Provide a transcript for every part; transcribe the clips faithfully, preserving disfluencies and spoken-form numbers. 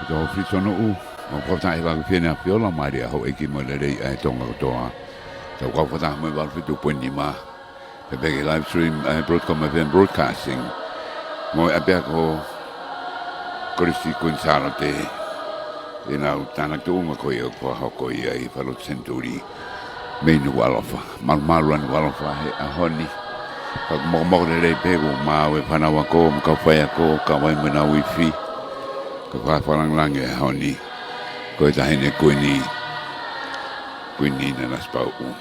Tau fitonuʻu, mau kau taʻe langa fiene a fiola, mālie ʻa houʻeiki mo e lelei ʻa e Tonga kotoa. Tau kau fakataha mo e valu fitu poini nima. Pea pehē ki he live stream ʻa e Broadcom F M Broadcasting. Mo e ʻapiako Kolisi Kuini Sālote. ʻI heʻenau tānaki tuʻunga ko ia ʻoku fakahoko ia ʻi he falelotu Senituli mei Nukuʻalofa. Malumalu ʻa Nukuʻalofa he ʻaho ni. Ka ʻoku mokomoko lelei pē kuo maʻu ʻe he fānau ako, mo e kau faiako, kau ai mo ʻenau ifi. Ka fakafakalāngilangi he ʻaho ni. Ko e Taʻahine Kuini, Kuini Nanasipauʻu.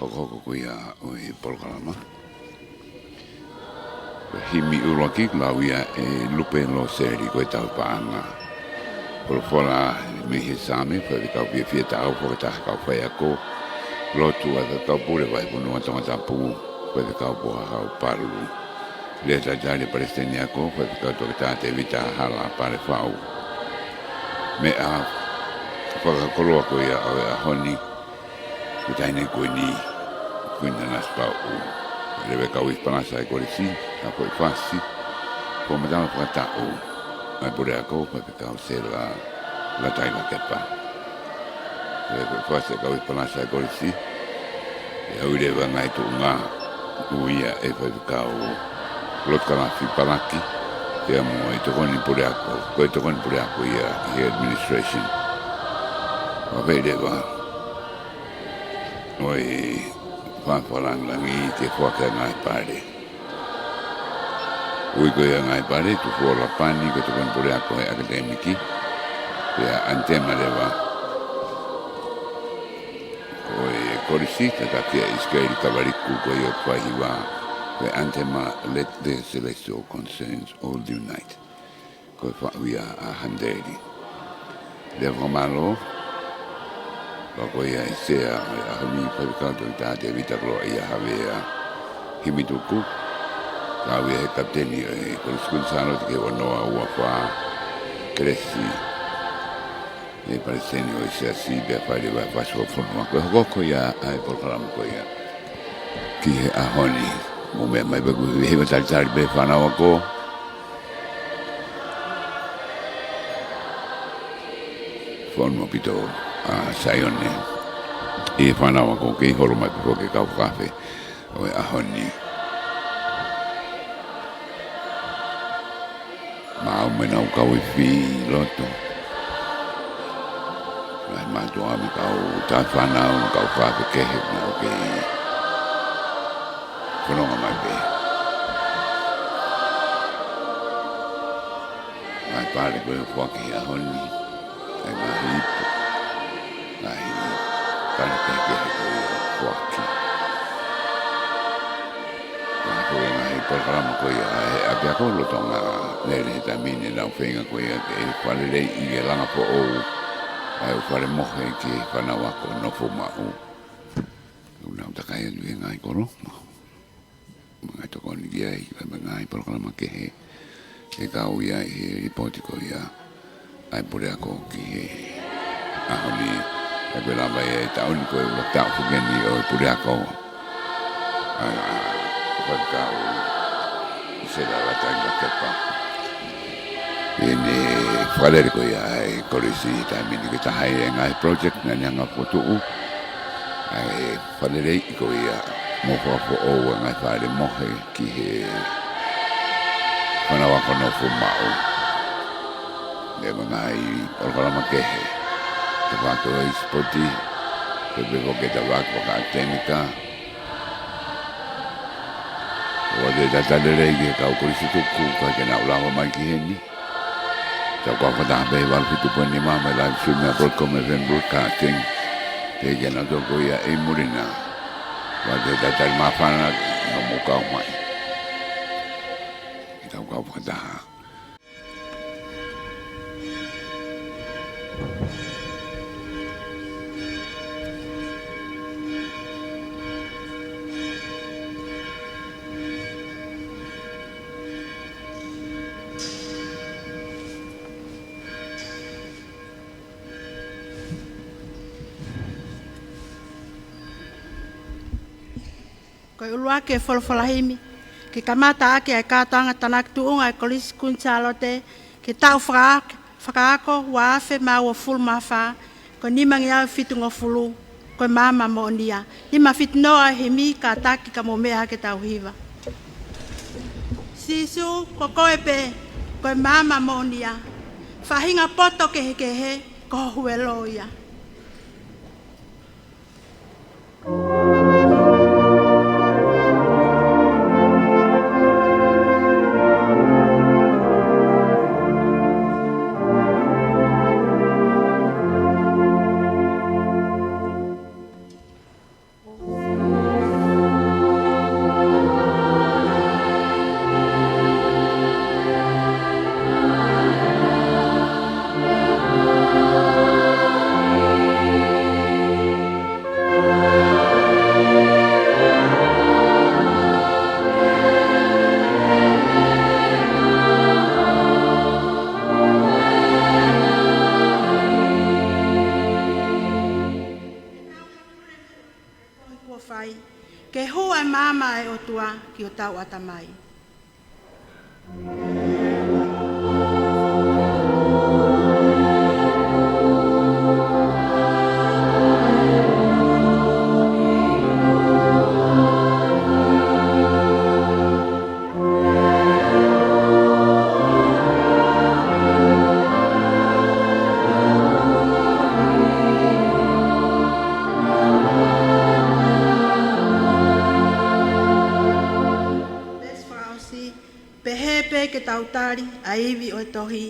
Hokohoko ko ia ʻo e polokalama. Ko e himi ʻuluaki, lau ia ʻe Lupe Loseli, ko e Tauhi Paʻanga. Folofola mei he Saame, Faifekau Fiefia Taʻau, fakataha kau faiako. Lotu ʻa e Faifekau Pule Vahefonua Tongatapu, Faifekau Pohahau Palu. Lea talitali ʻa e Palesiteni Ako, Faifekau Toketā Tēvita Hala Palefau. Meʻa fakakoloa ko ia ʻo e ʻaho ni, ko e Taʻahine Kuini, Kuini Nanasipauʻu. Lele kau ʻi he palasa ʻa e kolisi, ʻa ko e fasi, ko e matala fakataʻu ʻa e puleako, Faifekau Sela Lataʻi Lakepa. Lele kau ʻi he fasi kau ʻi he palasa ʻa e kolisi, ʻe ʻalu leva ngaahi tuʻunga, ui ia ʻe Faifekau Lotokalafi Palaki, pea mo e tokoni puleako, ko e tokoni puleako ia ʻi he administration. Mafai leva ʻo e fakafakalāngilangi ke foaki ʻa e ngaahi pale. Ui ko ia ʻa e ngaahi pale, Tufua Lapani, ko e tokoni puleako he ʻakadēmiki. Pea ʻanitema leva ʻo e kolisi, tataki ʻe ʻIsikeli Kavaliku, ko ia ʻoku fai hiva, ko e ʻanitema, Let the Celestial Concerns All Unite. Ko e faʻu ia ʻa Handeli. Lea fakamālō, pea ko ia ʻa e sea ʻo e ʻaho ni, Faifekau Toketā Tēvita Koloaʻia Havea Himituku. Kau ia he kapiteni ʻo e Kolisi Kuini Sālote ki he ua noa ua fā, kelesi ʻa e Palesiteni ʻo e Siasi, pea fai leva ʻa e fasi ʻo e fonua. Ko e hokohoko ia ʻa e polokalama ko ia ki he ʻaho ni. Mou meʻa mai pē, ʻoku ou hiva talitali pē fānau ako. Fonu ʻaupito ʻa Saione ʻi he fānau ako, kei holo mai pē foki e kau fakaafe ʻo e ʻaho ni. Maʻu mo ʻenau kau ifi ʻi loto. Ngaahi mātuʻa mo e kau tauhi fānau, mo e kau fakaafe kehe, mo e kau kei fononga mai pē. Ngaahi pale ko ia ʻoku foaki he ʻaho ni, ʻa e ngaahi ipu, ngaahi pale kehekehe ko ia ʻoku foaki. Ngaahi pale, ngaahi polokalama ko ia ʻa e ʻapiako lolotonga lele he taimi ni, ʻenau feinga ko ia ke fakaleleiʻi e langa foʻou ʻa e ʻū fale mohe ki he fānau ako nofo maʻu. ʻOku nau takai atu he ngaahi kolo, mo e ngaahi tokoni ki ai, mo e ngaahi polokalama kehe. ʻE kau ia ʻi he lipooti ko ia ʻa e puleako ki he ʻaho ni. ʻE pē lava ia ʻi he taʻu ni ko e ʻuluaki taʻu foki eni ʻo e puleako ʻa e Faifekau Sela Lataʻi Lakepa. ʻI heʻene fakalele ko ia ʻa e kolisi he taimi ni, ko e taha ia e ngaahi project naʻa ne hanga ʻo fokotuʻu, ʻa e fakaleleiʻi ko ia mo fakafoʻou ʻa e ngaahi fale mohe ki he fānau ako nofo maʻu. Mo e ngaahi polokalama kehe. Tafaʻaki ʻo e sipoti, pea pehē foki ki he tafaʻaki fakaʻakatemika. ʻOatu e talitali lelei ki he kau kolisi tuku, ʻikai ke nau lava mai ki heni. Tau kau fakataha pē he valu fitu poini nima mo e live stream ʻa e Broadcom F M Broadcasting. Pea kinautolu ko ia ʻi muli na. ʻOatu e talitali māfana ke nau mou kau mai. Ke tau kau fakataha. Ko e ʻuluaki e folofola himi, ke kamata ʻaki ʻa e kātoanga tānaki tuʻunga ʻa e Kolisi Kuini Sālote, ke He taʻu faka-, fakaako ua afe mā uofulu mā fā, ko e nimangeau fitungofulu, ko e maama moʻoni ia. Nima fitu noa ʻa e himi, kātaki ka mou meʻa hake tau hiva. Sīsū, ko koe pē, ko e maama moʻoni ia. Faʻahinga poto kehekehe, ko ho huelo ia. Kuo fai, ke hū ʻa e maama ʻa e ʻOtua ki hotau ʻatamai. Pehē pē ke tau tali ʻa e ivi ʻo e tohi,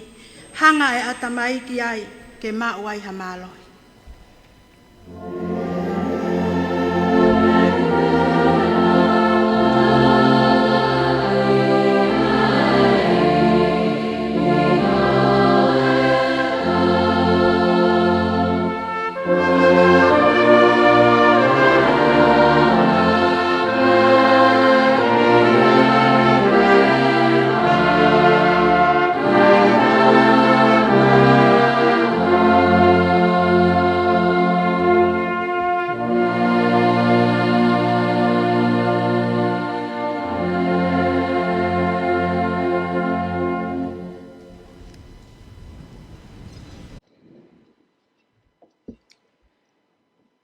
hanga ʻe he ʻatamai ki ai ke maʻu ai ha mālohi.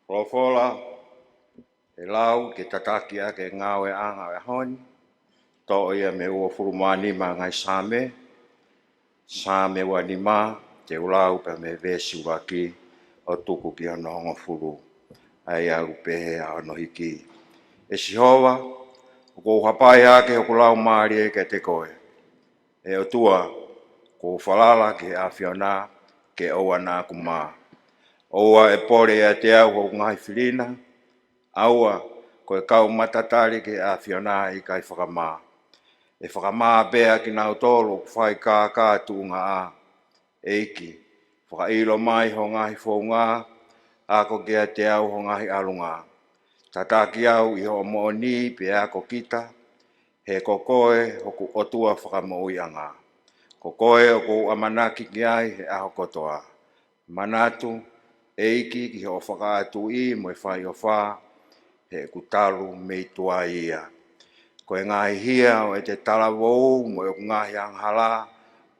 Folofola, ʻe lau ke tataki ʻaki e ngāueʻanga ʻo e ʻaho ni, toʻo ia mei he uofulu mā nima ngaahi Saame, Saame ua nima, te u lau pē mei he veesi ʻuluaki ʻo tuku ki hono hongofulu, ʻa ia ʻoku pehē ʻa hono hiki. ʻE Sihova, ʻoku ou hapai hake hoku laumālie kiate koe. ʻE ʻOtua, ʻoku ou falala ki he ʻAfiona, ke ʻoua naʻa ku mā. ʻOua ʻe pole ʻiate au hoku ngaahi filina, ʻaua, ko e kau matatali ki he ʻAfiona ʻe ʻikai fakamā. ʻE fakamā pē ʻa kinautolu ʻoku fai kākā tuʻungaʻa. ʻEiki, fakaʻilo mai ho ngaahi founga, ako kiate au ho ngaahi ʻalunga. Tataki au ʻi hoʻo moʻoni pea ako kita, he ko koe hoku ʻOtua fakamoʻuiʻanga. Ko koe ʻoku ou ʻamanaki ki ai he ʻaho kotoa. Manatu, ʻEiki, ki hoʻo fakaʻatuʻi mo e faʻiʻofa, he ʻoku talu mei tuai ia. Ko e ngaahi hia ʻo ʻete talavou mo ʻeku ngaahi angahala,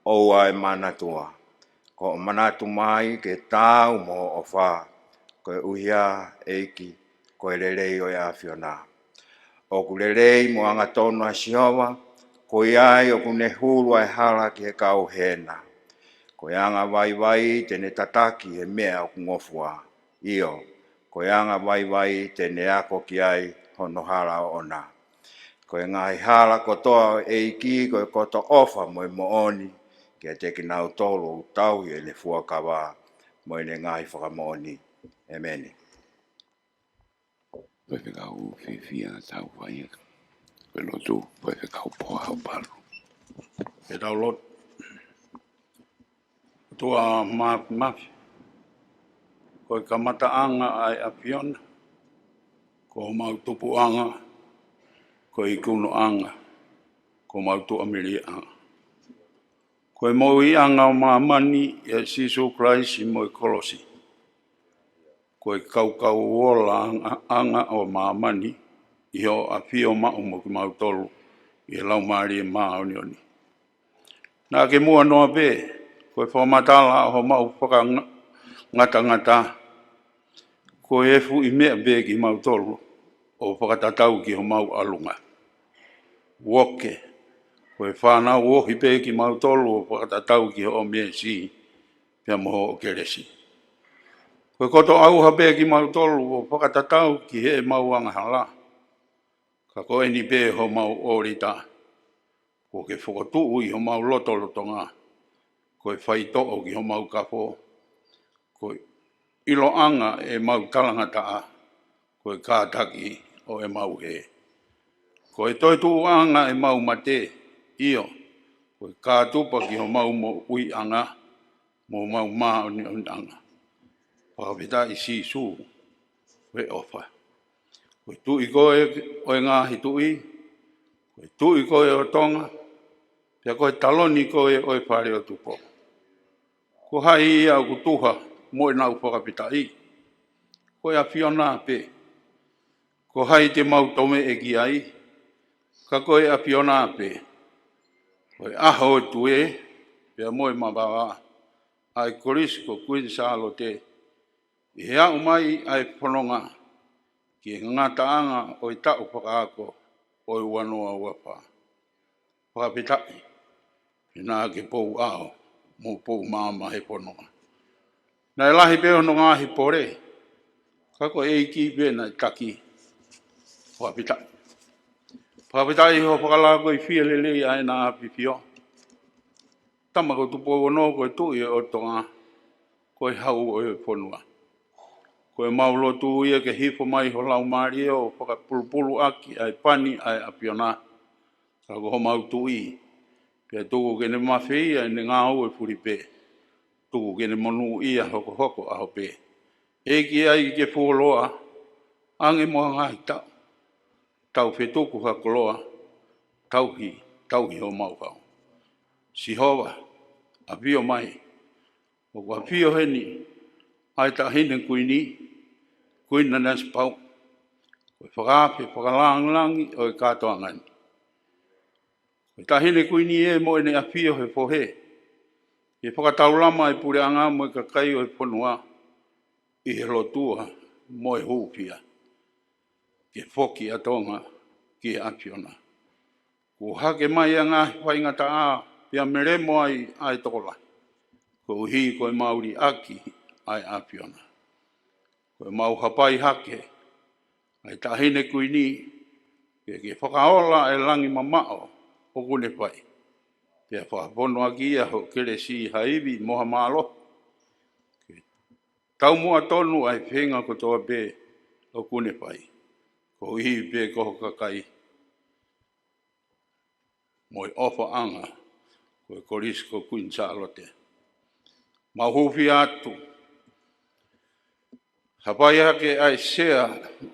ʻoua ʻe manatua. Ko hoʻo manatu mai ke taau mo hoʻo ʻofa, koeʻuhi ā, ʻEiki, ko e lelei ʻo e ʻAfiona. ʻOku lelei mo angatonu ʻa Sihova, ko ia ai ʻoku ne hulu ʻa e hala ki he kau hena. Ko e anga vaivai te ne tataki he meʻa ʻoku ngofua. ʻIo, ko e anga vaivai te ne ako ki ai hono hala ʻoʻona. Ko e ngaahi hala kotoa ʻo e ʻEiki, ko e koto ʻofa mo e moʻoni, kiate kinautolu ʻoku tauhi ʻene fuakava mo ʻene ngaahi fakamoʻoni. ʻEmeni. Faifekau Fiafia Taufaia. Ko e lotu, Faifekau Poha Palu. Ke tau lotu. ʻOtua Māfimafi, ko e kamataʻanga ʻa e ʻAfiona, ko homau tupuʻanga, ko e ikunuʻanga, ko homau tuʻameliʻanga. Ko e moʻuiʻanga ʻo māmani ʻia Sīsū Kalaisi mo e kolosi. Ko e kaukau ola anga, anga ʻo māmani ʻi hoʻo ʻafio maʻu mo kimautolu ʻi he Laumālie Māʻoniʻoni. Naʻa ke muʻa noa pē, ko e fakamatala ʻo homau fakangatangata, ko e efuʻi meʻa pē kimautolu ʻo fakatatau ki homau ʻalunga. Uoke, ko e fānau ohi pē kimautolu ʻo fakatatau ki hoʻo meesi pea mo hoʻo kelesi. Ko e koto ʻauha pē kimautolu ʻo fakatatau ki heʻemau angahala. Ka ko eni pē homau ʻōlita, kuo ke fokotuʻu ʻi homau lotolotonga, ko e faitoʻo ki homau kafo, ko e ʻiloʻanga ʻemau talangataʻa, ko e kātaki ʻo ʻemau hē. Ko e toetuʻuʻanga ʻemau mate, ʻio, ko e kātupa ki homau moʻuiʻanga, mo homau māʻoniʻoniʻanga. Fakafetaʻi Sīsū, ko e ʻofa. Ko e Tuʻi koe ʻo e ngaahi tuʻi, ko e Tuʻi koe ʻo Tonga, pea ko e taloni koe ʻo e Fale ʻo Tupou. Ko hai ia ʻoku tuha mo ʻenau fakafetaʻi? Ko e ʻAfiona pē. Ko hai te mau tomeʻe ki ai, ka ko e ʻAfiona pē? Ko e ʻaho ʻo e tue, pea mo e mavava, ʻa e Kolisi ko Kuini Sālote, ʻi he aʻu mai ʻa e fononga ki he ngataʻanga ʻo e taʻu fakaako ʻo e ua noa ua fā. Fakafetaʻi, he naʻa ke pou ʻao mo pou maama he fononga. Naʻe lahi pē hono ngaahi pole, ka ko e ʻEiki pē naʻe taki. Fakafetaʻi. Fakafetaʻi hoʻo fakalakoifie lelei ʻa ʻEna ʻAfifio. Tama ko Tupou Ono ko e Tuʻi ʻo Tonga, ko e Hau ʻo e fonua. Ko ʻemau lotu ia ke hifo mai ho Laumālie ʻo fakapulupulu ʻaki ʻa e pani ʻa e ʻAfiona, ka ko homau Tuʻi, pea tuku ke ne mafeia ʻene ngāue fuli pē, tuku ke ne monūʻia hokohoko ʻaho pē. ʻEiki, ʻai ke fuoloa ange mo e ngaahi taʻu, tau fetuku ha koloa, tauhi, tauhi homau hau. Sihova, ʻafio mai, ʻoku ʻafio heni ʻa e Taʻahine Kuini, Kuini Nanasipauʻu, ko e fakaafe fakalāngilangi ʻo e kātoanga ni. Ko e Taʻahine Kuini ē, mo ʻene ʻafio he fohe, ke fakataulama e puleʻanga mo e kakai ʻo e fonua ʻi he lotua mo e hūfia, ke foki ʻa Tonga ki he ʻAfiona. Kuo hake mai ʻa e ngaahi faingataʻa pea melemo ai ʻa e tokolahi, koeʻuhi ko ʻemau liʻaki ʻa e ʻAfiona. Ko ʻemau hapai hake ʻa e Taʻahine Kuini, ke, ke fakaola ʻa e langi mamaʻo ʻoku ne fai, pea fakafonu ʻaki ia ho kelesi, ha ivi mo ha mālohi, ke taumuʻa tonu ʻa e feinga kotoa pē ʻoku ne fai, koeʻuhi pē ko ho kakai, mo e ʻofaʻanga ko e Kolisi ko Kuini Sālote. Mau hūfia atu, hapai hake ʻa e Sea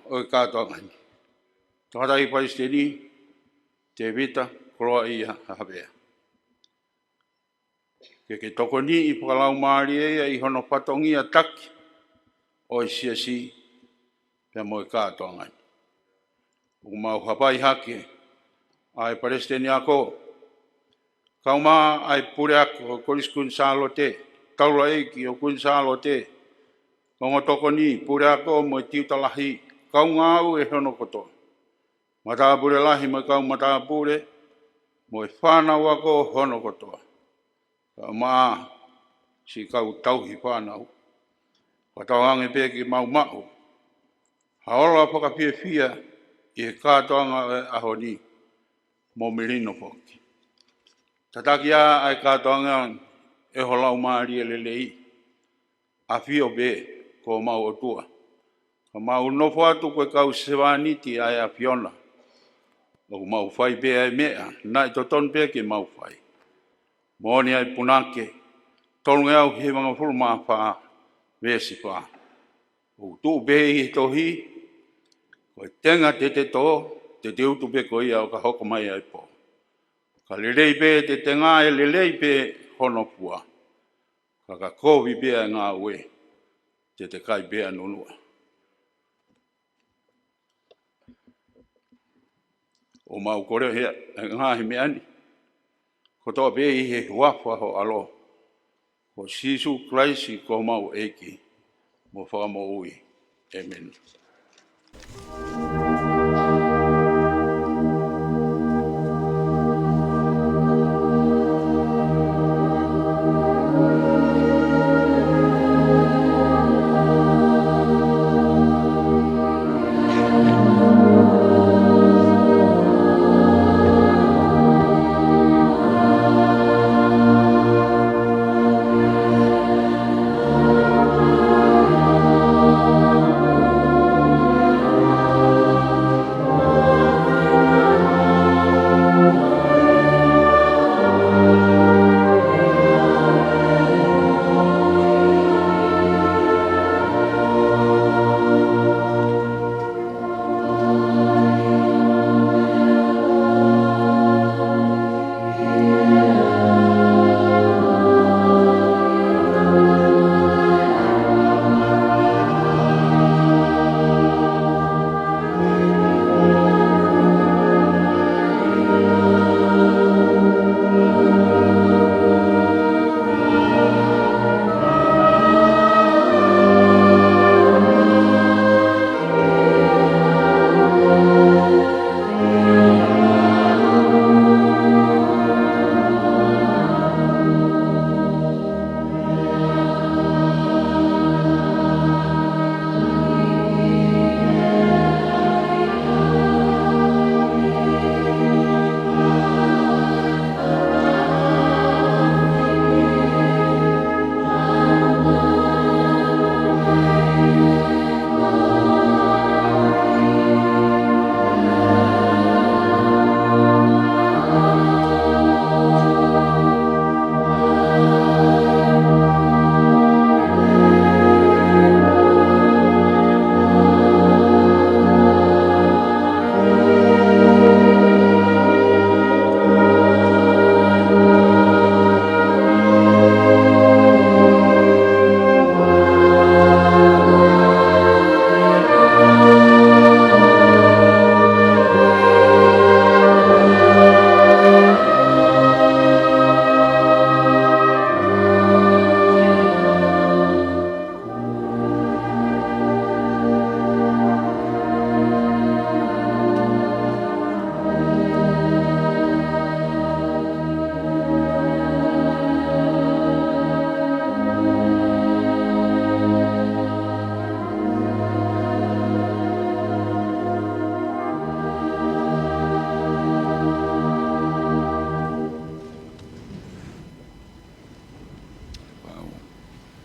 ʻo e kātoanga ni, Tangataʻeiki Palesiteni Tēvita Koloaʻia Havea. Ke ke tokoniʻi fakalaumālie ia ʻi hono fatongia taki ʻo e Siasi pea mo e kātoanga ni. ʻOku mau hapai hake ʻa e Palesiteni Ako, kaeʻumaʻā ʻa e Puleako ʻo Kolisi Kuini Sālote, Taulaʻeiki ʻo Kuini Sālote, ongo tokoni, puleako mo e tiuta lahi, kau ngāue hono kotoa, matāpule lahi mo e kau matāpule, mo e fānau ako hono kotoa, kaeʻumaʻā siʻi kau tauhi fānau. Fakatauange pē ke mau maʻu ha ola fakafiefia ʻi he kātoanga ʻo e ʻaho ni mo melino foki. Tataki ā ʻa e kātoanga ʻe ho Laumālie Lelei, ʻafio pē ko homau ʻOtua, ka mau nofo atu ko e kau sevāniti ʻa e ʻAfiona, ʻoku mau fai pē ʻa e meʻa naʻe totonu pē ke mau fai. Moʻoni ʻa e punake tolungeau hivangofulu mā fā, veesi fā. ʻOku tuʻu pē ʻi he tohi, ko e tenga te te tō, te te utu pē ko ia ʻo ka hoko mai ʻa e pō. Ka lelei pē te te ngāue, lelei pē hono fua. Ka ka kovi pē ʻa e ngāue, te te kai pē ʻa e nunuʻa. ʻOku mau kole he, he ngaahi meʻa ni, kotoa pē ʻi he huafa ho ʻAlo, ko Sīsū Kalaisi ko homau ʻEiki mo Fakamoʻui. ʻĒmeni.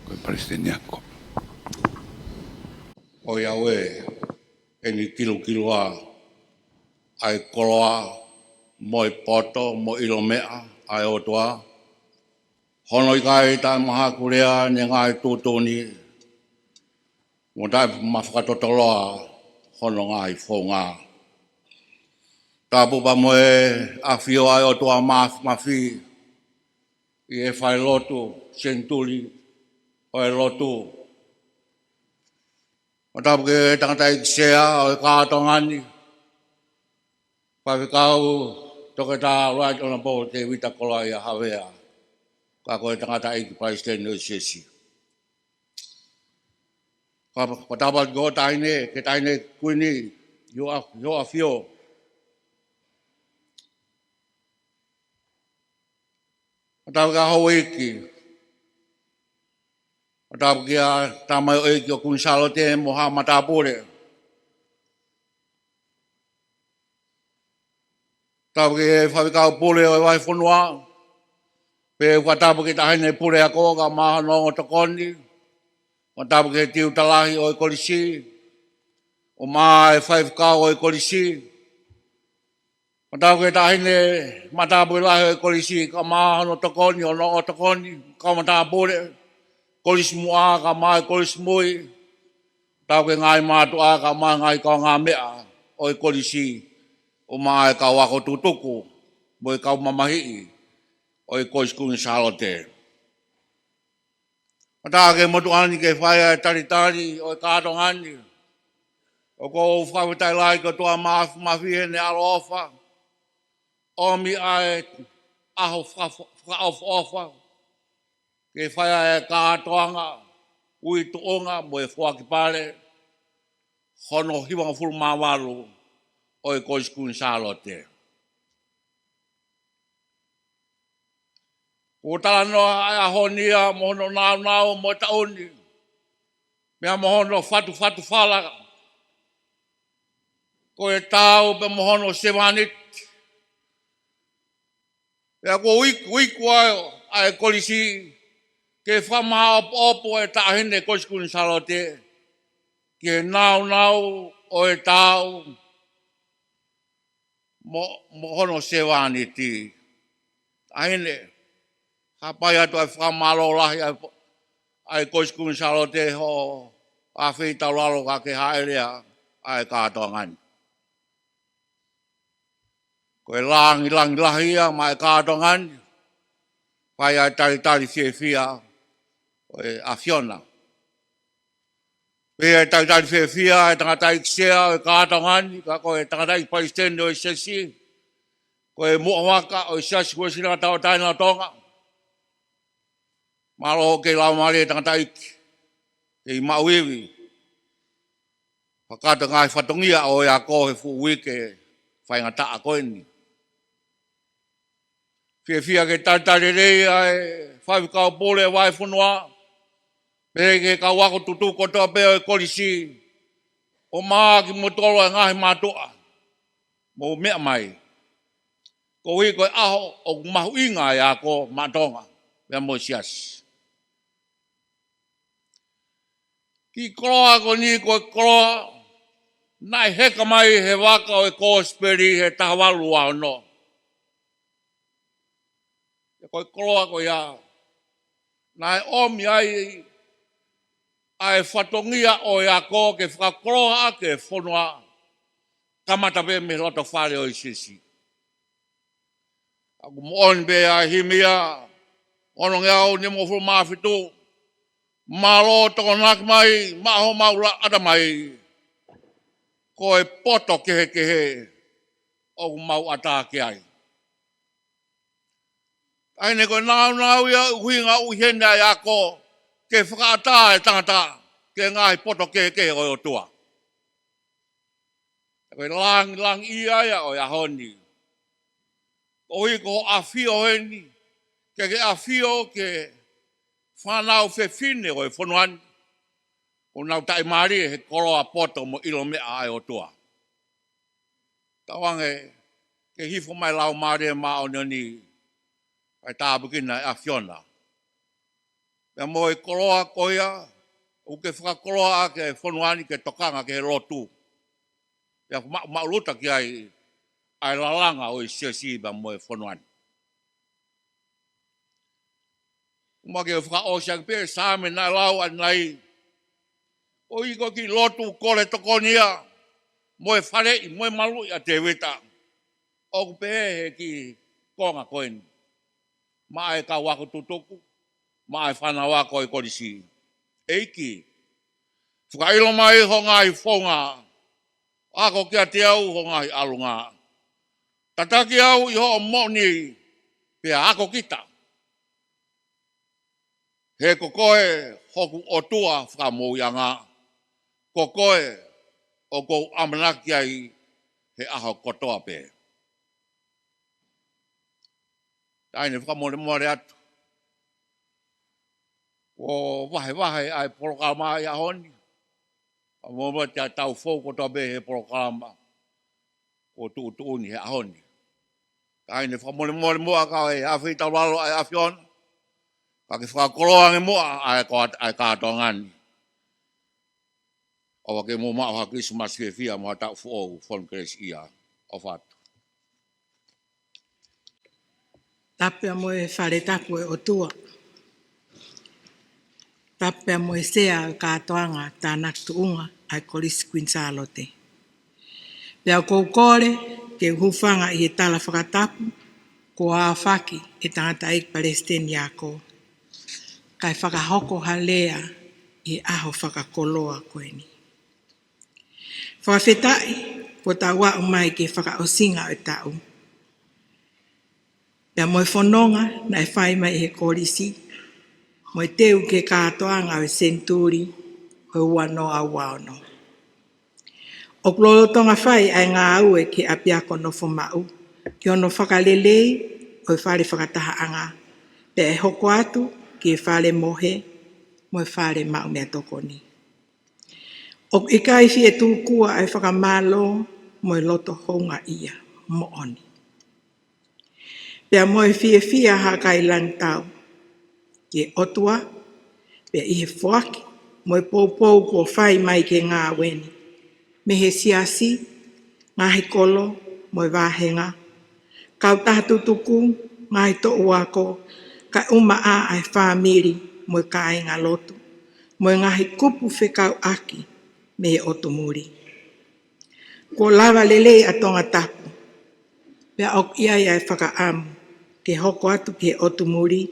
Ko e Palesiteni ako. ʻOiauē, ʻeni kilukilua ʻa e koloa mo e poto mo e ʻilo meʻa ʻa e ʻOtua, hono ʻikai taʻemahakulea ʻene ngaahi tuʻutuʻuni, mo taʻemafakatotoloa hono ngaahi founga. Tapu pea mo e ʻAfio ʻa e ʻOtua Māfimafi ʻi he failotu senituli ʻo e lotu. Mo tapu ki he tangataʻeiki sea ʻo e kātoanga ni, Faifekau Toketā Right Honourable Tēvita Koloaʻia Havea, ka ko e tangataʻeiki palesiteni ʻo e siasi. Ka, ka tapu ki hoʻo taʻahine, ki he taʻahine Kuini, ʻi ho ʻa-, ʻi ho ʻAfio. Mo tapu ki he houʻeiki. Mo tapu ki he tamaioʻeiki ʻo Kuini Sālote mo haʻa matāpule. Tapu ki he faifekau pule ʻo e vahefonua. Pea ʻoku ou tapu ki he taʻahine puleako kae ʻumaʻā hono ongo tokoni. Mo tapu ki he tiuta lahi ʻo e kolisi, ʻumaʻā e faifekau ʻo e kolisi. Mo tapu ki he taʻahine matāpule lahi ʻo e kolisi kae ʻumaʻā hono tokoni, hono ongo tokoni, kau matāpule, kolisi muʻa kae ʻumaʻā e kolisi mui. Tapu ki he ngaahi mātuʻa kae ʻumaʻā e ngaahi kaungāmeʻa ʻo e kolisi, ʻumaʻā e kau ako tutuku mo e kau mamahiʻi ʻo e Kolisi Kuini Sālote. Mo tapu ki he motuʻa ni ke fai ʻa e talitali ʻo e kātoanga ni. ʻOku ou fakafetaʻi lahi ki he ʻOtua Māfimafi heʻene ʻaloʻofa. ʻOmi ʻa e ʻaho faka-, fakaʻofoʻofa ke fai ai e kātoanga ui tuʻunga mo e foaki pale hono hivangofulu mā valu ʻo e Kolisi Kuini Sālote. Kuo talanoa ʻa e ʻaho ni ia mo hono nāunau mo e taʻu ni, pea mo hono fatufatufala ko e taau pea mo hono sevāniti. Pea kuo iku, iku ai ʻa e kolisi ke fakamaʻopoʻopo e Taʻahine Kolisi Kuini Sālote ki he nāunau ʻo e taau mo, mo hono sevāniti. Taʻahine, hapai atu ʻa e fakamālō lahi ʻa e, ʻa e Kolisi Kuini Sālote hoʻo afeitaulalo ka ke hāʻele ʻa e kātoanga ni. Ko e langilangi lahi ia maʻa e kātoanga ni, fai ʻa e talitali fiefia ʻo e ʻAfiona. Pea ʻe talitali fiefia e tangataʻeiki sea ʻo e kātoanga ni, ka ko e tangataʻeiki palesiteni ʻo e siasi, ko e muʻa vaka ʻo e Siasi Uēsiliana Tauʻatāina ʻo Tonga. Mālō hoʻo kei laumālie tangataʻeiki, kei maʻu ivi. Fakataha ngaahi fatongia ʻo e ako he fuʻu uike faingataʻa ko eni. Fiefia ke talitali lelei ʻa e faifekau pule vahefonua, pea ki he kau ako tutuku kotoa pē ʻo e kolisi, ʻo mā kimoutolu ʻa e ngaahi mātuʻa, mou meʻa mai. Koeʻuhi ko e ʻaho ʻoku mahuʻinga ai ʻa e ako maʻa Tonga, pea mo e siasi. Kiʻi koloa ko eni ko e koloa naʻe heka mai he vaka ʻo e Kosipeli he taha valu ua ono. Pea ko e koloa ko ia, naʻe ʻomi ai ʻa e fatongia ʻo e ako ke fakakoloa ʻaki e fonua, kamata pē mei he loto fale ʻo e siasi. ʻOku moʻoni pē ʻa e himi ia, ono ngeau nimangofulu mā fitu, mālō tokonaki mai maʻa homau ʻatamai, ko e poto kehekehe ʻoku mau ʻatā ki ai. ʻA ia ko e nāunau ia ʻuhinga ʻuhi eni ʻa e ako ke fakaʻatā e tangata ki he ngaahi poto kehekehe ʻo e ʻOtua. Ko e langilangiʻia ia ʻo e ʻaho ni. Koeʻuhi ko hoʻo ʻafio eni, ke ke ʻafio ki he fānau fefine ʻo e fonua ni, ʻoku nau taʻimālie he koloa poto mo ʻilo meʻa ʻa e ʻOtua. Tauange ke hifo mai Laumālie Māʻoniʻoni ʻa e tāpuekina ʻa e ʻAfiona. Pea mo e koloa ko ia, ʻoku ke fakakoloa ʻaki e fonua ni ke tokanga ki he lotu. Pea maʻu, maʻuluta ki ai ʻa e lalanga ʻo e siasi pea mo e fonua ni. ʻOku mau ke fakaʻosi ʻaki pē Saame naʻe lau ʻanenai, ʻo ʻi ko e kiʻi lotu kole tokoni ia, mo e faleʻi, mo e maluʻi ʻa Tēvita. ʻOku pehē he kiʻi konga ko eni maʻa e kau ako tutuku, maʻa e fānau ako ʻo e kolisi. ʻEiki, fakaʻilo mai ho ngaahi founga, ako kiate au ho ngaahi ʻalunga. Tataki au ʻi hoʻo moʻoni, pea ako kita. He ko koe hoku ʻOtua fakamoʻuiʻanga, ko koe ʻoku ou ʻamanaki ai he ʻaho kotoa pē. Taʻahine, fakamolemole atu. Kuo vahevahe ʻa e polokalama ʻi he ʻaho ni. Fakamolemole atu ʻa e tau fou kotoa pē he polokalama kuo tuʻutuʻuni he ʻaho ni. Taʻahine, fakamolemole muʻa ka ʻe afeitaulalo ʻa e ʻAfiona, ka ke fakakoloa ange muʻa ʻa e ko-, ʻa e kātoanga ni. ʻOua ke mou maʻu ha Kilisimasi fiefia mo ha taʻu foʻou, Fonu Kelesiʻia. ʻOfa atu. Tapu pea mo e fale tapu ʻo e ʻOtua. Tapu pea mo e sea ʻo e kātoanga tānaki tuʻunga ʻa e Kolisi Kuini Sālote. Pea ʻoku ou kole ke u hūfanga ʻi he tala fakatapu kuo aofaki ʻe he tangataʻeiki palesiteni ako, kae fakahoko ha lea ʻi he ʻaho fakakoloa ko eni. Fakafetaʻi kuo tau aʻu mai ki he fakaʻosinga ʻo e taʻu. Pea mo e fononga naʻe fai mai ʻe he kolisi, mo e teu ki he kātoanga ʻo e senituli ʻo e ua noa ua ono. ʻOku lolotonga fai ʻa e ngāue ki he ʻapiako nofo maʻu, ki hono fakalelei ʻo e fale fakatahaʻanga, pea ʻe hoko atu ki he fale mohe, mo e fale maʻu meʻatokoni. ʻOku ʻikai fie tūkua ʻa e fakamālō mo e loto houngaʻia moʻoni. Pea mo e fiefia ha kakai langitau ki he ʻOtua, pea ʻi he foaki mo e poupou kuo fai mai ki he ngāue ni, mei he siasi, ngaahi kolo mo e vāhenga, kautaha tutuku, ngaahi toʻu ako, kae ʻumaʻā ʻa e fāmili mo e kāinga lotu, mo e ngaahi kupu fekauʻaki mei he ʻotu muli. Kuo lava lelei ʻa Tongatapu, pea ʻoku ʻi ai ʻa e fakaʻamu ke hoko atu ki he ʻotu muli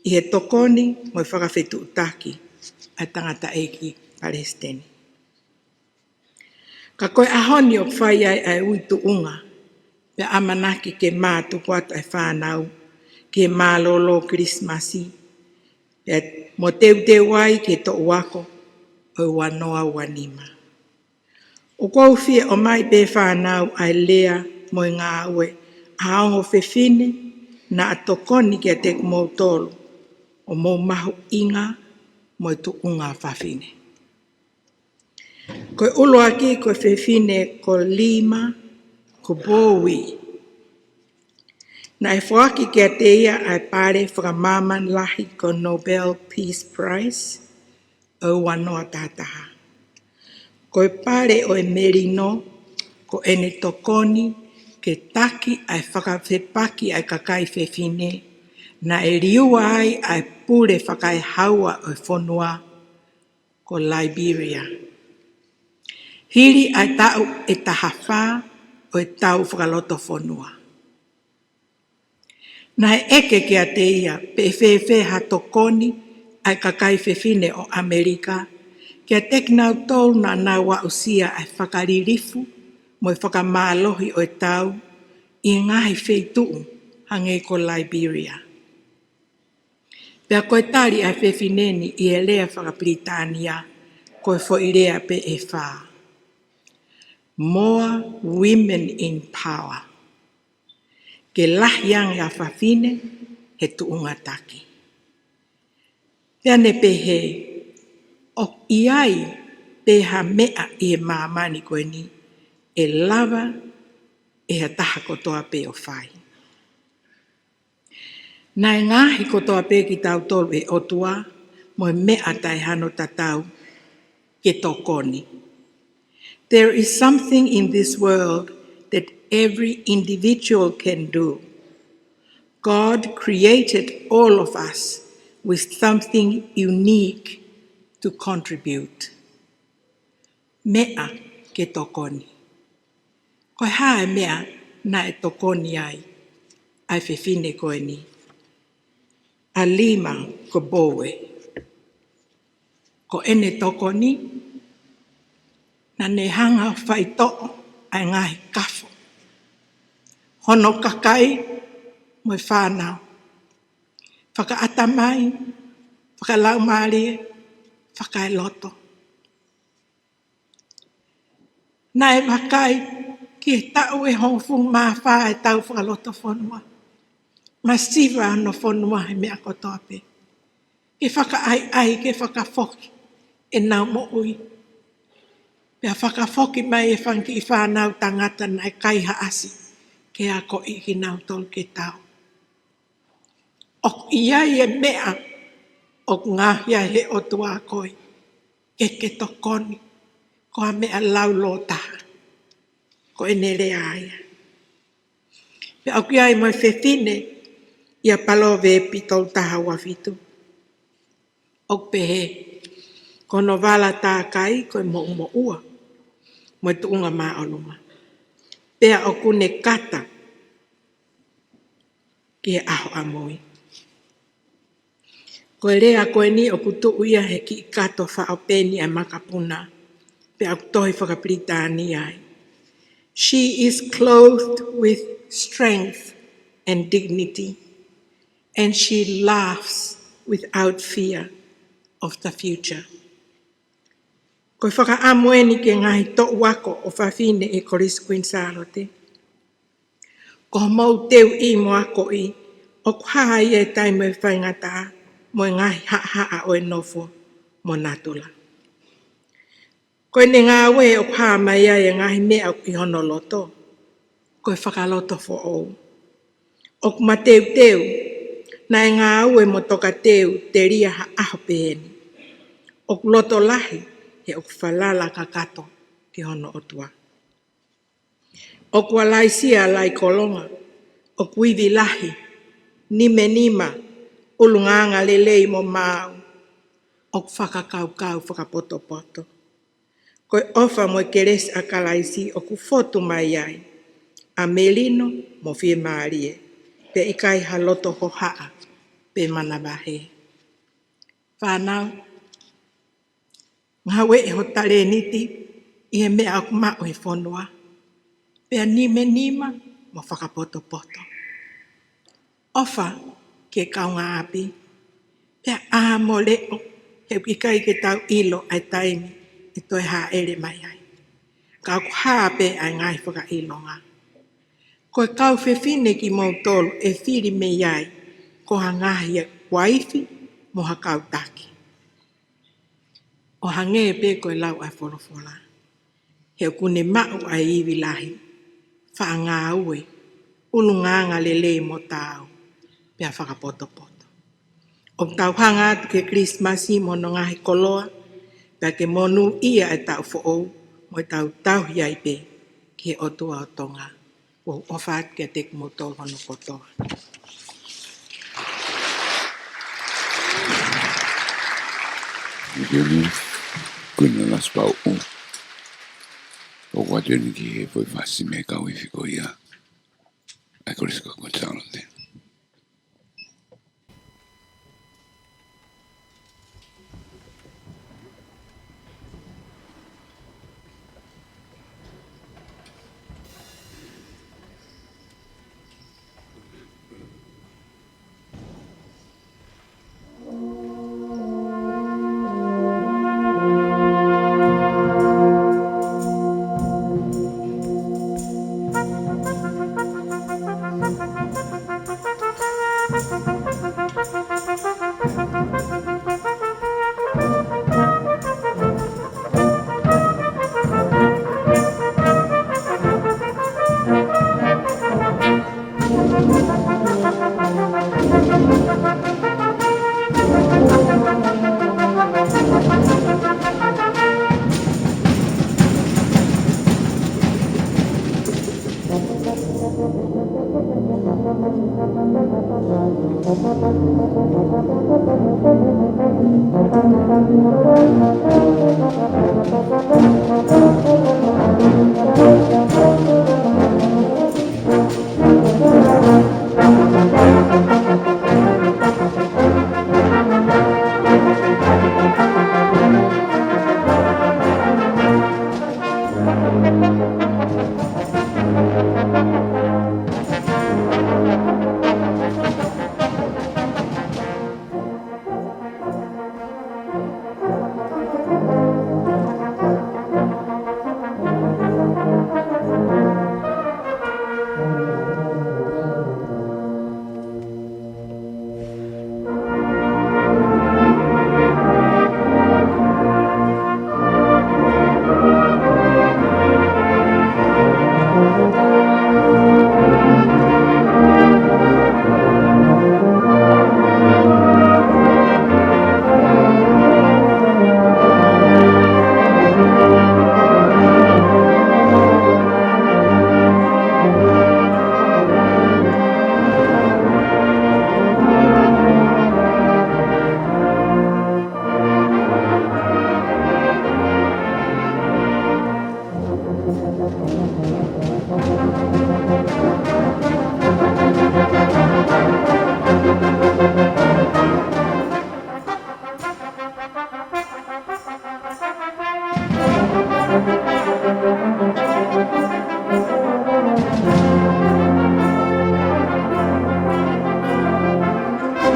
ʻi he tokoni mo e fakafetuʻutaki ʻa e tangataʻeiki Palesiteni. Ka ko e ʻaho ni ʻoku fai ai ʻa e ui tuʻunga, pea ʻamanaki ke mātuku atu ʻa e fānau ki he mālōlō Kilisimasi, pea mo teuteu ai ki he toʻu ako ʻo e ua noa ua nima. ʻOku ou fie ʻomai pē fānau ʻa e lea mo e ngāue ʻa ha ongo fefine naʻa tokoni kiate kimoutolu ʻo mou mahuʻinga mo e tuʻunga fafine. Ko e ʻuluaki ko e fefine ko Lima Kobowi. Naʻe foaki kiate ia ʻa e pale fakamāmani lahi ko Nobel Peace Prize ʻo e ua noa taha taha. Ko e pale ʻo e melino, ko ʻene tokoni ke taki ʻa e fakafepaki ʻa e kakai fefine, naʻe liua ai ʻa e pule fakaehaua ʻo e fonua ko Liberia. Hili ʻa e taʻu ʻe taha fā ʻo e tau fakalotofonua. Naʻe ʻeke kiate ia pe ʻe fēfē ha tokoni ʻa e kakai fefine ʻo ʻAmelika kiate kinautolu naʻa nau aʻusia ʻa e fakalilifu mo e fakamālohi ʻo e tau ʻi he ngaahi feituʻu hangē ko Liberia. Pea ko e tali ʻa e fefine ni ʻi he lea fakapilitānia, ko e foʻi lea pē ʻe fā. More women in power. Ke lahi ange ʻa fafine he tuʻunga taki. Pea ne pehē, ʻoku ʻi ai pē ha meʻa ʻi he māmani ko eni ʻe lava ʻe ha taha kotoa pē ʻo fai. Naʻe ngaohi kotoa pē kitautolu ʻe he ʻOtua mo e meʻa taʻe hano tatau ke tokoni. There is something in this world that every individual can do. God created all of us with something unique to contribute. Meʻa ke tokoni. Ko e hā e meʻa naʻe tokoni ai ʻa e fefine ko eni, ʻa Lima Kobowe? Ko ʻene tokoni, naʻa ne hanga ʻo faitoʻo ʻa e ngaahi kafo hono kakai mo e fānau, fakaʻatamai, fakalaumālie, fakaeloto. Naʻe vakai ki he taʻu ʻe hongofulu mā fā ʻa e tau fakalotofonua, masiva hono fonua he meʻa kotoa pē. Ke fakaʻaiʻai, ke fakafoki ʻenau moʻui. Pea fakafoki mai e fanga kiʻi fānau tangata naʻe kaihaʻasi ke akoʻi kinautolu ke tau. ʻOku ʻi ai e meʻa ʻoku ngaohi ai ʻe he ʻOtua koe ke ke tokoni, ko ha meʻa laulōtaha. Ko ʻene lea ia. Pea ʻoku ʻi ai mo e fefine ʻia Palōvepi tolu taha ua fitu. ʻOku pehē, ko hono vala tākai ko e moʻumoʻua mo e tuʻunga māʻolunga. Pea ʻoku ne kata ki he ʻaho ʻamui. Ko e lea ko eni ʻoku tuʻu ia he kiʻi kato faʻo peni ʻa e makapuna, pea ʻoku tohi fakapilitānia ai. She is clothed with strength and dignity, and she laughs without fear of the future. Ko e fakaʻamu eni ki he ngaahi toʻu ako ʻofefine ʻi he Kolisi Kuini Sālote. Ko hoʻomou teuʻi mo akoʻi, ʻoku hā ia he taimi ʻo e faingataʻa mo e ngaahi haʻahaʻa ʻo e nofo mo natula. Ko ʻene ngāue ʻoku hā mai ai e ngaahi meʻa ʻoku ʻi hono loto, ko e fakaloto foʻou. ʻOku mateuteu, naʻe ngāue mo tokateu telia ha ʻaho pehē ni. ʻOku loto lahi, he ʻoku falala kakato ki hono ʻOtua. ʻOku ʻalaisia ʻa Laikolonga, ʻoku ivi lahi, nimenima, ʻulungaanga lelei mo maau, ʻoku fakakaukau fakapotopoto. Ko e ʻofa mo e kelesi ʻa Kalaisi ʻoku fotu mai ai ʻa melino mo fiemālie, pea ʻikai ha loto hohaʻa pe manavahē. Fānau, ngāueʻi ho talēniti ʻi he meʻa ʻoku maʻu he fonua, pea nimenima mo fakapotopoto. ʻOfa ki he kaungāʻapi, pea ʻā mo leʻo, he ʻoku ʻikai ke tau ʻilo ʻa e taimi ʻe toe hāʻele mai ai. Ka ʻoku hā pē ʻa e ngaahi fakaʻilonga. Ko e kau fefine kimoutolu ʻe fili mei ai ko ha ngaahi uaifi mo ha kau taki. ʻO hangē pē ko e lau ʻa e folofola, he ʻoku ne maʻu ʻa e ivi lahi, faʻa ngāue, ʻulungaanga lelei mo taau, pea fakapotopoto. ʻOku tau hanga atu ki he Kilisimasi mo hono ngaahi koloa, pea ke monūʻia e taʻu foʻou, mo e tau tauhi ai pē ki he ʻOtua ʻo Tonga. ʻOku ou ʻofa atu kiate kimoutolu hono kotoa. Kuini Lalasi Pauʻu. ʻOku ʻoatu eni ki he foʻi fasi mei he kau ifi ko ia ʻa e Kolisi Kuini Sālote.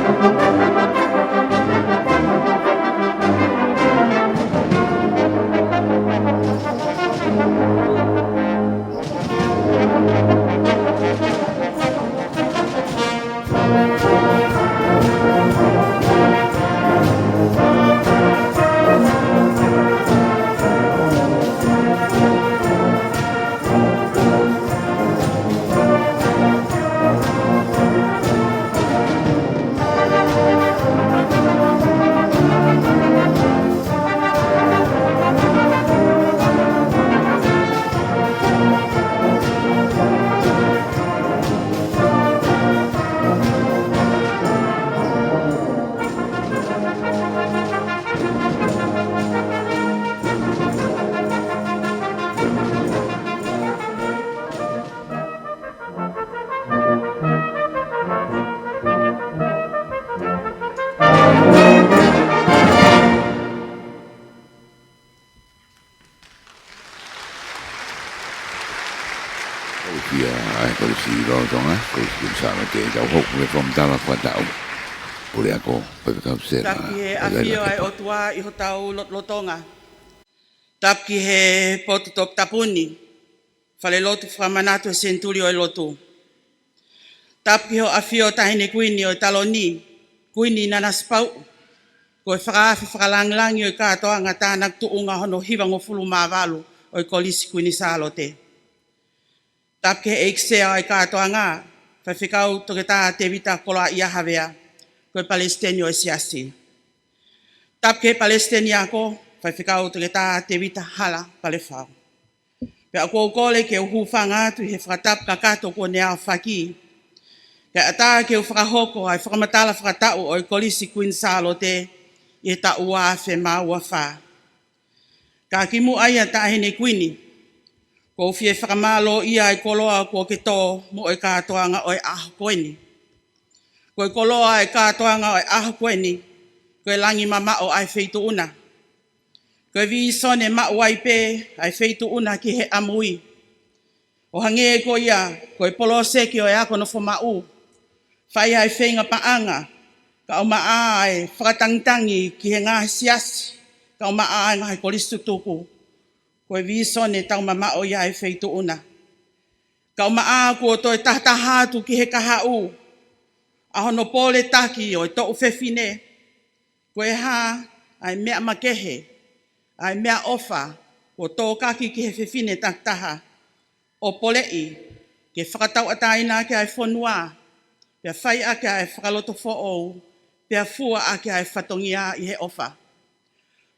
ʻOku ʻi ai e Kolisi lolotonga, Kolisi Kuini Sālote, tau hoko ki he fakamatala fakataʻu. Puleako, Faifekau Sela. Tapu ki he ʻafio ʻa e ʻOtua ʻi hotau lotolotonga. Tapu ki he potu toputapu ni, Falelotu Fakamanatu ʻo e Senituli ʻo e Lotu. Tapu ki hoʻo ʻafio Taʻahine Kuini ʻo e Taloni, Kuini Nanasipauʻu, ko e fakaafe fakalāngilangi ʻo e kātoanga tānaki tuʻunga hono hivangofulu mā valu ʻo e Kolisi Kuini Sālote. Tapu ki he ʻEiki Sea ʻo e kātoanga, Faifekau Toketā Tēvita Koloaʻia Havea, ko e Palesiteni ʻo e Siasi. Tapu ki he Palesiteni Ako, Faifekau Toketā Tēvita Hala Palefau. Pea ʻoku ou kole ke u hūfanga atu ʻi he fakatapu kakato kuo ne aofaki, kae ʻatā ke u fakahoko ʻa e fakamatala fakataʻu ʻo e Kolisi Kuini Sālote ʻi he taʻu ua afe mā ua fā. Ka kimuʻa ia Taʻahine Kuini, ʻoku ou fie fakamālōʻia ʻa e koloa kuo ke tō mo e kātoanga ʻo e ʻaho ko eni. Ko e koloa ʻo e kātoanga ʻo e ʻaho ko eni, ko e langi mamaʻo ʻa e feituʻu na. Ko e vīsone maʻu ai pē ʻa e feituʻu na ki he ʻamui. ʻO hangē ko ia, ko e poloseki ʻo e ako nofo maʻu, fai ʻa e feinga paʻanga, kae ʻumaʻā ʻa e fakatangitangi ki he ngaahi siasi, kae ʻumaʻā ʻa e ngaahi kolisi tutuku. Ko e vīsone taumamaʻo ia ʻa e feituʻu na. Kae ʻumaʻā kuo toe tahataha atu ki he kahaʻu ʻa hono pole taki ʻo e toʻu fefine. Ko e hā ʻa e meʻa makehe, ʻa e meʻaʻofa kuo tōkaki ki he fefine takitaha, ʻo poleʻi ke fakatauʻatāina ʻaki ʻa e fonua, pea fai ʻaki ʻa e fakaloto foʻou, pea fua ʻaki ʻa e fatongia ʻi he ʻofa.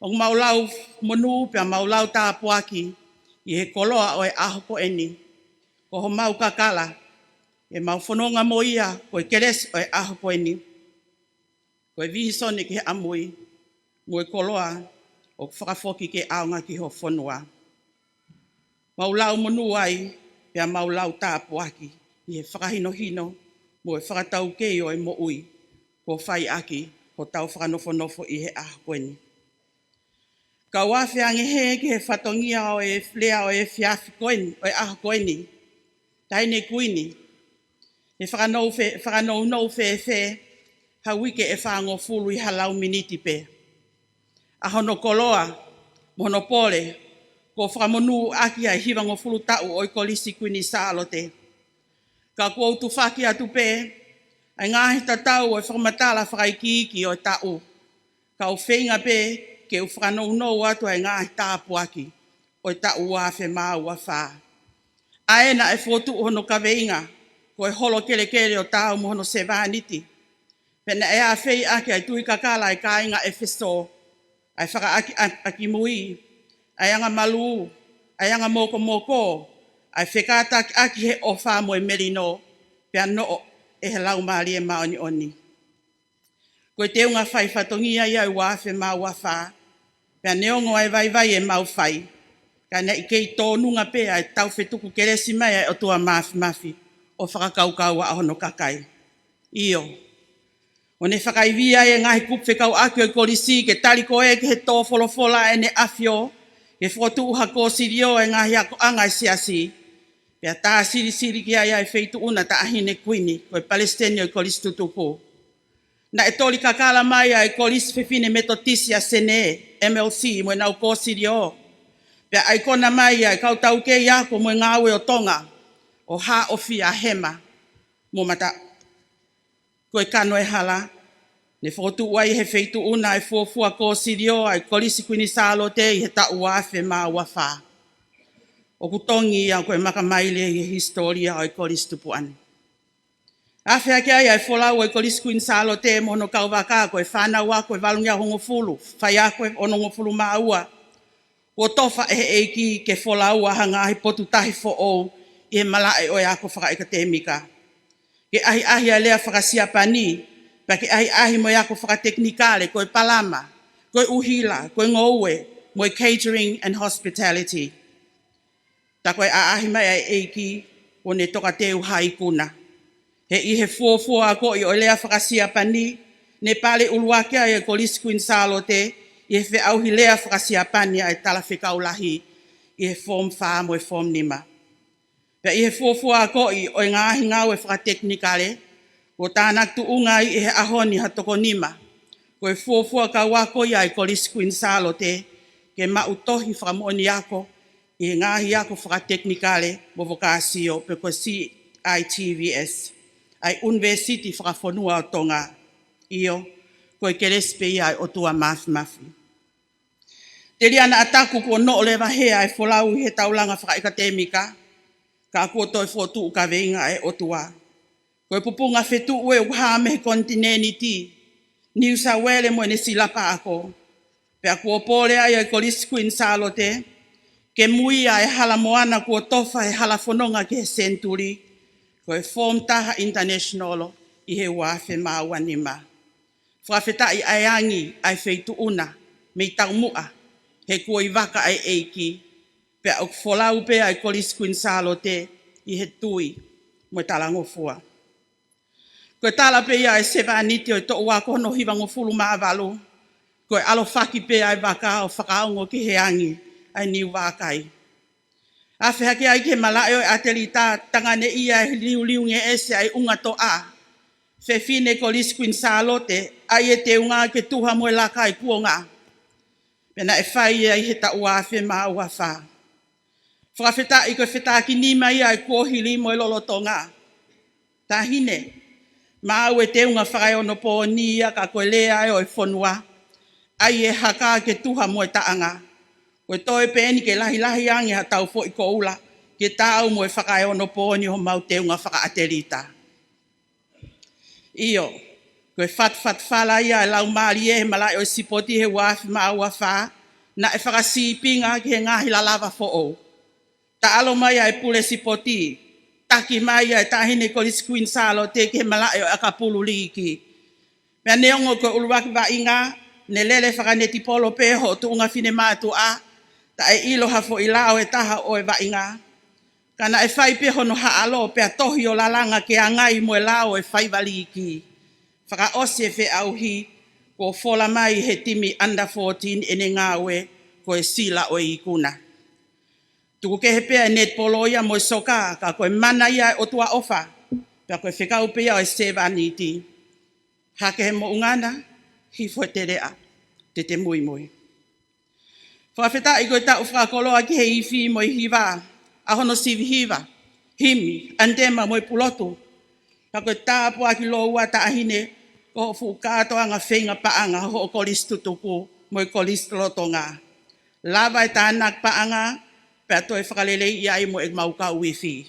ʻOku mau lau monū pea mau lau tāpuaki ʻi he koloa ʻo e ʻaho ko eni, ko homau kakala, ʻemau fononga mo ia ko e kelesi ʻo e ʻaho ko eni. Ko e vīsone ki he ʻamui, mo e koloa ʻoku fakafoki ke ʻaonga ki ho fonua. Mau lau monū ai, pea mau lau tāpuaki ʻi he fakahinohino mo e fakataukei ʻo e moʻui kuo fai ʻaki hotau fakanofonofo ʻi he ʻaho ko eni. Kau afe ange hē ki he fatongia ʻo e lea ʻo e efiafi ko eni, ʻo e ʻaho ko eni. Taʻahine Kuini, ʻe fakanounou fē-, fakanounou fēfē ha uike ʻe fāngofulu ʻi ha lau miniti pē? ʻA hono koloa mo hono pole kuo fakamonūʻaki ʻa e hivangofulu taʻu ʻo e Kolisi Kuini Sālote. Ka ʻoku ou tufaki atu pē ʻa e ngaahi tatau ʻo e fakamatala fakaikiiki ʻo e taʻu. Ka u feinga pē ke u fakanounou atu ʻa e ngaahi tāpuaki ʻo e taʻu ua afe mā ua fā. ʻA ē naʻe fokotuʻu hono kaveinga ko e Holo Kelekele ʻo Taau mo Hono Sevāniti. Pea naʻe ʻafeʻi ʻaki ʻa e tui kakala ʻa e kāinga ʻEfesō, ʻa e fakaʻaki, ʻa, ʻaki mui, ʻa e anga malū, ʻa e anga mokomoko, ʻa e fekātakiʻaki he ʻofa mo e melino, pea noʻo ʻe he Laumālie Māʻoniʻoni. Ko e teunga fai fatongia ia ʻo e ua afe mā ua fā, pea neongo ʻa e vaivai ʻemau fai, ka naʻe kei tōnunga pē ʻa e taufetuku kelesi mai ʻa e ʻOtua Māfimafi ʻo fakakaukau ʻa hono kakai. ʻIo, ʻo ne fakaivia ʻa e ngaahi kupu fekauʻaki ʻo e kolisi ke tali ko ē ki he tō folofola ʻa ʻene ʻAfio, ke fokotuʻu ha kōsilio ʻa e ngaahi akoʻanga ʻa e siasi, pea tā silisili ki ai ʻa e feituʻu na Taʻahine Kuini, ko e Palesiteni ʻo e Kolisi Tutuku. Naʻe toli kakala mai ʻa e Kolisi Fefine Metotisi ʻa Senē, M L C, mo ʻenau kōsilio. Pea ʻaikona mai ʻa e kau taukei ako mo e ngāue ʻo Tonga, ʻo haʻofia hema mo mata. Ko e kano e hala, ne fokotuʻu ai he feituʻu na ʻa e fuofua kōsilio ʻa e Kolisi Kuini Sālote ʻi he taʻu ua afe mā ua fā. ʻOku tongi ia ko e makamaile ʻi he hisitōlia ʻo e Kolisi Tupuʻa ni. Afe hake ai ʻa e folau ʻa e Kolisi Kuini Sālote mo hono kauvaka ko e fānau ako ʻe valungeau hongofulu, faiako ʻe onongofulu mā ua, kuo tofa ʻe he ʻEiki ke folau ʻa ha ngaahi potu tahi foʻou ʻi he malaʻe ʻo e ako fakaʻekatemika. Ke ʻahiʻahi ʻa e lea fakasiapani, pea ke ʻahiʻahi mo e ako fakatekinikale, ko e palama, ko e ʻuhila, ko e ngoue, mo e catering and hospitality. Ta ko e ʻaʻahi mai ʻa e ʻEiki, kuo ne tokateu ha ikuna. He ʻi he fuofua akoʻi ʻo e lea fakasiapani, ne pale ʻuluaki ai ʻa e Kolisi Kuini Sālote ʻi he feʻauhi lea fakasiapani ʻa e Talafekau Lahi ʻi he Form fā mo e Form nima. Pea ʻi he fuofua akoʻi ʻo e ngaahi ngāue fakatekinikale, kuo tānaki tuʻunga ai ʻi he ʻaho ni ha toko nima. Ko e fuofua kau ako ia ʻa e Kolisi Kuini Sālote, ke maʻu tohi fakamoʻoni ako ʻi he ngaahi ako fakatekinikale mo vokāsio pe ko e C I T V S, ʻa e ʻUnivēsiti Fakafonua ʻo Tonga. ʻIo, ko e kelesi pē ia ʻa e ʻOtua Māfimafi. Telia naʻa taku kuo noʻo leva hē ʻa e folau ʻi he taulanga fakaʻekatemika, ka kuo toe fokotuʻu kaveinga ʻa e ʻOtua. Ko e pupunga fetuʻu ʻe ʻoku hā mei he konitinēniti, Niu Sāuele mo ʻene silapa ako. Pea kuo pole ai ʻa e Kolisi Kuini Sālote, ke mui ʻa e hala moana kuo tofa he hala fononga ki he senituli, ko e Form taha International ʻi he ua afe mā ua nima. Fakafetaʻi ʻa e angi ʻa e feituʻu na mei taumuʻa, he kuo ʻi vaka ʻa e ʻEiki, pea ʻoku folau pē ʻa e Kolisi Kuini Sālote ʻi he tui mo e talangofua. Ko e tala pē ia ʻa e sevāniti ʻo e toʻu ako hono hivangofulu mā valu, ko e ʻalofaki pē ʻa e vaka ʻo fakaongo ki he angi ʻa e niu vākai. Afe hake ai ki he malaʻe ʻo e ʻatelita, tanganeʻia ʻe he liuliungeʻesi ʻa e ʻunga toʻa, fefine Kolisi Kuini Sālote, ʻa ia ʻe teunga ke tuha mo e laka ʻi kuonga. Pea naʻe fai ia ʻi he taʻu ua afe mā ua fā. Fakafetaʻi ko e fetakinima ia ʻa e kuohili mo e lolotonga. Taʻahine, maʻu ʻe teunga fakaeonopooni ia ka ko e lea ʻo e fonua, ʻa ia ʻe haka ke tuha mo e taʻanga. Ko e toe pē eni ke lahilahi ange haʻatau foʻi koula, ke taau mo e fakaeonopooni homau teunga fakaʻatelita. ʻIo, ko e fatufatufala ia ʻa e laumālie he malaʻe ʻo e sipoti he ua afe mā ua fā, naʻe fakasīpinga ki he ngaahi lalava foʻou. Taʻalo mai ʻa e pule sipoti, taki mai ʻa e Taʻahine Kolisi Kuini Sālote ki he malaʻe ʻo e ʻakapulu liiki. Pea neongo ko e ʻuluaki vaʻinga, ne lele fakanetipolo pē hoʻo tuʻunga finemātuʻa, taʻe ʻilo ha foʻi lao ʻe taha ʻo e vaʻinga. Ka naʻe fai pē hono haʻalo pea tohi ʻo lalanga ke angai mo e lao ʻo e faiva liiki. Fakaʻosi e feʻauhi, kuo fola mai he timi under fourteen ʻene ngāue ko e sila ʻo e ikuna. Tuku kehe pē ʻa e netipolo ia mo e soka, ka ko e mana ia ʻa e ʻOtua ʻofa, pea ko e fekau pē ia ʻo e sevāniti. Hake he moʻunga na, hifo he teleʻa, te te muimui. Fakafetaʻi ko e taʻu fakakoloa ki he ifi mo e hiva, ʻa hono sivi hiva, himi, ʻanitema mo e pulotu. Ka ko e tāpuaki lōua Taʻahine, ko hoʻo fuʻu kātoanga feinga paʻanga hoʻo kolisi tutuku mo e kolisi lolotonga. Lava e tānaki paʻanga, pea toe fakaleleiʻi ai mo ʻemau kau ifi.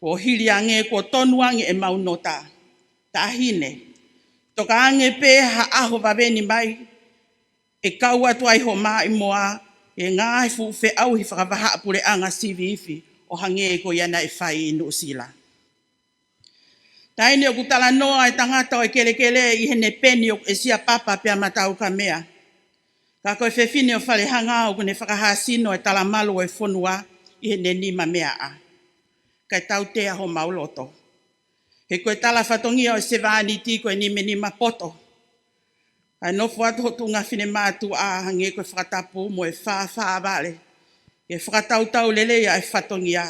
Kuo hili ange, kuo tonu ange ʻemau nota. Taʻahine, toka ange pē ha ʻaho vave ni mai, ʻe kau atu ai ho maʻimoa he ngaahi fuʻu feʻauhi fakavahaʻapuleʻanga sivi ifi ʻo hangē ko ia naʻe fai ʻi Nuʻusila. Taʻahine, ʻoku talanoa e tangata ʻo e kelekele ʻi heʻene peni ʻoku ʻesia papa pea matauka meʻa. Ka ko e fefine ʻo Falehanga ʻoku ne fakahāsino e talamalu ʻo e fonua ʻi heʻene nima meʻa. Kae tautea homau loto. He ko e tala fatongia ʻo e sevāniti ko e nimanima poto. ʻA e nofo atu ho tuʻunga finemātuʻa hangē ko e fakatapu mo e fāfā vale. Ke fakatautau lelei ʻa e fatongia.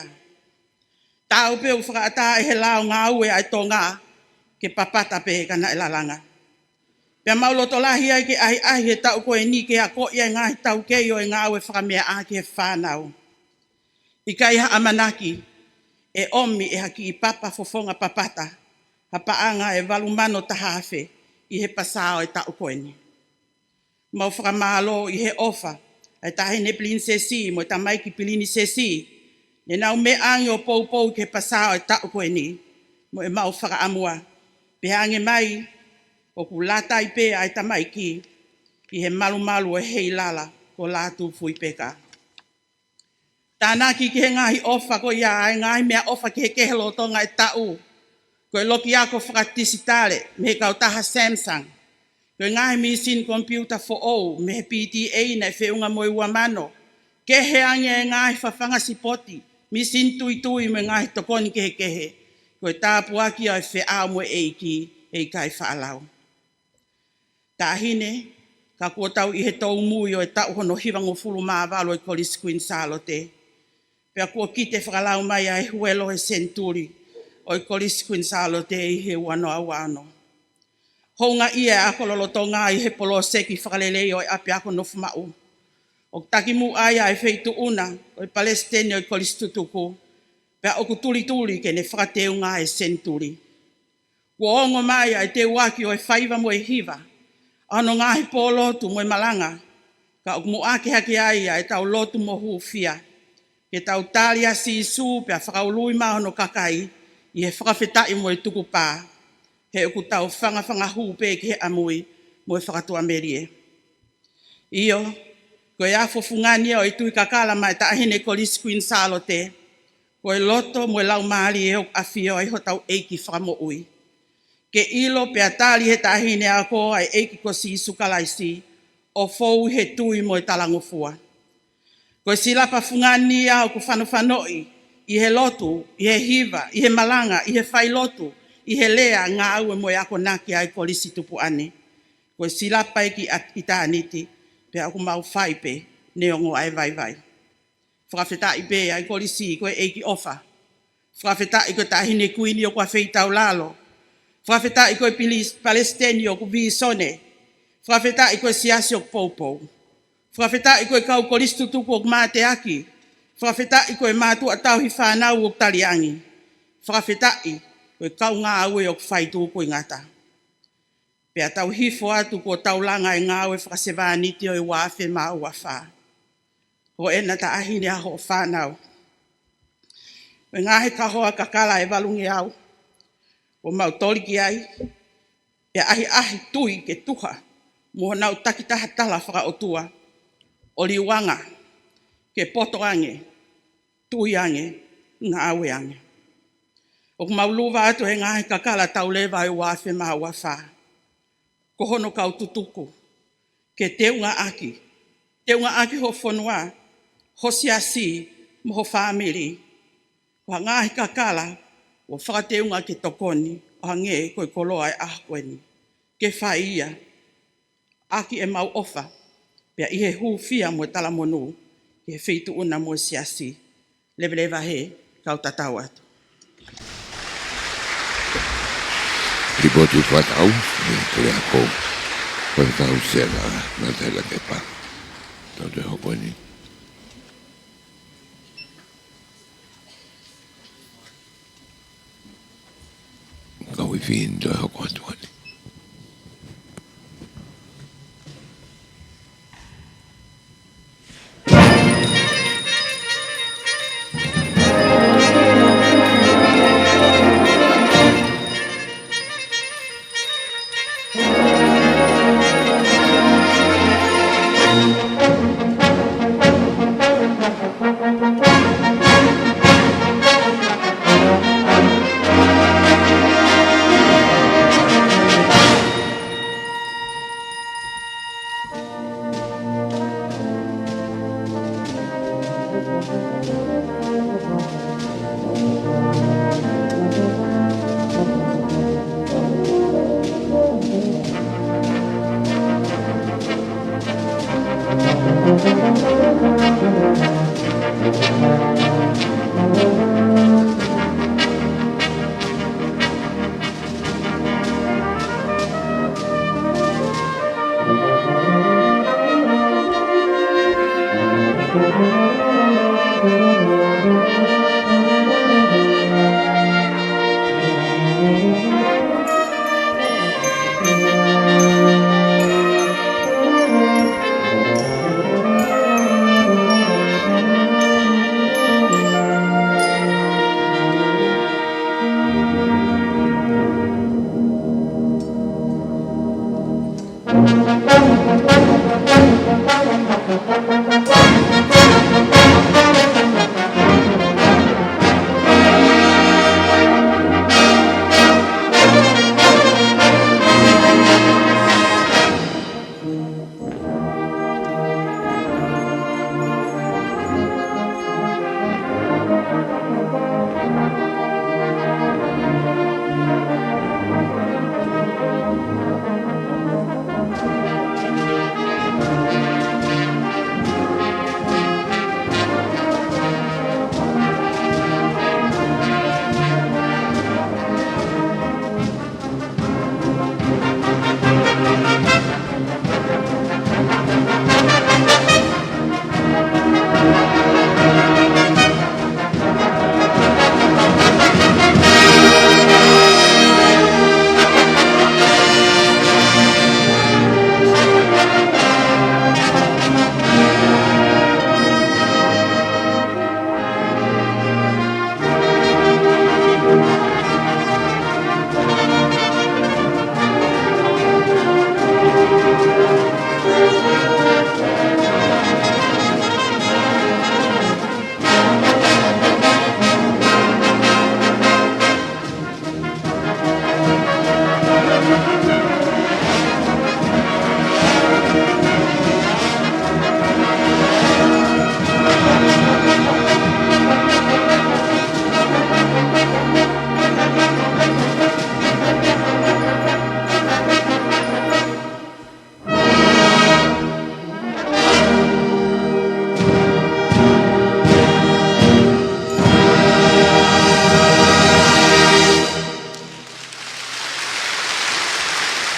Taau pē ʻoku fakaʻatā ʻe he lao ngāue ʻa e Tonga ke papata pē ka naʻe lalanga. Pea mau loto lahi ai ke ʻahiʻahi he taʻu ko eni ke akoʻi ʻa e ngaahi taukei ʻo e ngāue fakameaʻa ki he fānau. ʻIkai ha ʻamanaki ʻe ʻomi ʻe ha kiʻi papa fofonga papata ha paʻanga ʻe valu mano taha afe ʻi he pasa ʻo e taʻu ko eni. Mau fakamālō ʻi he ʻofa ʻa e Taʻahine Pilinisesi mo e Tamaiki Pilinisesi ne nau meʻa ange ʻo poupou ki he pasa ʻo e taʻu ko eni, mo ʻemau fakaʻamua pehē ange mai ʻoku lata ai pē ʻa e tamaiki ʻi he malumalu ʻo e heilala ko Lātūfuipeka. Tānaki ki he ngaahi ʻofa ko ia ʻa e ngaahi meʻaʻofa kehekehe lolotonga e taʻu, ko e loki ako fakatisitale mei he kautaha Samsung, ko e ngaahi mīsini komipiuta foʻou mei he P T A naʻe feʻunga mo e ua mano, kehe ange e ngaahi fafanga sipoti, mīsini tuitui mo e ngaahi tokoni kehekehe, ko e tāpuaki ʻo e feʻao mo e ʻEiki ʻe ʻikai faʻa lau. Taʻahine, ka kuo tau ʻi he toumui ʻo e taʻu hono hivangofulu mā valu ʻo e Kolisi Kuini Sālote, pea kuo kite fakalau mai ʻa e huelo ʻo e senituli ʻo e Kolisi Kuini Sālote ʻi he ua noa ua ono. Houngaʻia e ako lolotonga ʻi he poloseki fakalelei ʻo e ʻapiako Nofomaʻu. ʻOku takimuʻa ai ʻa e Feituʻuna ko e Palesiteni ʻo e Kolisi Tutuku, pea ʻoku tulituli ke ne fakateunga e senituli. Kuo ongo mai ʻa e teuaki ʻo e faiva mo e hiva ʻa hono ngaahi pōlotu mo e malanga, ka ʻoku muʻaki hake ai ʻa ʻetau lotu mo hūfia ke tau tali ʻa Sīsū pea fakaului mai hono kakai ʻi he fakafetaʻi mo e tukupā, he ʻoku tau fangafanga hū pē ki he ʻamui mo e fakatuʻamelie. ʻIo, ko e afo fungani ʻo e tui kakala maʻa e Taʻahine Kolisi Kuini Sālote, ko e loto mo e laumālie ʻoku ʻafio ai hotau ʻEiki Fakamoʻui. Ke ʻilo pea tali ʻe he taʻahine ako ʻa e ʻEiki ko Sīsū Kalaisi, ʻo fou he tui mo e talangofua. Ko e silapa fungani ia ʻoku fanofanoʻi ʻi he lotu, ʻi he hiva, ʻi he malanga, ʻi he failotu, ʻi he lea, ngāue mo e akonaki ʻa e Kolisi Tupuʻa ni. Ko e silapa ia ki ʻitāniti, pea ʻoku mau fai pē neongo ʻa e vaivai. Fakafetaʻi pē ʻa e Kolisi ko e ʻEiki ʻofa. Fakafetaʻi ko e Taʻahine Kuini ʻoku ʻafeitaulalo. Fakafetaʻi ko e Pilis-, Palesiteni ʻoku vīsone. Fakafetaʻi ko e Siasi ʻoku poupou. Fakafetaʻi ko e kau Kolisi Tutuku ʻoku mateaki. Fakafetaʻi ko e mātuʻa tauhi fānau ʻoku taliangi. Fakafetaʻi ko e kau ngāue ʻoku fai tukuingata. Pea tau hifo atu kuo tau langa e ngāue fakasevāniti ʻo e ua afe mā ua fā. Ko ena Taʻahine ʻa hoʻo fānau. Ko e ngaahi kahoa kakala ʻe valungeau kuo mau toli ki ai, pea ʻahiʻahi tui ke tuha mo honau takitaha tala fakaʻotua, ʻo liuanga ke poto ange, tui ange, ngāue ange. ʻOku mau luva atu he ngaahi kakala tauleva ʻo e ua afe mā ua fā, ko hono kau tutuku, ke teungaʻaki, teungaʻaki ho fonua, ho siasi, mo ho fāmili. Ko e ngaahi kakala kuo fakateunga ke tokoni, ʻo hangē ko e koloa ʻo e ʻaho ko eni, ke fai ia ʻaki ʻemau ʻofa, pea ʻi he hūfia mo e talamonū ki he Feituʻuna mo e Siasi. Leveleva hē, kau tatau atu. Lipooti fakataʻu mei he Puleako, Faifekau Sela Natela Kepa. Tau toe hoko eni. Kau Ifini, toe hoko atu eni.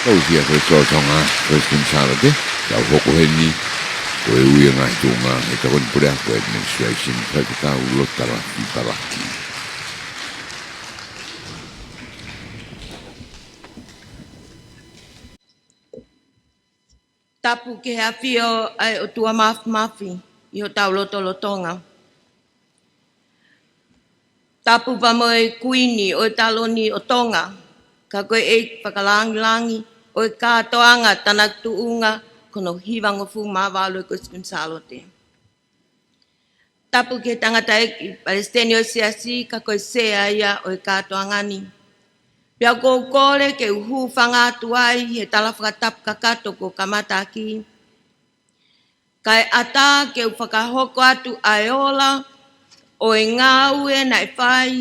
Tau sia ko e tō Tonga, ko e Queen Sālote, tau hoko heni, ko e ui ʻa e ngaahi tuʻunga, he tokoni puleako administration, faifekau Lotalafi Palaki. Tapu ki he ʻafio ʻa e ʻOtua Māfimafi ʻi hotau lotolotonga. Tapu pea mo e Kuini ʻo e taloni ʻo Tonga, ka ko e ʻEiki Fakalāngilangi ʻo e kātoanga tānaki tuʻunga ko hono hivangofulu mā valu ʻo e Queen Sālote. Tapu ki he tangataʻeiki Palesiteni ʻo e Siasi, ka ko e Sea ia ʻo e kātoanga ni. Pea ʻoku ou kole ke u hūfanga atu ai he tala fakatapu kakato kuo kamata ʻaki, kae ʻatā ke u fakahoko atu ʻa e ola ʻo e ngāue naʻe fai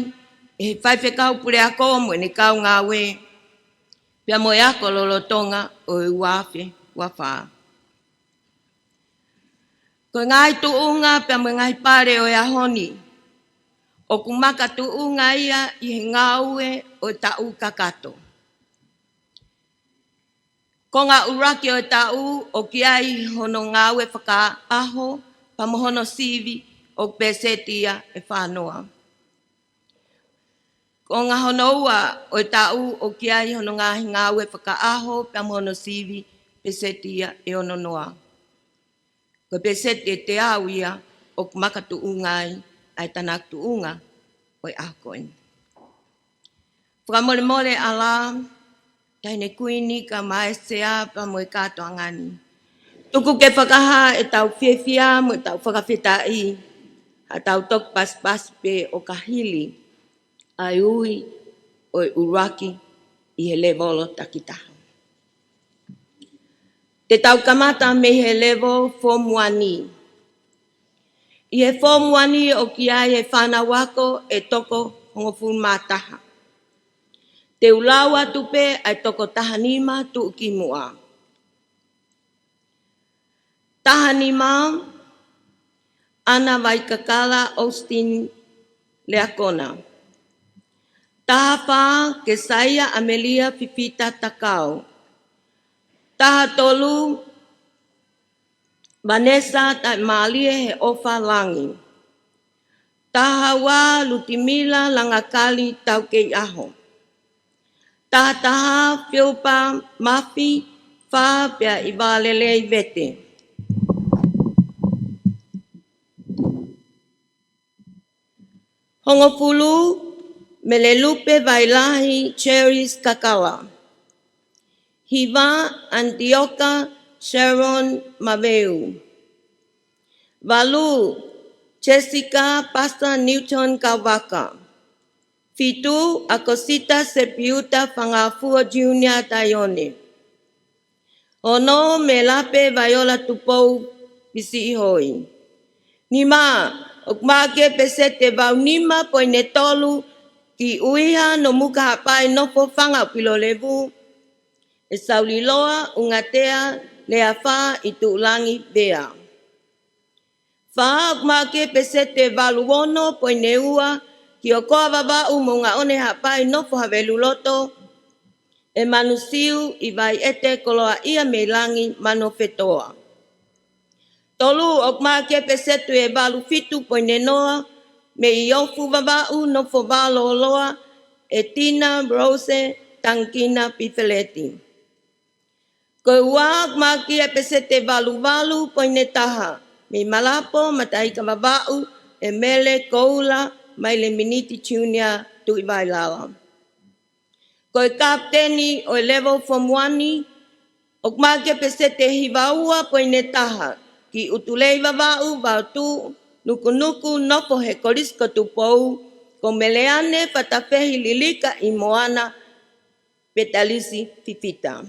ʻe he faifekau puleako mo ʻene kau ngāue, pea mo e ako lolotonga ʻo e ua afe ua fā. Ko e ngaahi tuʻunga pea mo e ngaahi pale ʻo e ʻaho ni, ʻoku makatuʻunga ia ʻi he ngāue ʻo e taʻu kakato. Konga ʻuluaki ʻo e taʻu ʻoku ʻi ai hono ngāue fakaʻaho pea mo hono sivi, ʻoku peseti ia ʻe fā noa. Konga hono ua ʻo e taʻu ʻoku ʻi ai hono ngaahi ngāue fakaʻaho pea mo hono sivi, peseti ia ʻe ono noa. Ko e peseti ʻe teau ia ʻoku makatuʻunga ai ʻa e tānaki tuʻunga ʻo e ʻaho ko eni. Fakamolemole ʻa e Taʻahine Kuini kae ʻumaʻā e Sea pea mo e kātoanga ni. Tuku ke fakahā ʻetau fiefia mo ʻetau fakafetaʻi, ʻa ʻetau toki pasipasi pē ʻo ka hili ʻa e ui ʻo e ʻuluaki ʻi he lēvolo takitaha. Te tau kamata mei he level Form One. ʻI he Form One ʻoku ʻi ai e fānau ako ʻe toko hongofulu mā taha. Te u lau atu pē ʻa e toko taha nima tuʻu ki muʻa. Taha nima, ʻAna Vaikakala Austin Leakona. Taha fā, Kesaia ʻAmelia Fifita Takao. Taha tolu, Vanessa Taʻemālie Heʻofa Langi. Taha ua, Lutimila Langakali Taukeiʻaho. Taha taha, Filipa Mafi, fā pea ʻi Vālelei Vete. Hongofulu, Melelupe Vailahi Cheris Kakala. Hiva, Antioka Sharon Maveu. Valu, Jessica Pastor Newton Kavaka. Fitu, ʻAkosita Sepiuta Fangafua Junior Taione. Ono, Melelupe Vaiola Tupou Pisiʻihoi. Nima, ʻoku maʻu ki he peseti ʻe valu nima poini tolu, Kiʻuiha Nomuka Haʻapai Nofo Fanga ʻo Pilolevu, ʻe Sauliloa ʻUngatea Leafa ʻi Tuʻulangi Vea. Fā, ʻoku maʻu ki he peseti ʻe valu ono poini ua, Kiokoa Vavaʻu Moʻungaʻone Haʻapai Nofo Haveluloto, ʻe Manusiu ʻi Vaiʻete Koloaʻia mei Langi Manofetoa. Tolu, ʻoku maʻu ki he peseti ʻe valu fitu poini noa, Meiofu Vavaʻu Nofo Vā Loloa, ʻe Tina Rose Tangikina Pifeleti. Ko e ua, ʻoku maʻu ki he peseti ʻe valu valu poini taha, mei Malapo Mataika Vavaʻu, ʻe Mele Koula Maileminiti Junior Tuʻivailala. Ko e kapiteni ʻo e level Form One, ʻoku maʻu ki he peseti ʻe hiva ua poini taha, Kiʻutulei Vavaʻu Vaotuʻu Nukunuku Nofo he Kolisi ko Tupou, ko Meleane Fatafehi Lilika ʻi Moana, Petalisi Fifita.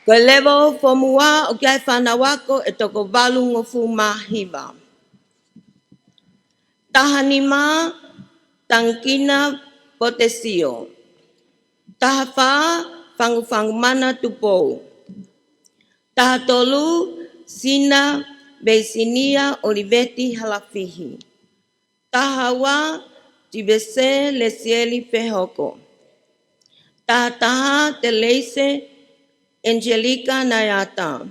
Ko e level Form One ʻoku ʻi ai e fānau ako ʻe toko valungofulu mā hiva. Taha nima, Tangikina Potesio. Taha fā, Fangufangumana Tupou. Taha tolu, Sina Veisinia ʻOliveti Halafihi. Taha ua, Tivese Lesieli Fehoko. Taha taha, Teleise Angelika Naiata.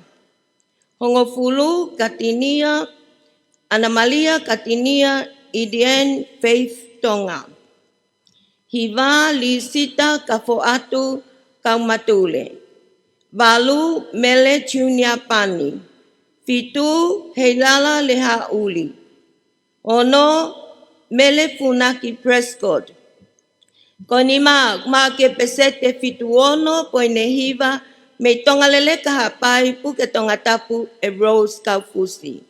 Hongofulu, Katinia, ʻAna Malia Katinia Idian Faith Tonga. Hiva, Lisita Kafoatu Kaumatule. Valu, Mele Junior Pani. Fitu, Heilala Lehaʻuli. Ono, Mele Funaki Prescott. Ko e nima, ʻoku maʻu ki he peseti ʻe fitu ono poini hiva, mei Tongaleleka Haʻapai, Puke Tongatapu, ʻe Rose Kaufusi.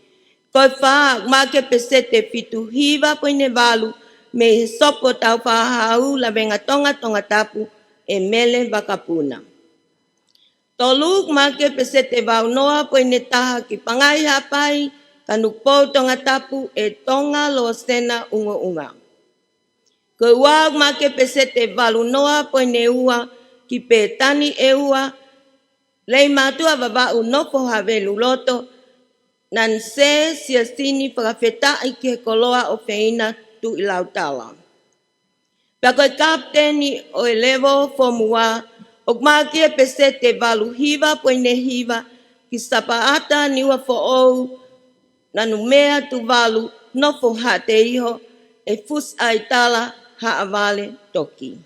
Ko e fā, ʻoku maʻu ki he peseti ʻe fitu hiva poini valu, mei he Sopu Taufaʻāhau Lavengatonga Tongatapu, ʻe Mele Vakapuna. Tolu, ʻoku maʻu ki he peseti ʻe valu noa poini taha, ki Pangai Haʻapai, Kanukupou Tongatapu, ʻe Tonga Losena ʻUngaʻunga. Ko e ua, ʻoku maʻu ki he peseti ʻe valu noa poini ua, ki Petani ʻEua Leimātuʻa Vavaʻu Nofo Haveluloto, Nanisē Siasini Fakafetaʻi ki he Koloa ʻOfeina Tuʻilautala. Pea ko e kapiteni ʻo e level Form One, ʻoku maʻu ki he peseti ʻe valu hiva poini hiva, ki Sapaʻata Niuafoʻou Nanumea Tuvalu Nofo Haʻateiho, ʻe Fusi ʻAitala Haʻavale Toki.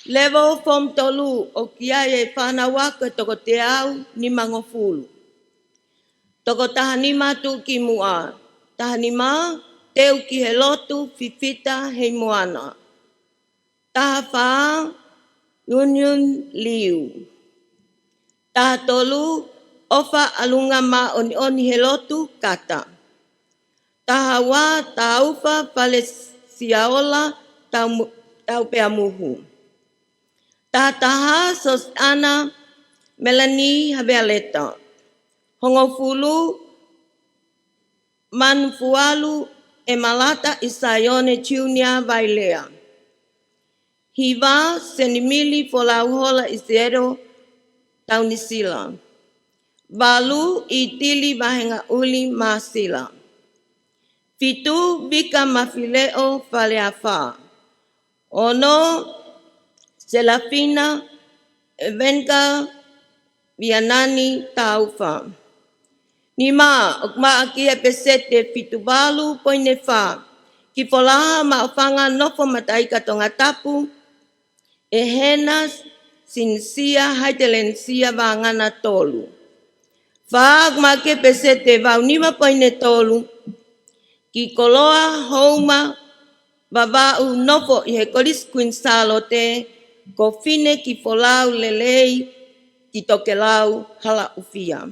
Level Form Tolu, ʻoku ʻi ai e fānau ako ʻe toko teau nimangofulu. Toko taha nima, Tuʻukimuʻa. Taha nima, Teukihelotu Fifita Heimoana. Taha fā, Yun Yun Liu. Taha tolu, ʻOfa ʻAlunga Māʻoniʻoni Helotu Kata. Taha ua, Taufa Falesiaola Tau-, Taupeamuhu. Taha taha, Sosiana Melanie Havealeta. Hongofulu, Manufualu ʻEmalata ʻIsaione Junior Vailea. Hiva, Senimili Folauhola ʻIsielo Taunisila. Valu, ʻItili Vahengaʻuli Māsila. Fitu, Vika Mafileʻo Faleafa. Ono, Selafina ʻEvenka Vianani Taufa. Nima, ʻoku maʻa ʻaki e peseti ʻe fitu valu poini fā ki Folaha Maʻufanga Nofo Mataika Tongatapu, ʻe Hena Sinisia Haitelenisia Vangana Tolu. Fā, ʻoku maʻa ʻaki e peseti ʻe valu nima poini tolu ki Koloa Houma Vavaʻu Nofo ʻi he Kolisi Kuini Sālote, ko Fine ki Folau Lelei ki Tokelau Halaʻufia.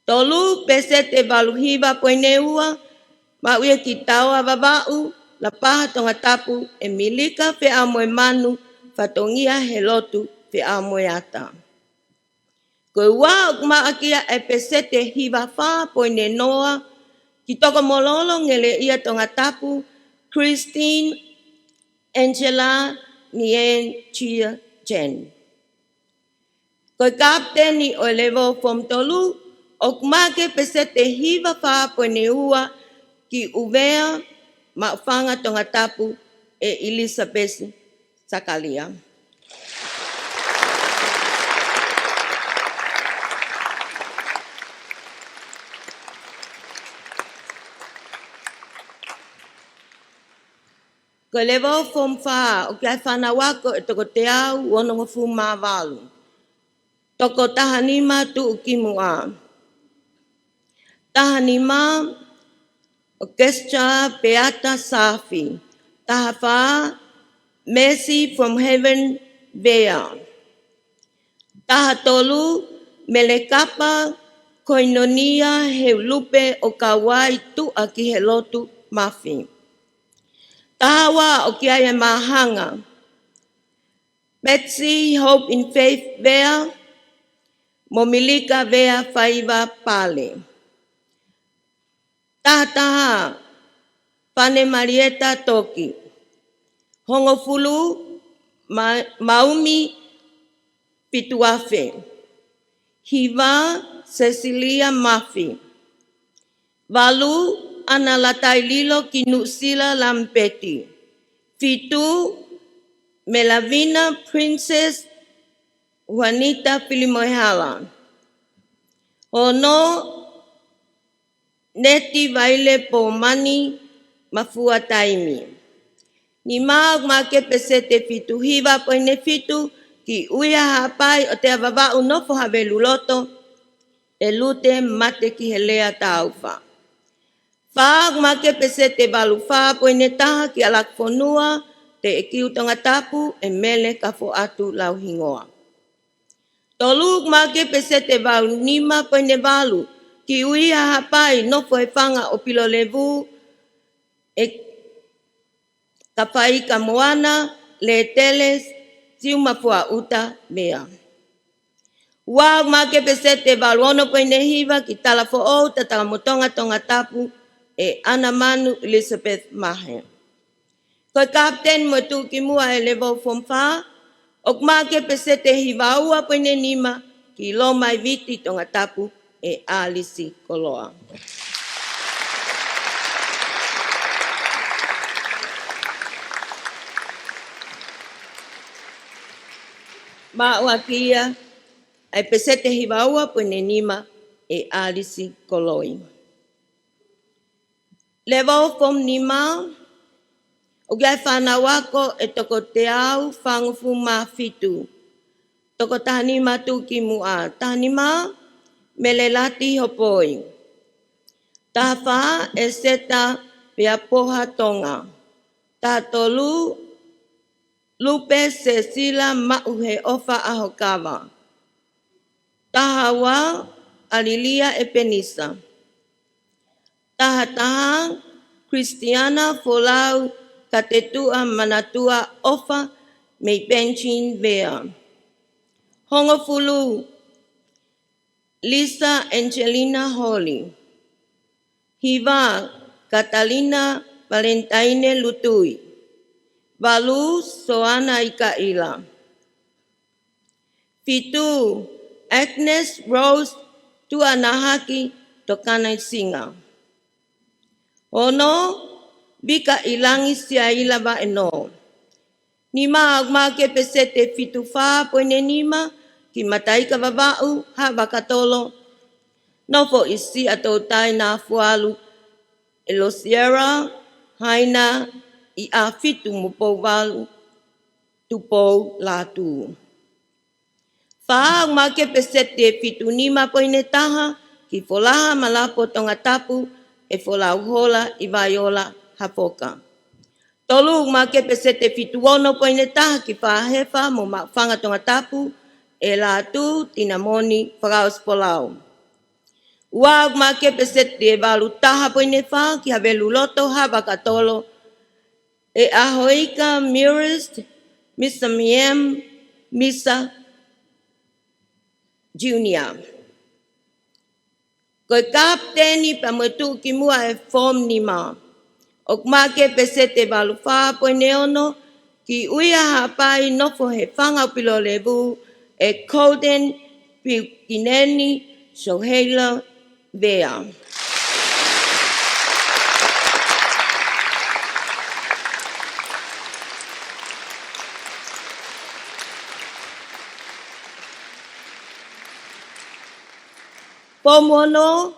Tolu, peseti ʻe valu hiva poini ua, maʻu ia ki Taoa Vavaʻu, Lapaha Tongatapu, ʻe Milika Feʻamoemanu Fatongia Helotu Feʻamoeata. Ko e ua, ʻoku maʻa ʻaki ia e peseti ʻe hiva fā poini noa ki Tokomololo Ngeleʻia Tongatapu, Christine Angela Nien Chia Chen. Ko e kapiteni ʻo e level Form Tolu, ʻoku maʻa ʻaki e peseti ʻe hiva fā poini ua ki ʻUvea Maʻufanga Tongatapu, ʻe Elizabeth Sakalia. Ko e level Form Five, ʻoku ʻi ai e fānau ako ʻe toko teau onongofulu mā valu. Toko taha nima tuʻukimuʻa. Taha nima, Orchestra Peata Safi. Taha fā, Mercy from Heaven Vea. Taha tolu, Melekapa Koinonia Heulupe ʻo Kauai Tuʻa ki he Lotu Mafi. Taha ua, ʻoku ʻi ai e māhanga. Betsy Hope in Faith Vea, mo Milika Vea Faiva Pale. Taha taha, Fane Malieta Toki. Hongofulu, Ma-, Maumi Pituafe. Hiva, Cecilia Mafi. Valu, ʻAna Lataililo ki Nuʻusila Lamipeti. Fitu, Melavina Princess Juanita Filimoehala. Ono, Neti Vaile Pomani Mafuataimi. Nima, ʻoku maʻa ʻaki e peseti ʻe fitu hiva poini fitu ki ʻUiha Haʻapai ʻo Tea Vavaʻu Nofo Haveluloto, ʻe Lute Mate ki he Lea Taufa. Fā, ʻoku maʻa ʻaki e peseti ʻe valu fā poini taha ki ʻAlakifonua Teʻekiu Tongatapu, ʻe Mele Kafoatu Lauhingoa. Tolu, ʻoku maʻa ʻaki e peseti ʻe valu nima poini valu ki ʻUiha Haʻapai Nofo Hefanga ʻo Pilolevu, ʻe Kafaika Moana Letele Siumafuaʻuta Vea. Ua, ʻoku maʻa ʻaki e peseti ʻe valu ono poini hiva ki Talafoʻou Tatakamotonga Tongatapu, ʻe ʻAnamanu Elizabeth Mahe. Ko e kapiteni mo e tuʻukimuʻa ʻo e level Form Five, ʻoku maʻa ʻaki e peseti ʻe hiva ua poini nima ki Lomaiviti Tongatapu, ʻe ʻAlisi Koloa. Maʻu ʻaki ia ʻa e peseti ʻe hiva ua poini nima ʻe ʻAlisi Koloi. Level Form Nima, ʻoku ʻi ai e fānau ako ʻe toko teau fāngofulu mā fitu. Toko taha nima tuʻukimuʻa. Taha nima, Melelati Hopoi. Taha fā, ʻEseta Peapoha Tonga. Taha tolu, Lupe Sesila Maʻuheʻofa ʻAhokava. Taha ua, ʻAlilia ʻEpenisa. Taha taha, Christiana Folau Katetuʻa Manatua ʻOfa mei Pension Vea. Hongofulu, Lisa Angelina Holly. Hiva, Katalina Valentine Lutui. Valu, Soana Ikaila. Fitu, Agnes Rose Tuʻanahaki Tokanaisinga. Ono, Vika ʻIlangi Siaila Vaʻenō. Nima, ʻoku maʻu ʻaki e peseti ʻe fitu fā poini nima ki Mataika Vavaʻu Haʻavakatolo, nofo ʻi Siaʻatoutai Nafualu, ʻe Losiela Haina ʻIʻafitu Mopouvalu Tupou Lātū. Fā, ʻoku maʻu ʻaki e peseti ʻe fitu nima poini taha ki Folaha Malapo Tongatapu, ʻe Folau Hola ʻi Vaiola Hafoka. Tolu, ʻoku maʻu ʻaki e peseti ʻe fitu ono poini taha ki Fahefa mo Maʻufanga Tongatapu, ʻe Lātū Tinamoni Fakaʻosi Folau. Ua, ʻoku maʻu ʻaki e peseti ʻe valu taha poini fā ki Haveluloto Haʻavakatolo, ʻe ʻAhoika Mirist Misamiem Misa Junior. Ko e kapiteni pea mo e tuʻukimuʻa ʻo e foomu nima, ʻoku maʻu ʻaki e peseti ʻe valu fā poini ono ki ʻUiha Haʻapai, nofo he Fanga ʻo Pilolevu, ʻe Golden Piukineni Soheila Vea. Foomu ono,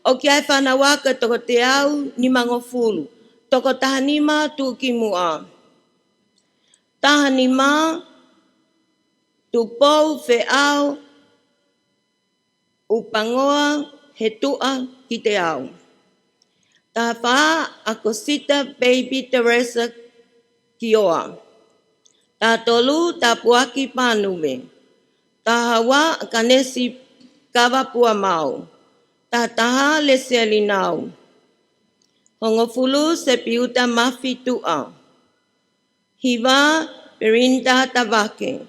ʻoku ʻi ai e fānau ako ʻe toko teau nimangofulu, toko taha nima tuʻukimuʻa. Taha nima, Tupou Feʻao ʻUpangoa Hetuʻa Kiteau. Taha fā, ʻAkosita Baby Teresa Kioa. Taha tolu, Tapuaki Panuve. Taha ua, ʻAkanesi Kavapuamau. Taha taha, Lesieli Nau. Hongofulu, Sepiuta Mafi Tuʻa. Hiva, Belinda Tavake.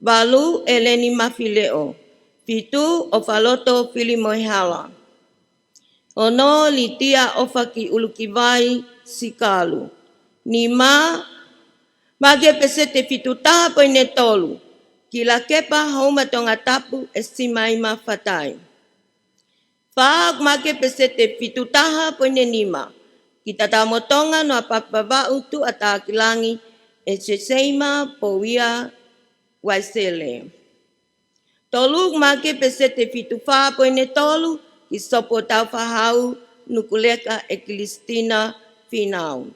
Valu, ʻEleni Mafileʻo. Fitu, ʻOfaloto Filimoehala. Ono, Litia ʻOfakiʻulukivai Sikalu. Nima, maʻu ʻaki e peseti ʻe fitu taha poini tolu ki Lakepa Houma Tongatapu, ʻe Simaima Fatai. Fā, ʻoku maʻu ʻaki e peseti ʻe fitu taha poini nima ki Tataumotonga Noa Papi Vavaʻu Tuʻatākilangi, ʻe Seseima Pouia Uaisele. Tolu, ʻoku maʻu ʻaki e peseti ʻe fitu fā poini tolu ki Sopu ʻo Taufahau Nukuleka, ʻe Kilisitina Finau.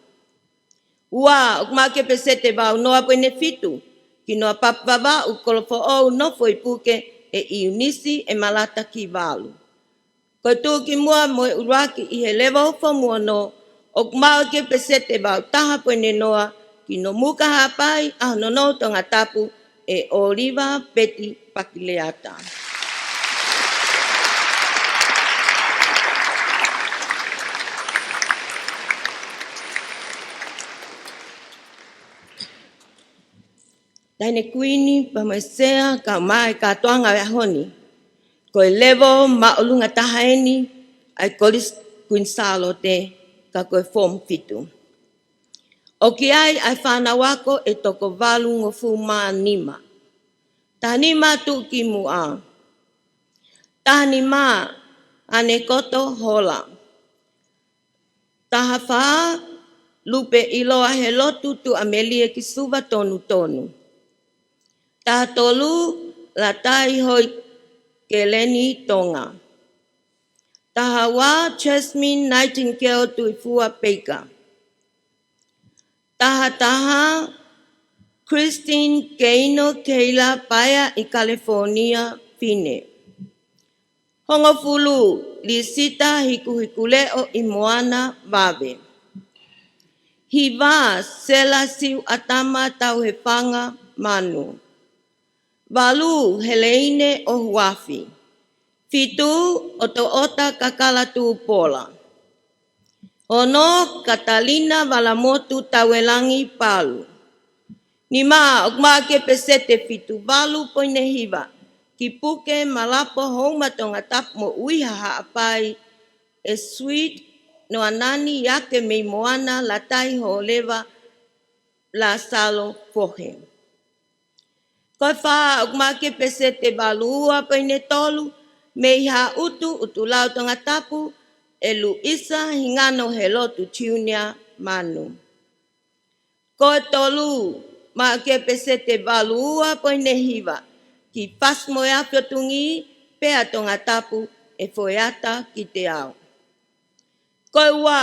Ua, ʻoku maʻu ʻaki e peseti ʻe valu noa poini fitu ki Noa Papi Vavaʻu Kolofoʻou, nofo ʻi Puke, ʻe ʻIunisi ʻe Malata Kivalu. Ko e tuʻukimuʻa mo e ʻuluaki ʻi he level foomu ono, ʻoku maʻu ʻaki e peseti ʻe valu taha poini noa ki Nomuka Haʻapai, ʻAhononou Tongatapu, ʻe ʻOliva Peti Pakileata. Taʻahine Kuini pea mo e Sea, kau mai e kātoanga ʻo e ʻaho ni. Ko e level māʻolunga taha eni ʻa e Kolisi Kuini Sālote, ka ko e foomu fitu. ʻOku ʻi ai ʻa e fānau ako ʻe toko valungofulu mā nima. Taha nima tuʻukimuʻa. Taha nima, ʻAnekoto Hola. Taha fā, Lupe ʻIloa Helotu Tuʻamelie ki Suva Tonutonu. Taha tolu, Latai Hoikeleni Tonga. Taha ua, Jasmine Nightingale Tuʻifua Peika. Taha taha, Christine Keino Keila Paea ʻi California, Fine. Hongofulu, Lisita Hikuhikuleʻo ʻi Moana, Vave. Hiva, Sela Siuʻatama Tauhefanga, Manu. Valu, Heleine ʻOhuafi. Fitu, ʻOtoʻota Kakala Tupola. Ono, Katalina Valamotu Tauelangi, Palu. Nima, ʻoku maʻu ʻaki e peseti ʻe fitu valu poini hiva ki Puke Malapo Houma Tongatapu mo ʻUiha Haʻapai, ʻe Sweet Noanani Iake mei Moana, Latai Holeva, Lāsalo Fohe. Ko e fā, ʻoku maʻu ki he peseti ʻe valu ua poini tolu mei Haʻutu, ʻUtulau, Tongatapu, ʻe Luisa Hingano Helotu Junior Manu. Ko e tolu, maʻu ki he peseti ʻe valu ua poini hiva, ki Fasi Moeafe ʻo Tungī, pea Tongatapu, ʻe Foeata Kiteao. Ko e ua,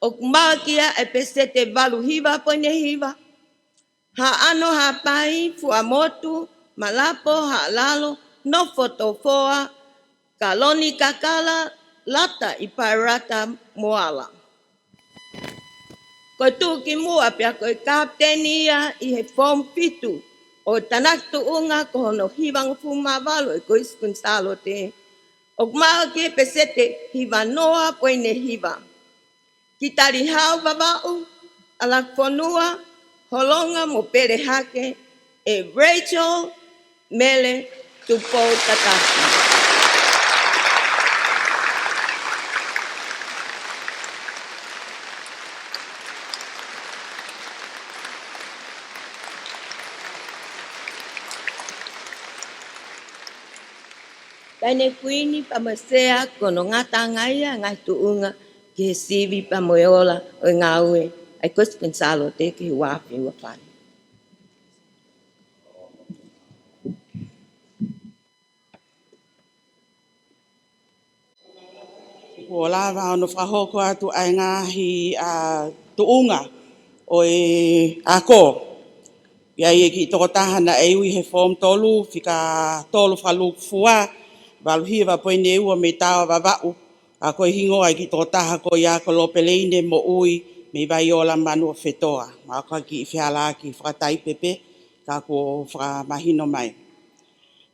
ʻoku maʻu ki ai e peseti ʻe valu hiva poini hiva, Haʻano Haʻapai, Fuaʻamotu, Malapo, Haʻalalo, Nofo Tofoa, Kaloni Kakala, Lata ʻi Paerata Moala. Ko e tuʻukimuʻa pea ko e kapiteni ia ʻi he foomu fitu ʻo e tānaki tuʻunga ko hono hivangofulu mā valu ʻo e Kolisi Kuini Sālote, ʻoku maʻu ki he peseti ʻe hiva noa poini hiva, ki Talihau Vavaʻu, ʻAlafonua, Holonga mo Pelehake, ʻe Rachel Mele Tupou Tataki. Taʻahine Kuini pea mo e Sea, ko hono ngataʻanga ia e ngaahi tuʻunga ki he sivi pea mo e ola ʻo e ngāue ʻa e Kolisi Kuini Sālote ki he ua afe ua fā. Kuo lava hono fakahoko atu ʻa e ngaahi, ā, tuʻunga ʻo e ako. ʻI ai e kiʻi tokotaha naʻe ui he foomu tolu, fika tolu fakalūkufua, valu hiva poini ua mei Taoa Vavaʻu, ʻa ko e hingoa e kiʻi tokotaha ko ia ko Lopeleine Moʻui mei Vaiola Manuofetoa. Maʻu ha kiʻi fehālaaki fakataipe pē, ka kuo fakamahino mai.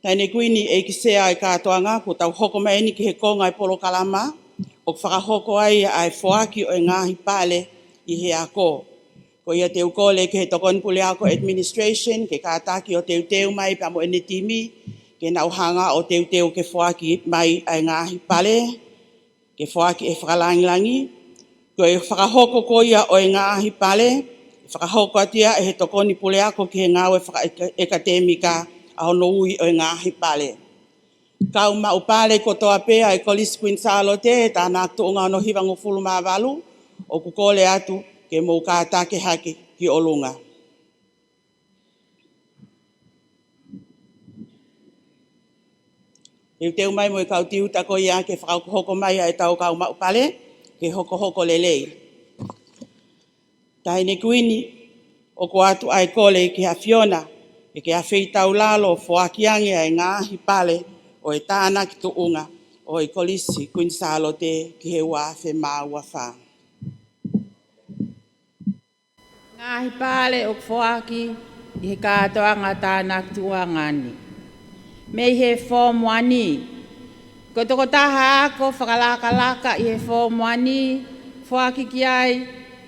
Taʻahine Kuini, ʻEiki Sea ʻo e kātoanga, kuo tau hoko mai eni ki he konga ʻo e polokalama, ʻoku fakahoko ai ʻa e foaki ʻo e ngaahi pale ʻi he ako. Ko ia te u kole ki he Tokoni Puleako Administration, ke kātaki ʻo teuteu mai pea mo ʻene timi, ke nau hanga ʻo teuteu ke foaki mai ʻa e ngaahi pale, ke foaki ʻe he fakalāngilangi. Ko e fakahoko ko ia ʻo e ngaahi pale, fakahoko atu ia ʻe he Tokoni Puleako ki he Ngāue Fakaʻeka-, ʻEkatēmika ʻa hono ui ʻo e ngaahi pale. Kau maʻu pale kotoa pē ʻa e Kolisi Kuini Sālote, tānaki tuʻunga hono hivangofulu mā valu, ʻoku kole atu ke mou kātaki hake ki ʻolunga. Teuteu mai mo e kau tiuta ko ia ke fakahoko mai ʻa e tau kau maʻu pale, ke hokohoko lelei. Taʻahine Kuini, ʻoku ʻoatu ʻa e kole ki he ʻAfiona, ke ke afeitaulalo foaki ange ʻa e ngaahi pale ʻo e tānaki tuʻunga ʻo e Kolisi Kuini Sālote ki he ua afe mā ua fā. Ngaahi pale ʻoku foaki ʻi he kātoanga tānaki tuʻunga ni. Mei he foomu uani. Ko e tokotaha ako fakalakalaka ʻi he foomu uani, foaki ki ai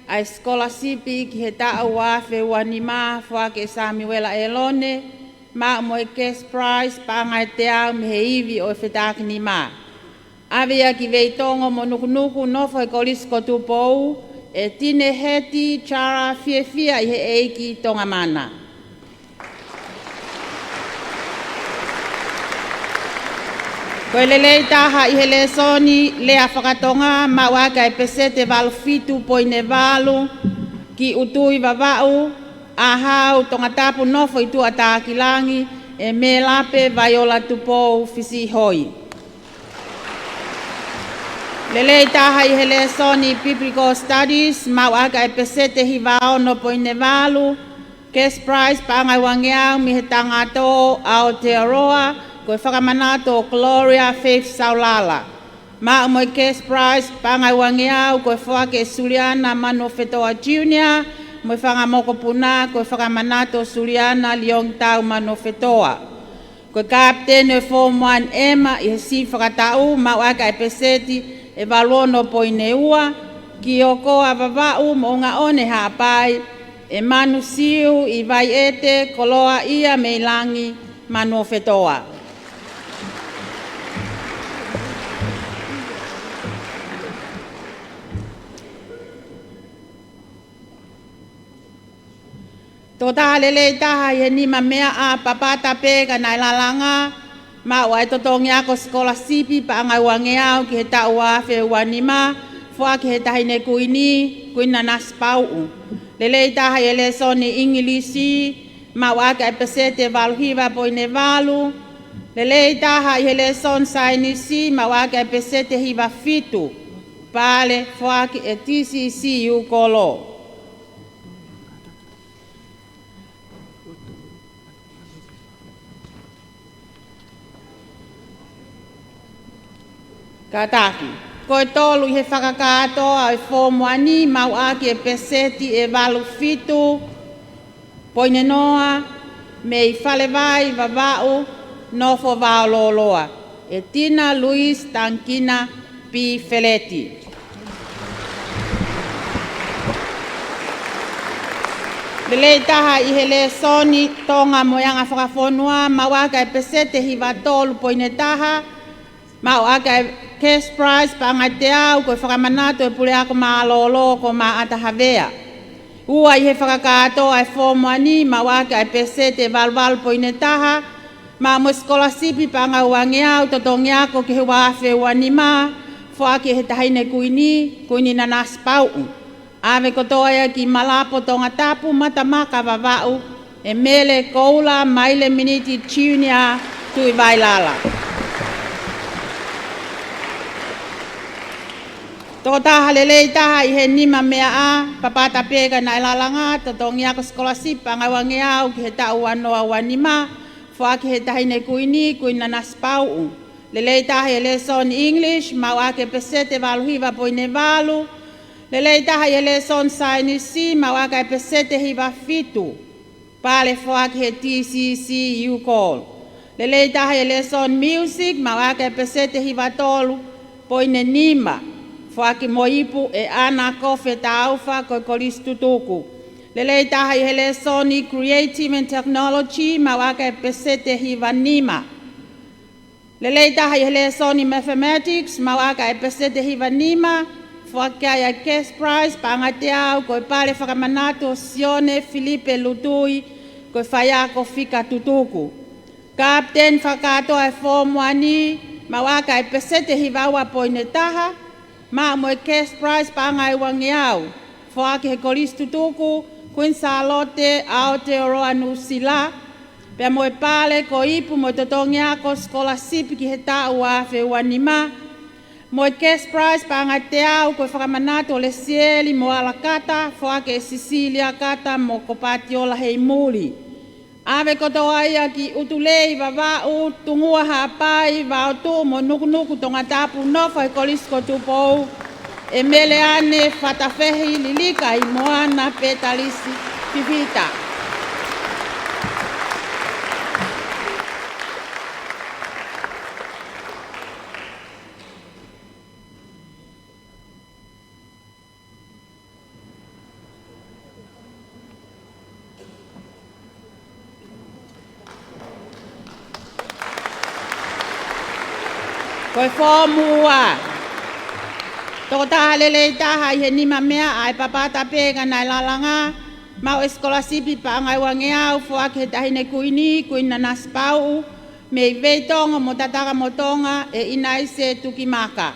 ʻa e sikolasipi ki he taʻu ua afe ua nima, foaki ʻe Samiuela ʻElone, maʻu mo e cash prize paʻanga ʻe teau mei he ivi ʻo e fetakinima. ʻAve ia ki Veitongo mo Nukunuku, nofo he Kolisi ko Tupou, ʻe Tineheti Chara Fiefia ʻi he ʻEiki Tonga Mana. Ko e lelei taha ʻi he lēsoni lea fakatonga, maʻu ʻaki ʻa e peseti ʻe valu fitu poini valu, ki ʻUtui Vavaʻu, ʻAhau, Tongatapu, nofo ʻi Tuʻatākilangi, ʻe Melape Vaiola Tupou Fisihoi. Lelei taha ʻi he lēsoni Biblical Studies, maʻu ʻaki ʻa e peseti ʻe hiva ono poini valu, cash prize paʻanga ʻe uangeau mei he Tangatō Aotearoa, ko e fakamanatu ʻo Gloria Faith Saulala. Maʻu mo e cash prize paʻanga ʻe uangeau ko e foaki ʻe Suliana Manuofetoa Junior, mo e fanga mokopuna ko e fakamanatu ʻo Suliana Liongitau Manuofetoa. Ko e kapiteni ʻo e foomu uani ʻEma ʻi he sivi fakataʻu, maʻu ʻaki ʻa e peseti ʻe valu ono poini ua, ki ʻOkoa Vavaʻu, Moʻungaʻone Haʻapai, ʻe Manu Siu ʻi Vaiʻete, Koloaʻia mei Langi, Manuofetoa. Tokotaha lelei taha ʻi he nima meaʻa, papata pē ka naʻe lalanga, maʻu ʻa e totongi ako sikolasipi paʻanga ua ngeau ki he taʻu ua afe ua nima, foaki ʻe he Taʻahine Kuini, Kuini Nanasipauʻu. Lelei taha ʻi he lēsoni ʻIngilisi, maʻu ʻaki ʻa e peseti ʻe valu hiva poini valu. Lelei taha ʻi he lēsoni Saienisi, maʻu ʻaki ʻa e peseti ʻe hiva fitu. Pale, foaki ʻe he T C C U Kolo. Kātaki. Ko e tolu ʻi he fakakātoa ʻo e Form One, maʻu ʻaki ʻa e peseti ʻe valu fitu poini noa, mei Falevai, Vavaʻu, nofo Vaololoa, ʻe Tina Luis Tangikina Pifeleti. Lelei taha ʻi he lēsoni Tonga mo e anga fakafonua, maʻu ʻaki ʻa e peseti ʻe hiva tolu poini taha, maʻu ʻaki ʻa e cash prize paʻanga ʻe teau ko e fakamanatu ʻa e Puleako Mālōlō ko Maʻata Havea. Ua ʻi he fakakātoa ʻo e Form One, maʻu ʻaki ʻa e peseti ʻe valu valu poini taha, maʻu mo e sikolasipi paʻanga ua ngeau totongi ako ki he ua afe ua nima, foaki ʻe he Taʻahine Kuini, Kuini Nanasipauʻu. ʻAve kotoa ia ki Malapo, Tongatapu, Matamaka, Vavaʻu, ʻe Mele Koula Maile Miniti Junior, Tuʻivailala. Tokotaha lelei taha ʻi he nima meaʻa, papata pē ka naʻe lalanga, totongi ako sikolasipi paʻanga ua ngeau ki he taʻu ua noa ua nima, foaki ʻe he Taʻahine Kuini, Kuini Nanasipauʻu. Lelei taha ʻi he lēsoni English, maʻu ʻaki ʻa e peseti ʻe valu hiva poini valu. Lelei taha ʻi he lēsoni Saienisi, maʻu ʻaki ʻa e peseti ʻe hiva fitu. Pale, foaki ʻe he T C C U Kolo. Lelei taha ʻi he lēsoni Music, maʻu ʻaki ʻa e peseti ʻe hiva tolu poini nima. Foaki mo e ipu ʻe ʻAna Kofe Taufa ko e Kolisi Tutuku. Lelei taha ʻi he lēsoni Creative and Technology, maʻu ʻaki ʻa e peseti ʻe hiva nima. Lelei taha ʻi he lēsoni Mathematics, maʻu ʻaki ʻa e peseti ʻe hiva nima, foaki ai ʻa e cash prize paʻanga ʻe teau ko e pale fakamanatu ʻo Sione Filipe Lutui, ko e faiako fika tutuku. Kapiteni fakakātoa ʻo e Form One, maʻu ʻaki ʻa e peseti ʻe hiva ua poini taha, maʻu mo e cash prize paʻanga ʻe ua ngeau, foaki ʻe he Kolisi Tutuku, Queen Sālote Aotearoa Nuʻusila, pea mo e pale ko e ipu mo e totongi ako sikolasipi ki he taʻu ua afe ua nima, mo e cash prize paʻanga ʻe teau ko e fakamanatu ʻo Lesieli mo Alakata, foaki ʻe Sisilia Kata mo Kopatiola Heimuli. ʻAve kotoa ia ki ʻUtulei, Vavaʻu, Tungua, Haʻapai, Vaotuʻu mo Nukunuku, Tongatapu, nofo he Kolisi ko Tupou, ʻe Meleane Fatafehi Lilika ʻi Moana Petalisi Fifita. Ko e Form Ua. Tokotaha lelei taha ʻi he nima meaʻa, ʻa e papata pē ka naʻe lalanga, maʻu ʻa e sikolasipi paʻanga ʻe ua ngeau, foaki ʻe he Taʻahine Kuini, Kuini Nanasipauʻu, mei Veitongo mo Tatakamotonga, ʻe ʻInaise Tukimaka.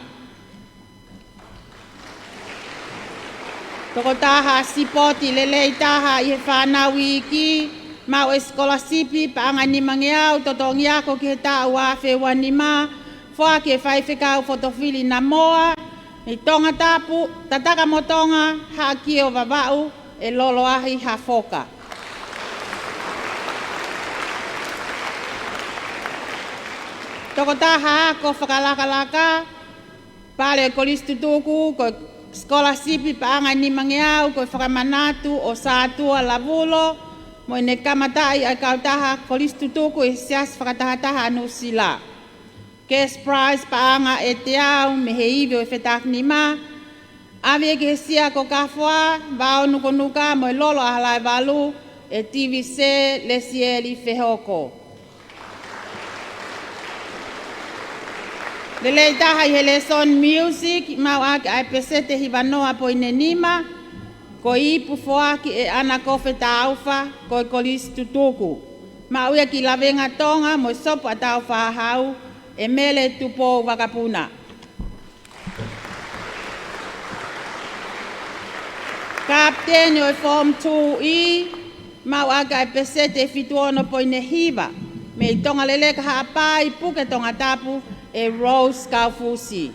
Tokotaha sipoti lelei taha ʻi he fānau iiki, maʻu ʻa e sikolasipi paʻanga ʻe nima ngeau totongi ako ki he taʻu ua afe ua nima, foaki ʻe he Faifekau Fotofili Namoa, mei Tongatapu, Tatakamotonga, Haʻakio, Vavaʻu, ʻe Loloahi Hafoka. Tokotaha ako fakalakalaka, pale Kolisi Tutuku, ko e sikolasipi paʻanga ʻe nima ngeau, ko e fakamanatu ʻo Sātua Lavulo, mo ʻene kamataʻi ʻa e kautaha Kolisi Tutuku ʻi he Siasi Fakatahataha ʻa Nuʻusila. Cash prize paʻanga ʻe teau mei he ivi ʻo e fetakinima, ʻave ia ki he sia ko Kafoa, Vaonukonuka mo e Lolo ʻAhalaevalu, ʻe Tivise Lesieli Fehoko. Lelei taha ʻi he lēsoni music, maʻu ʻaki ʻa e peseti ʻe hiva noa poini nima, Ko e ipu foaki ʻe ʻAna Kofe Taufa, ko e Kolisi Tutuku. Maʻu ia ki Lavengatonga mo e Sopu ʻa Taufa Hau, ʻe Mele Tupou Vakapuna. Kapiteni ʻo e Form two E, maʻu ʻaki ʻa e peseti ʻe fitu ono poini hiva, mei Tongaleleka Haʻapai, Puke Tongatapu, ʻe Rose Kaufusi.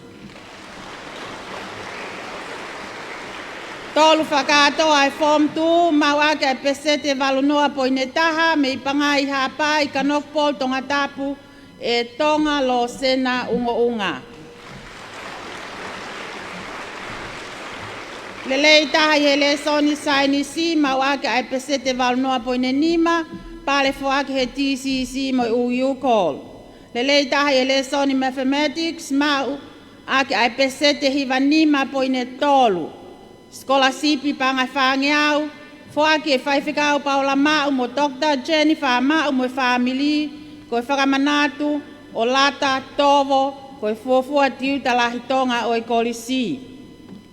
Tolu fakakātoa ʻa e Form two, maʻu ʻaki ʻa e peseti ʻe valu noa poini taha, mei Pangai Haʻapai, Kanokupolu Tongatapu, ʻe Tonga Losena Ungounga. Lelei taha ʻi he lēsoni saienisi, maʻu ʻaki ʻa e peseti ʻe valu noa poini nima, pale foaki he T C C mo e U U Call. Lelei taha ʻi he lēsoni mathematics, maʻu ʻaki ʻa e peseti ʻe hiva nima poini tolu. Sikolasipi paʻanga ʻe fāngeau, foaki ʻe Faifekau Paula Maʻu mo Doctor Jennifer Maʻu mo e fāmili, ko e fakamanatu ʻo Lata Tovo, ko e fuofua tiuta lahi Tonga ʻo e kolisi.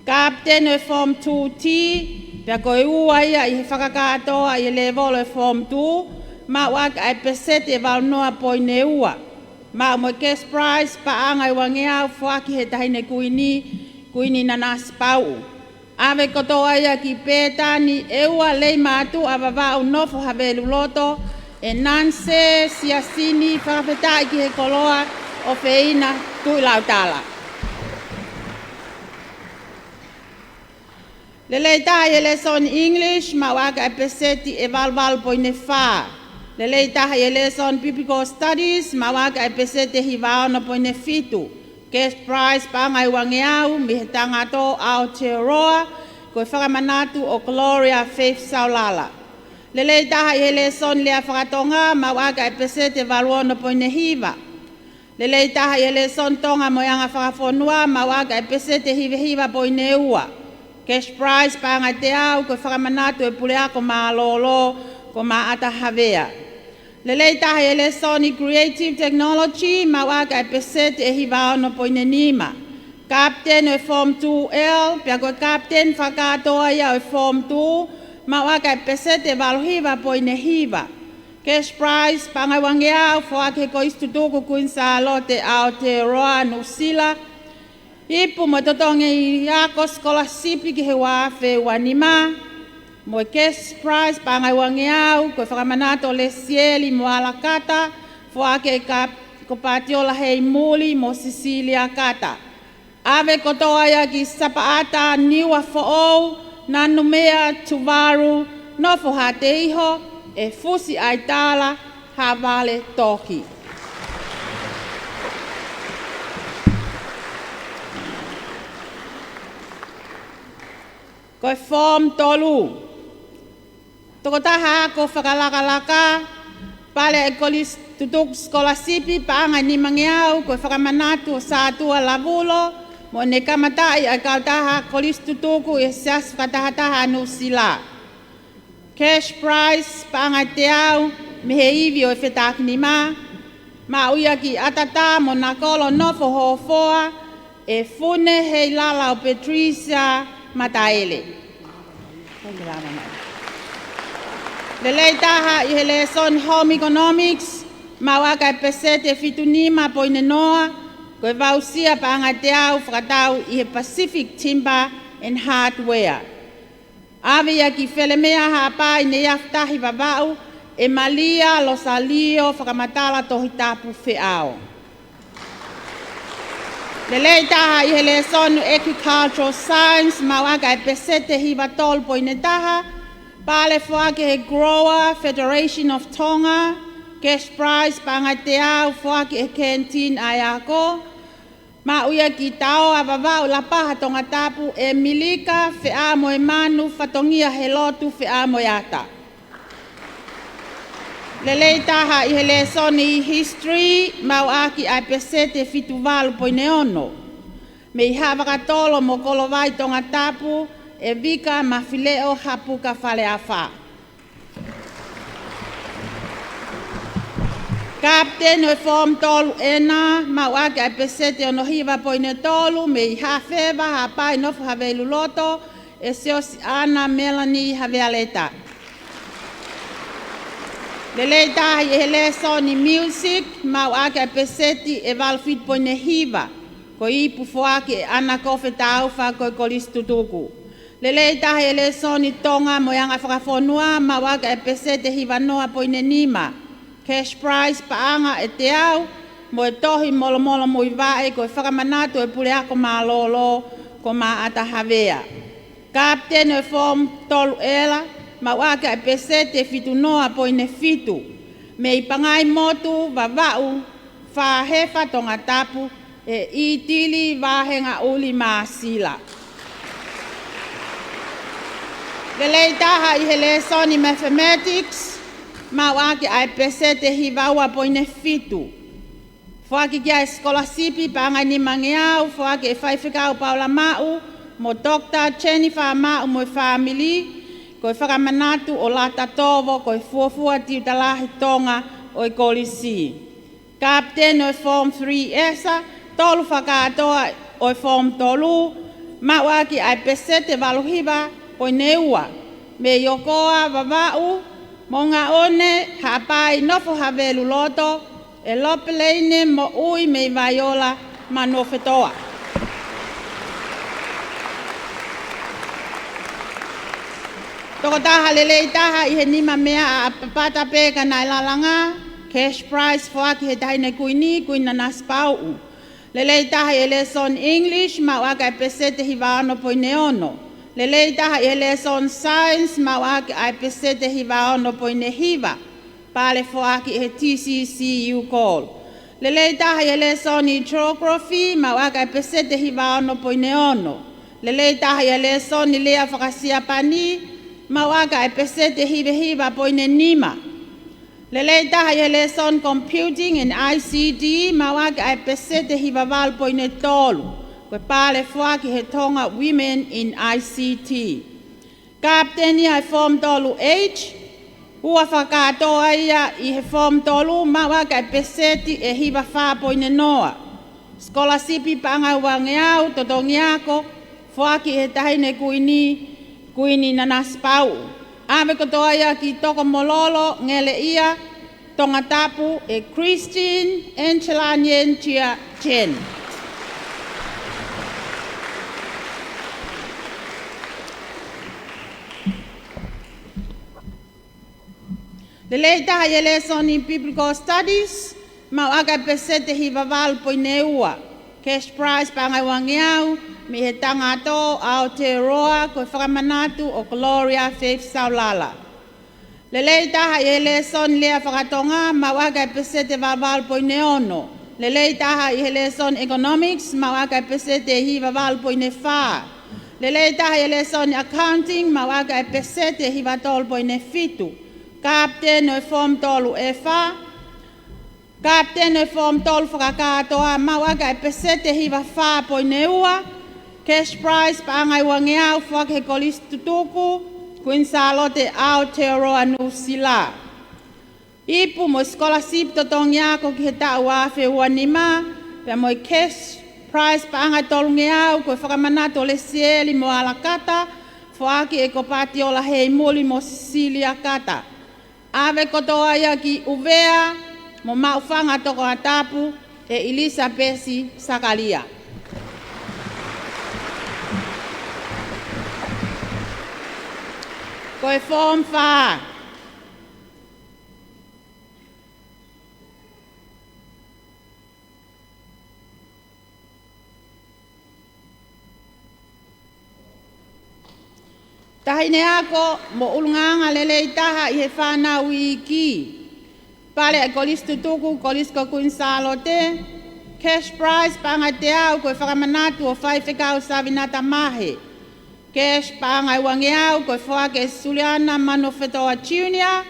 Kapiteni ʻo e Form two T, pea ko e ua ia ʻi he fakakātoa ʻi he lēvolo ʻo e Form two, maʻu ʻaki ʻa e peseti ʻe valu noa poini ua. Maʻu mo e cash prize paʻanga ʻe uangeau, foaki he Taʻahine Kuini, Kuini Nanasipauʻu. ʻAve kotoa ia ki Pētani ʻe ua, Leimātuʻa Vavaʻu, Nofo Havelu Loto, ʻe Nanse Siasini, fakafetaʻi ki he koloa ʻo Feina Tuʻilautala. Lelei taha ʻi he lēsoni English, maʻu ʻaki ʻa e peseti ʻe valu valu poini fā. Lelei taha ʻi he lēsoni Biblical Studies, maʻu ʻaki ʻa e peseti ʻe hiva ono poini fitu. Cash prize paʻanga ʻe uangeau, mei he Tangatō Aotearoa, ko e fakamanatu ʻo Gloria Faith Saulala. Lelei taha ʻi he lēsoni lea fakatonga, maʻu ʻaki ʻa e peseti ʻe valu ono poini hiva. Lelei taha ʻi he lēsoni Tonga mo e anga fakafonua, maʻu ʻaki ʻa e peseti ʻe hiva hiva poini ua. Cash prize paʻanga ʻe teau, ko e fakamanatu ʻe Puleako Mālōlō ko Maʻata Havea. Lelei taha ʻi he lēsoni Creative Technology, maʻu ʻaki ʻa e peseti ʻe hiva ono poini nima. Kapiteni ʻo e Form two L, pea ko e kapiteni fakakātoa ia ʻo e Form two, maʻu ʻaki ʻa e peseti ʻe valu hiva poini hiva. Cash prize paʻanga ʻe uangeau, foaki he Kolisi Tutuku Kuini Sālote Aotearoa, Nuʻu Sila. Ipu mo e totongi ako sikolasipi ki he ua afe ua nima. Mo e cash prize paʻanga ʻe uangeau, ko e fakamanatu ʻo Lesieli Moala Kata, foaki ʻe Ka-, ko Patiola Heimuli mo Sisilia Kata. ʻAve kotoa ia ki Sapaʻata, Niuafoʻou, Nanumea, Tuvalu, Nofo Haʻateiho, ʻe Fusi ʻAitala, Havale Tohi. Ko e Form tolu. Tokotaha ako fakalakalaka, pale ʻa e Kolisi Tutuku sikolasipi paʻanga ʻe nimangeau, ko e fakamanatu ʻo Sātua Lavulo, mo ʻene kamataʻi ʻa e kautaha Kolisi Tutuku ʻi he Siasi Fakatahataha ʻa Nuʻu Sila. Cash prize paʻanga ʻe teau, mei he ivi ʻo e Fetakinima, maʻu ia ki ʻAtata mo Nakolo, Nofo Hofoa, ʻe Fune Heilala ʻo Patricia Mataele. Lelei taha ʻi he lēsoni Home Economics, maʻu ʻaki ʻa e peseti ʻe fitu nima poini noa, ko e voucher paʻanga ʻe teau fakatau ʻi he Pacific Timber and Hardware. ʻAve ia ki Felemea Haʻapai, Neiafutahi Vavaʻu, ʻe Malia Losalio Fakamatala, Tohi Tapu Feʻao. Lelei taha ʻi he lēsoni Agricultural Science, maʻu ʻaki ʻa e peseti ʻe hiva tolu poini taha, pale foaki he Grower Federation of Tonga, cash prize paʻanga ʻe teau, foaki he Canteen ʻa e Ako, maʻu ia ki Taoa Vavaʻu, Lapaha, Tongatapu, ʻe Milika Feʻamoemanu, Fatongia he Lotu Feʻamoeata. Lelei taha ʻi he lēsoni History, maʻu ʻaki ʻa e peseti ʻe fitu valu poini ono, mei Haʻavakatolo mo Kolovai, Tongatapu, ʻe Vika Mafileʻo Hapuka Faleafa. Kapiteni ʻo e Form tolu N, maʻu ʻaki ʻa e peseti ʻe ono hiva poini tolu, mei Haʻafeva, Haʻapai, Nofo Havelu Loto, ʻe Siosiana Melanie Havealeta. Lelei taha ʻi he lēsoni music, maʻu ʻaki ʻa e peseti ʻe valu fitu poini hiva, ko e ipu foaki ʻe ʻAna Kofe Taufa ko e Kolisi Tutuku. Lelei taha ʻi he lēsoni Tonga mo e anga fakafonua, maʻu ʻaki ʻa e peseti ʻe hiva noa poini nima. Cash prize paʻanga ʻe teau, mo e tohi Molomolo Muivaʻe ko e fakamanatu ʻe Puleako Mālōlō ko Maʻata Havea. Kapiteni ʻo e Form tolu ʻEla, maʻu ʻaki ʻa e peseti ʻe fitu noa poini fitu. Mei Pangaimotu, Vavaʻu, Fāhefa, Tongatapu, ʻe ʻItili Vahengaʻuli Māsila. Lelei taha ʻi he lēsoni mathematics, maʻu ʻaki ʻa e peseti ʻe hiva ua poini fitu. Foaki ki ai e sikolasipi paʻanga ʻe nimangeau, foaki ʻe Faifekau Paula Maʻu mo Doctor Jennifer Maʻu mo e fāmili, ko e fakamanatu ʻo Lata Tovo ko e fuofua tiuta lahi Tonga ʻo e kolisi. Kapiteni ʻo e Form three ʻEsa, tolu fakakātoa ʻo e Form tolu, maʻu ʻaki ʻa e peseti ʻe valu hiva poini ua. Mei ʻOkoa, Vavaʻu, Moʻungaʻone, Haʻapai, Nofo Havelu Loto, ʻe Lopeleine Moʻui mei Vaiola, Manuofetoa. Tokotaha lelei taha ʻi he nima meʻa ʻa Papata pē ka naʻe lalanga, cash prize foaki ʻe he Taʻahine Kuini, Kuini Nanasipauʻu. Lelei taha ʻi he lēsoni English, maʻu ʻaki ʻa e peseti ʻe hiva ono poini ono. Lelei taha ʻi he lēsoni Science, maʻu ʻaki ʻa e peseti ʻe hiva ono poini hiva. Pale foaki ʻe he T C C U Call. Lelei taha ʻi he lēsoni Geography, maʻu ʻaki ʻa e peseti ʻe hiva ono poini ono. Lelei taha ʻi he lēsoni Lea Fakasiapani, maʻu ʻaki ʻa e peseti ʻe hiva hiva poini nima. Lelei taha ʻi he lēsoni Computing and I C T, maʻu ʻaki ʻa e peseti ʻe hiva valu poini tolu. Ko e pale foaki ʻe he Tonga Women in I C T. Kapiteni ʻa e Form tolu H, ua fakakātoa ia ʻi he Form tolu, maʻu ʻaki ʻa e peseti ʻe hiva fā poini noa. Sikolasipi paʻanga ʻe uangeau, totongi ako, foaki ʻe he Taʻahine Kuini, Kuini Nanasipauʻu. ʻAve kotoa ia ki Tokomololo, Ngeleʻia, Tongatapu, ʻe Christine Angelanien Chia Chen. Lelei taha ʻi he lēsoni Biblical Studies, maʻu ʻaki ʻa e peseti ʻe hiva valu poini ua. Cash prize paʻanga ʻe uangeau, mei he Tangato, Aotearoa, ko e fakamanatu ʻo Gloria Faith Saulala. Lelei taha ʻi he lēsoni Lea Fakatonga, maʻu ʻaki ʻa e peseti ʻe valu valu poini ono. Lelei taha ʻi he lēsoni Economics, maʻu ʻaki ʻa e peseti ʻe hiva valu poini fā. Lelei taha ʻi he lēsoni Accounting, maʻu ʻaki ʻa e peseti ʻe hiva tolu poini fitu. Kapiteni ʻo e Form tolu F, kapiteni ʻo e Form tolu fakakātoa, maʻu ʻaki ʻa e peseti ʻe hiva fā poini ua. Cash prize paʻanga ʻe uangeau, foaki ʻe he Kolisi Tutuku, Kuini Sālote, Aotearoa, Nuʻusila. Ipu mo e sikolasipi totongi ako ki he taʻu ua afe ua nima, pea mo e cash prize paʻanga ʻe tolungeau, ko e fakamanatu ʻo Lesieli mo Alakata, foaki ʻe Kopatiola Heimuli mo Sisilia Kata. ʻAve kotoa ia ki ʻUvea mo Maʻufanga, Tongatapu, ʻe ʻIlisapesi Sakalia. Ko e Form fā. Taʻahine ako mo ʻulungaanga lelei taha ʻi he fānau iiki. Pale ʻa e Kolisi Tutuku, Kolisi ko Kuini Sālote, cash prize paʻanga ʻe teau, ko e fakamanatu ʻo Faifekau Savinata Mahe. Cash paʻanga ʻe uangeau, ko e foaki ʻe Suliana Manuofetoa Junior,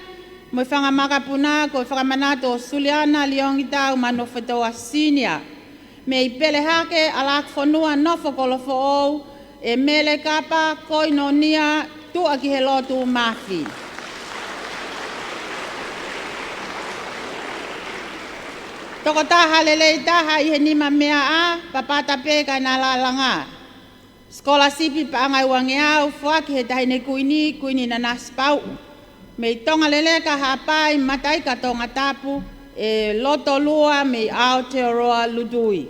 mo e fanga makapuna, ko e fakamanatu ʻo Suliana Liongitau Manuofetoa Senior. Mei Pelehake, ʻAlakufonua, Nofo Kolofoʻou, ʻe Mele Kapa Koinonia, Tuʻa ki he Lotu Mafi. Tokotaha lelei taha ʻi he nima meʻa ʻa Papata pē ka naʻe lalanga. Sikolasipi paʻanga ʻe uangeau, foaki he Taʻahine Kuini, Kuini Nanasipauʻu. Mei Tongaleleka, Haʻapai, Mataika, Tongatapu, ʻe Lotolua mei Aotearoa Lutui.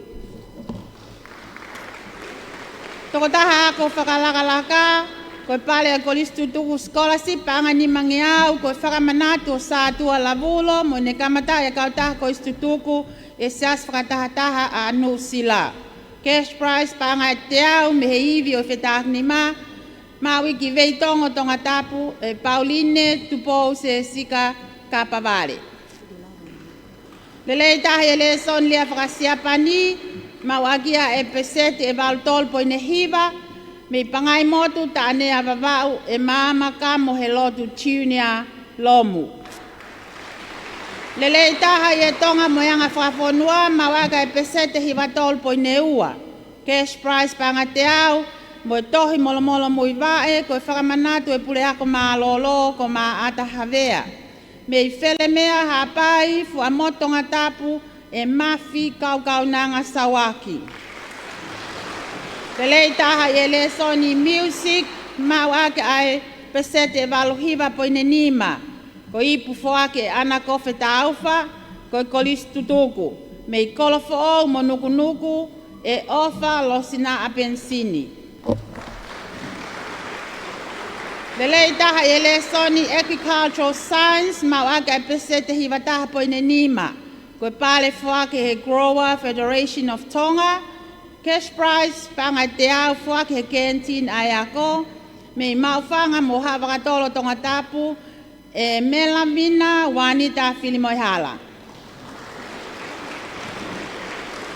Tokotaha ako fakalakalaka, ko e Pale ʻa e Kolisi Tutuku, sikolasipi paʻanga ʻe nimangeau, ko e fakamanatu ʻo Sātua Lavulo mo ʻene kamataʻi ʻa e kautaha Kolisi Tutuku ʻi he Siasi Fakatahataha ʻa Nuʻusila. Cash prize paʻanga ʻe teau mei he ivi ʻo e fetaakinima, maʻu ʻi Veitongo, Tongatapu, ʻe Pauline Tupou Sesika Kapavale. Lelei taha ʻi he lēsoni lea fakasiapani, maʻu ʻaki ia ʻa e peseti ʻe valu tolu poini hiva, mei Pangaimotu, Taʻanea Vavaʻu, ʻe Maama Kamo Helotu Junior Lomu. Lelei taha ʻi he Tonga mo e anga fakafonua, maʻu ʻaki ʻa e peseti ʻe hiva tolu poini ua. Cash prize paʻanga ʻe teau, mo e tohi Molomolo Muivaʻe, ko e fakamanatu ʻa e Puleako Mālōlō ko Maʻata Havea. Mei Felemea, Haʻapai, Fuaʻamotu, Tongatapu, ʻe Mafi Kaukaunanga Sauaki. Lelei taha ʻi he lēsoni music, maʻu ʻaki ʻa e peseti ʻe valu hiva poini nima. Ko e ipu foaki ʻe ʻAna Kofe Taufa, ko e Kolisi Tutuku. Mei Kolofoʻou mo Nukunuku, ʻe ʻOfa Losinaʻa Penisini. Lelei taha ʻi he lēsoni Agricultural Science, maʻu ʻaki ʻa e peseti ʻe hiva taha poini nima. Ko e Pale foaki he Grower Federation of Tonga. Cash prize paʻanga ʻe teau, foaki he Canteen ʻa e Ako. Mei Maʻufanga mo Haʻavakatolo, Tongatapu, ʻe Melavina Uanita Filimoehala.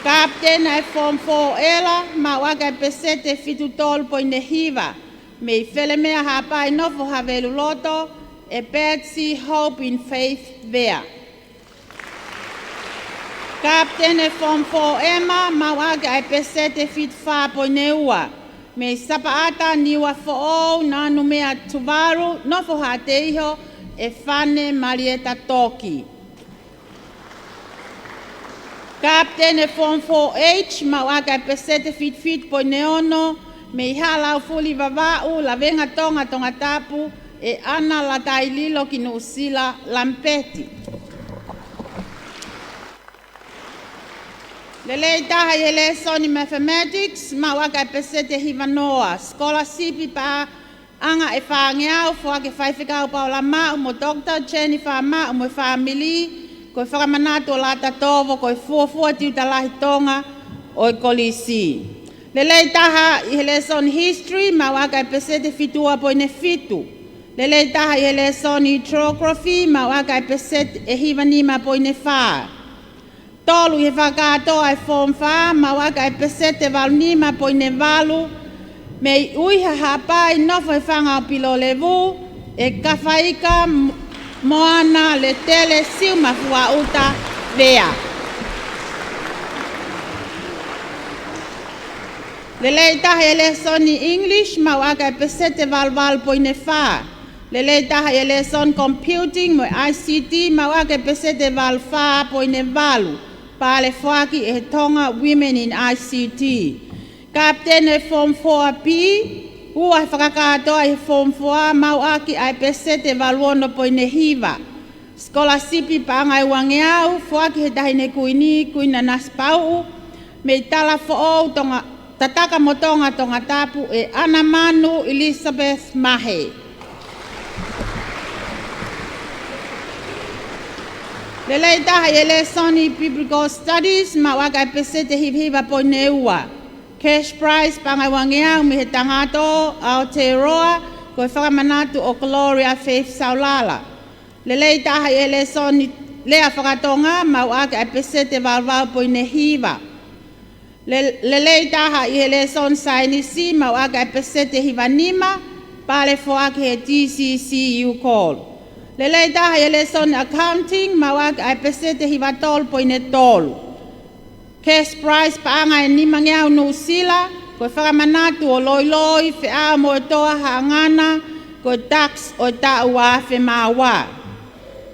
Kapiteni ʻa e Form Four ʻEla, maʻu ʻaki ʻa e peseti ʻe fitu tolu poini hiva. Mei Felemea, Haʻapai, Nofo Haveluloto, ʻe Betsy Hope in Faith Vea. Kapiteni ʻa e Form Four Ema, maʻu ʻaki ʻa e peseti ʻe fitu fā poini ua. Mei Sapaʻata, Niuafoʻou, Nanumea, Tuvalu, Nofo Haʻateiho, ʻe Fane Malieta Toki. Kapiteni ʻa e Form Four H, maʻu ʻaki ʻa e peseti ʻe fitu fitu poini ono, mei Haʻalaufuli, Vavaʻu, Lavengatonga, Tongatapu, ʻe ʻAna Lataililo ki Nuʻusila Lamipeti. Lelei taha ʻi he lēsoni Mathematics, maʻu ʻaki ʻa e peseti ʻe hiva noa. Sikolasipi paʻanga ʻe fāngeau, foaki ʻe Faifekau Paula Maʻu mo Doctor Jennifer Maʻu mo e fāmili, ko e fakamanatu ʻo Lata Tovo ko e fuofua tiuta lahi Tonga ʻo e kolisi. Lelei taha ʻi he lēsoni History, maʻu ʻaki ʻa e peseti ʻe fitu ua poini fitu. Lelei taha ʻi he lēsoni Geography, maʻu ʻaki ʻa e peseti ʻe hiva nima poini fā. Tolu ʻi he fakakātoa ʻa e Form Four, maʻu ʻaki ʻa e peseti ʻe valu nima poini valu. Mei ʻUiha, Haʻapai, Nofo he Fanga ʻo Pilolevu, ʻe Kafaika M-, Moana Letele Siumafuaʻuta Vea. Lelei taha ʻi he lēsoni English, maʻu ʻaki ʻa e peseti ʻe valu valu poini fā. Lelei taha ʻi he lēsoni Computing mo e I C T, maʻu ʻaki ʻa e peseti ʻe valu fā poini valu. Pale foaki ʻe he Tonga Women in I C T. Kapiteni ʻa e Form Four B, ua he fakakātoa ʻi he Form Four, maʻu ʻaki ʻa e peseti ʻe valu ono poini hiva. Sikolasipi paʻanga ʻe uangeau, foaki he Taʻahine Kuini, Kuini Nanasipauʻu, mei Talafoʻou, Tonga, Tatakamotonga, Tongatapu, ʻe ʻAnamanu Elizabeth Mahe. Lelei taha ʻi he lēsoni Biblical Studies, maʻu ʻaki ʻa e peseti ʻe hiva hiva poini ua. Cash prize paʻanga ʻe uangeau mei he Tangato, Aotearoa, ko e fakamanatu ʻo Gloria Faith Saulala. Lelei taha ʻi he lēsoni lea faka-Tonga, maʻu ʻaki ʻa e peseti ʻe valu valu poini hiva. Le-, lelei taha ʻi he lēsoni Saienisi, maʻu ʻaki ʻa e peseti ʻe hiva nima, pale foaki he T C C UCOL. Lelei taha ʻi he lēsoni Accounting, maʻu ʻaki ʻa e peseti ʻe hiva tolu poini tolu. Cash prize paʻanga ʻe nimangeau Nuʻusila, ko e fakamanatu ʻo Loiloi Feʻaomoetoa Haʻangana, ko e tax ʻo e taʻu ua afe mā ua.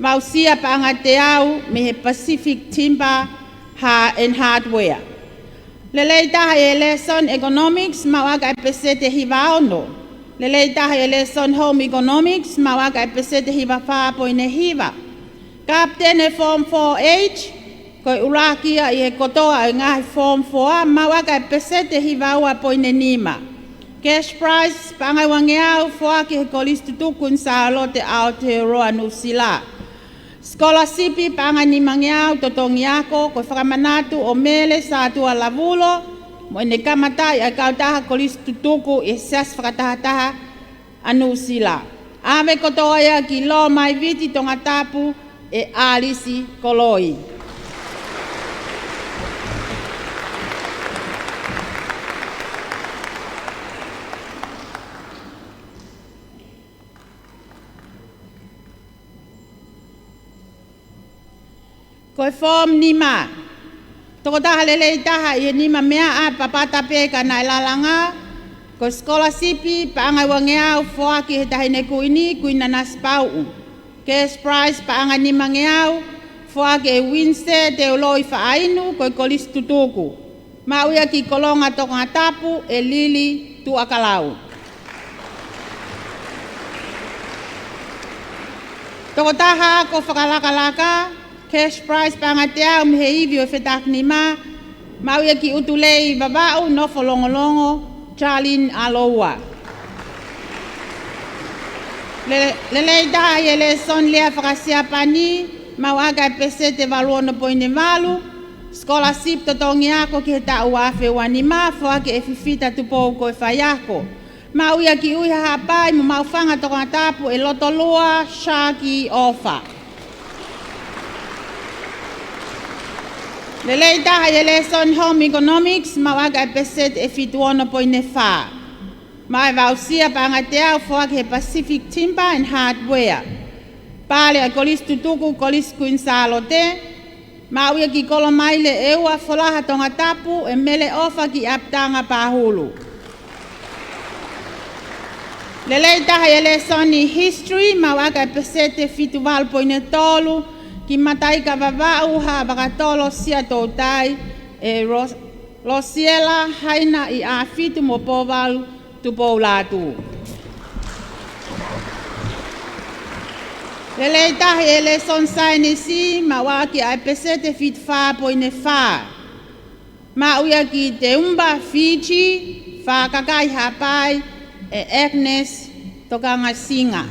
Maʻusia paʻanga ʻe teau mei he Pacific Timber Ha-, and Hardware. Lelei taha ʻi he lēsoni Economics, maʻu ʻaki ʻa e peseti ʻe hiva ono. Lelei taha ʻi he lēsoni Home Economics, maʻu ʻaki ʻa e peseti ʻe hiva fā poini hiva. Kapiteni Form four H, ko e ʻuluaki ia ʻi he kotoa ʻo e ngaahi Form four, maʻu ʻaki ʻa e peseti ʻe hiva ua poini nima. Cash prize, paʻanga ʻe uangeau, foaki ʻe he Kolisi Tutuku Kuini Sālote ʻAotearoa Nuʻusila. Sikolasipi, paʻanga ʻe nimangeau, totongi ako, ko e fakamanatu ʻo Mele Sātua Lavulo, mo ʻene kamataʻi ʻa e kautaha Kolisi Tutuku ʻi he Siasi Fakatahataha ʻa Nuʻusila. ʻAve kotoa ia ki Lomaiviti, Tongatapu, ʻe ʻAlisi Koloi. Ko e Form nima. Tokotaha lelei taha ʻi he nima meʻa ʻa Papata pē ka naʻe lalanga. Ko e sikolasipi, paʻanga ʻe uangeau, foaki ʻe he Taʻahine Kuini, Kuini Nanasipauʻu. Cash prize, paʻanga ʻe nimangeau, foaki ʻe Winston Teuloi Faʻainu, ko e Kolisi Tutuku. Maʻu ia ki Kolonga, Tongatapu, ʻe Lili Tuʻakalau. Tokotaha ako fakalakalaka, cash prize paʻanga ʻe teau mei he ivi ʻo e fetakinima, maʻu ia ki ʻUtulei, Vavaʻu, Nofolongolongo, Charlene ʻAloua. Le-, lelei taha ʻi he lēsoni lea faka-Siapani, maʻu ʻaki ʻa e peseti ʻe valu ono poini valu. Scholarship totongi ako ki he taʻu ua afe ua nima, foaki ʻe Fifita Tupou, ko e faiako. Maʻu ia ki ʻUiha Haʻapai mo Maʻufanga, Tongatapu, ʻe Lotolua Sharky ʻOfa. Lelei taha ʻi he lēsoni Home Economics, maʻu ʻaki ʻa e peseti ʻe fitu ono poini fā. Maʻu ʻe Vausia, paʻanga ʻe teau, foaki ʻe he Pacific Timber and Hardware. Pale ʻa e Kolisi Tutuku, Kolisi Kuini Sālote. Maʻu ia ki Kolomaile ʻe ua, Folaha, Tongatapu, ʻe Mele ʻOfa ki ʻApitanga, Pahulu. Lelei taha ʻi he lēsoni History, maʻu ʻaki ʻa e peseti ʻe fitu valu poini tolu, ki Mataika, Vavaʻu, Haʻavakatolo, Siaʻatoutai, ʻe Ros-, Rosiela Haina ʻi ʻAfitu mo Pouvalu Tupoulatu. Lelei taha ʻi he lēsoni Saienisi, maʻu ʻaki ʻa e peseti ʻe fitu fā poini fā. Maʻu ia ki Teumba, Fiji, Fakakai, Haʻapai, ʻe Agnes Tokangasinga.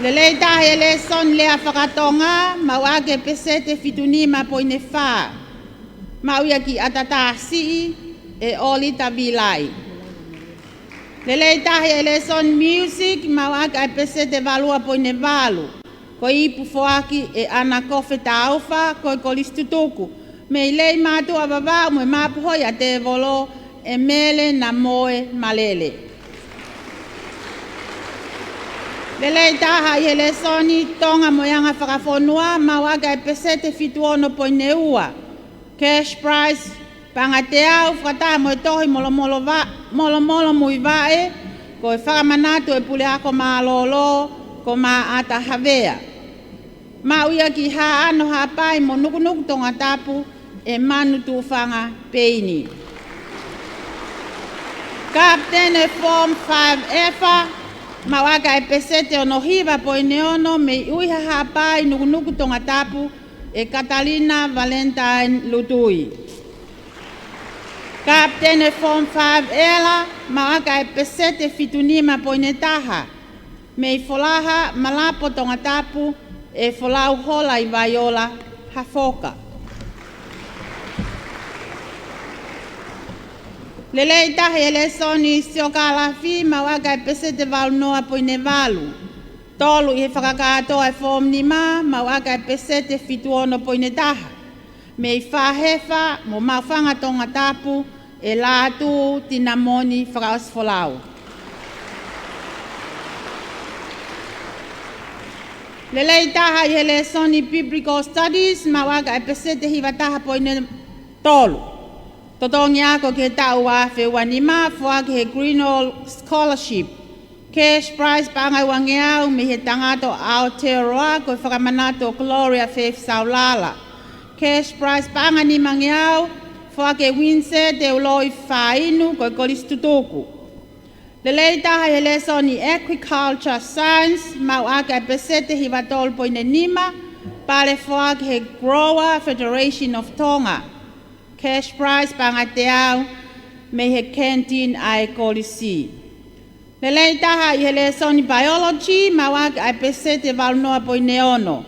Lelei taha ʻi he lēsoni Lea Faka-Tonga, maʻu ʻaki ʻa e peseti ʻe fitu nima poini fā. Maʻu ia ki ʻAtatasiʻi, ʻe ʻOlita Vilai. Lelei taha ʻi he lēsoni Music, maʻu ʻaki ʻa e peseti ʻe valu ua poini valu. Ko e ipu foaki ʻe ʻAna Kofe Taufa, ko e Kolisi Tutuku, mei Leimātuʻa, Vavaʻu, mo e Mapuhoi ʻa Tēvolo, ʻe Mele Namoe Malele. Lelei taha ʻi he lēsoni Tonga mo e Anga Fakafonua, maʻu ʻaki ʻa e peseti ʻe fitu ono poini ua. Cash prize, paʻanga ʻe teau, fakataha mo e tohi Molomolo va-, Molomolo Muivaʻe, ko e fakamanatu ʻe Puleako Mālōlō, ko Maʻata Havea. Maʻu ia ki Haʻano, Haʻapai mo Nukunuku, Tongatapu, ʻe Manu Tuʻufanga Peini. Kapiteni Form five F, maʻu ʻaki ʻa e peseti ʻe ono hiva poini ono, mei ʻUiha Haʻapai, Nukunuku, Tongatapu, ʻe Katalina Valentine Lutui. Kapiteni Form five L, maʻu ʻaki ʻa e peseti ʻe fitu nima poini taha, mei Folaha, Malapo, Tongatapu, ʻe Folau Hola ʻi Vaiola, Hafoka. Lelei taha ʻi he lēsoni Siokalafi, maʻu ʻaki ʻa e peseti ʻe valu noa poini valu. Tolu ʻi he fakakātoa ʻo e Form nima, maʻu ʻaki ʻa e peseti ʻe fitu ono poini taha, mei Fahefa mo Maʻufanga, Tongatapu, ʻe Lātū Tinamoni Fakaʻosifolau. Lelei taha ʻi he lēsoni Biblical Studies, maʻu ʻaki ʻa e peseti ʻe hiva taha poini tolu. Totongi ako ki he taʻu ua afe ua nima, foaki ʻe he Greenwald Scholarship. Cash prize paʻanga ʻe uangeau mei he Tangata ʻo Aotearoa, ko e fakamanatu ʻo Gloria Faith Saulala. Cash prize paʻanga ʻe nimangeau, foaki ʻe Uinise Teuloi Fainu, ko e Kolisi Tutuku. Lelei taha ʻi he lēsoni Agriculture Science, maʻu ʻaki ʻa e peseti ʻe hiva tolu poini nima, pale foaki ʻe he Grower Federation of Tonga. Cash prize paʻanga ʻe teau mei he canteen ʻa e kolisi. Lelei taha ʻi he lēsoni Biology, maʻu ʻaki ʻa e peseti ʻe valu noa poini ono.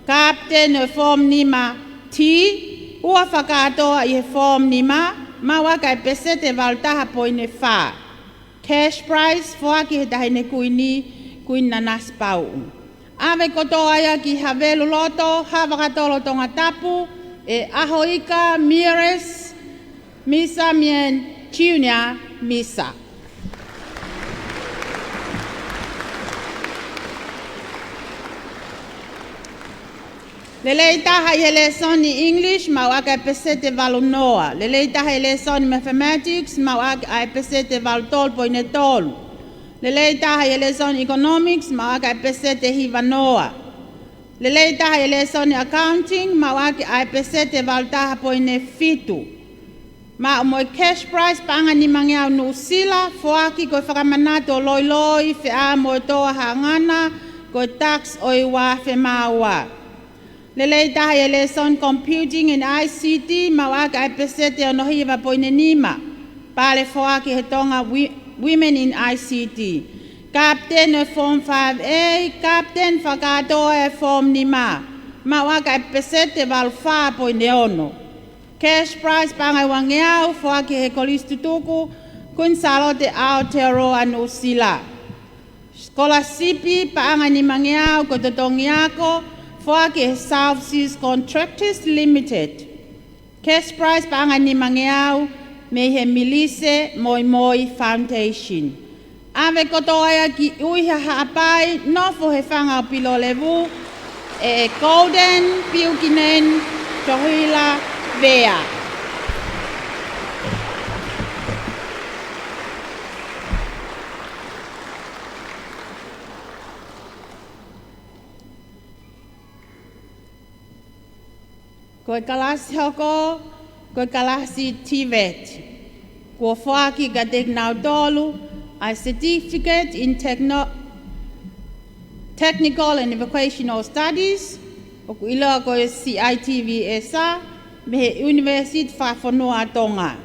Kapiteni ʻo e form nima T, ua fakakātoa ʻi he form nima, maʻu ʻaki ʻa e peseti ʻe valu taha poini fā. Cash prize, foaki ʻe he Taʻahine Kuini, Kuini Nanasipauʻu. ʻAve kotoa ia ki Haveluloto, Havakatolo, Tongatapu, ʻe ʻAhoika Mires Misa Mien Junior Misa. Lelei taha ʻi he lēsoni English, maʻu ʻaki ʻa e peseti ʻe valu noa. Lelei taha ʻi he lēsoni Mathematics, maʻu ʻaki ʻa e peseti ʻe valu tolu poini tolu. Lelei taha ʻi he lēsoni Economics, maʻu ʻaki ʻa e peseti ʻe hiva noa. Lelei taha ʻi he lēsoni Accounting, maʻu ʻaki ʻa e peseti ʻe valu taha poini fitu. Maʻu mo e cash prize paʻanga ʻe nimangeau Nuʻusila, foaki ko e fakamanatu ʻo loiloi feʻao mo e toa haʻangana, ko e tax ʻo e ua afe mā ua. Lelei taha ʻi he lēsoni Computing and I C T, maʻu ʻaki ʻa e peseti ʻe ono hiva poini nima, pale foaki ʻe he Tonga Wi-, Women in I C T. Kapiteni ʻo e form five A, kapiteni fakakātoa ʻo e form nima, maʻu ʻaki ʻa e peseti ʻe valu fā poini ono. Cash prize paʻanga ʻe uangeau, foaki ʻe he Kolisi Tutuku Kuini Sālote Aotearoa Nuʻusila. Scholarship paʻanga ʻe nimangeau, ko e totongi ako, foaki ʻe he South Seas Contractors Limited. Cash prize paʻanga ʻe nimangeau, mei he Milise Moimoi Foundation. ʻAve kotoa ia ki ʻUiha Haʻapai, nofo he fanga ʻo Pilolevu, ʻe Golden Piukinen Tohila Vea. Ko e kalasi hoko, ko e kalasi TVET. Kuo foaki kiate kinautolu ʻa e Certificate in Techno-, Technical and Vocational Studies, ʻoku ʻiloa ko e CITVS, mei he ʻUnivēsiti Fakafonua ʻa Tonga.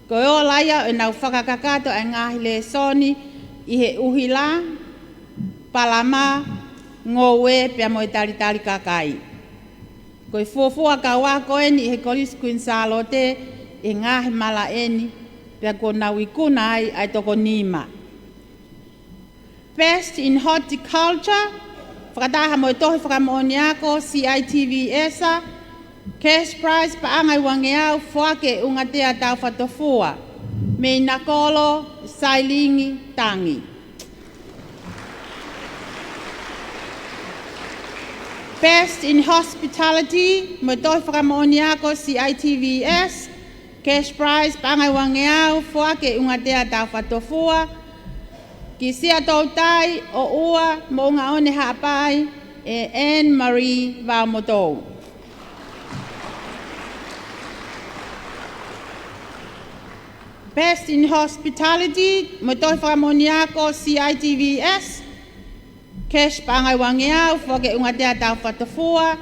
Ko e ola ia ʻo ʻenau fakakakato ʻa e ngaahi lēsoni ʻi he ʻuhila, palama, ngoue, pea mo e talitali kakai. Ko e fuofua kau ako eni ʻi he Kolisi Kuini Sālote ʻi he ngaahi malaʻe ni, pea kuo nau ikuna ai ʻa e toko nima. Best in Horticulture, fakataha mo e Tohi Fakamoʻoni Ako CITVS, cash prize paʻanga ʻe uangeau, foaki ʻe ʻUngatea Taufatofua, mei Nakolo, Sailingi, Tangi. Best in Hospitality, mo e Tohi Fakamoʻoni Ako CITVS, cash prize paʻanga ʻe uangeau, foaki ʻe ʻUngatea Taufatofua, ki Siaʻatoutai, ʻOua, Moʻungaʻone Haʻapai, ʻe Anne Marie Vaomotou. Best in Hospitality, mo e Tohi Fakamoʻoni Ako CITVS, cash paʻanga ʻe uangeau, foaki ʻe ʻUngatea Taufatofua,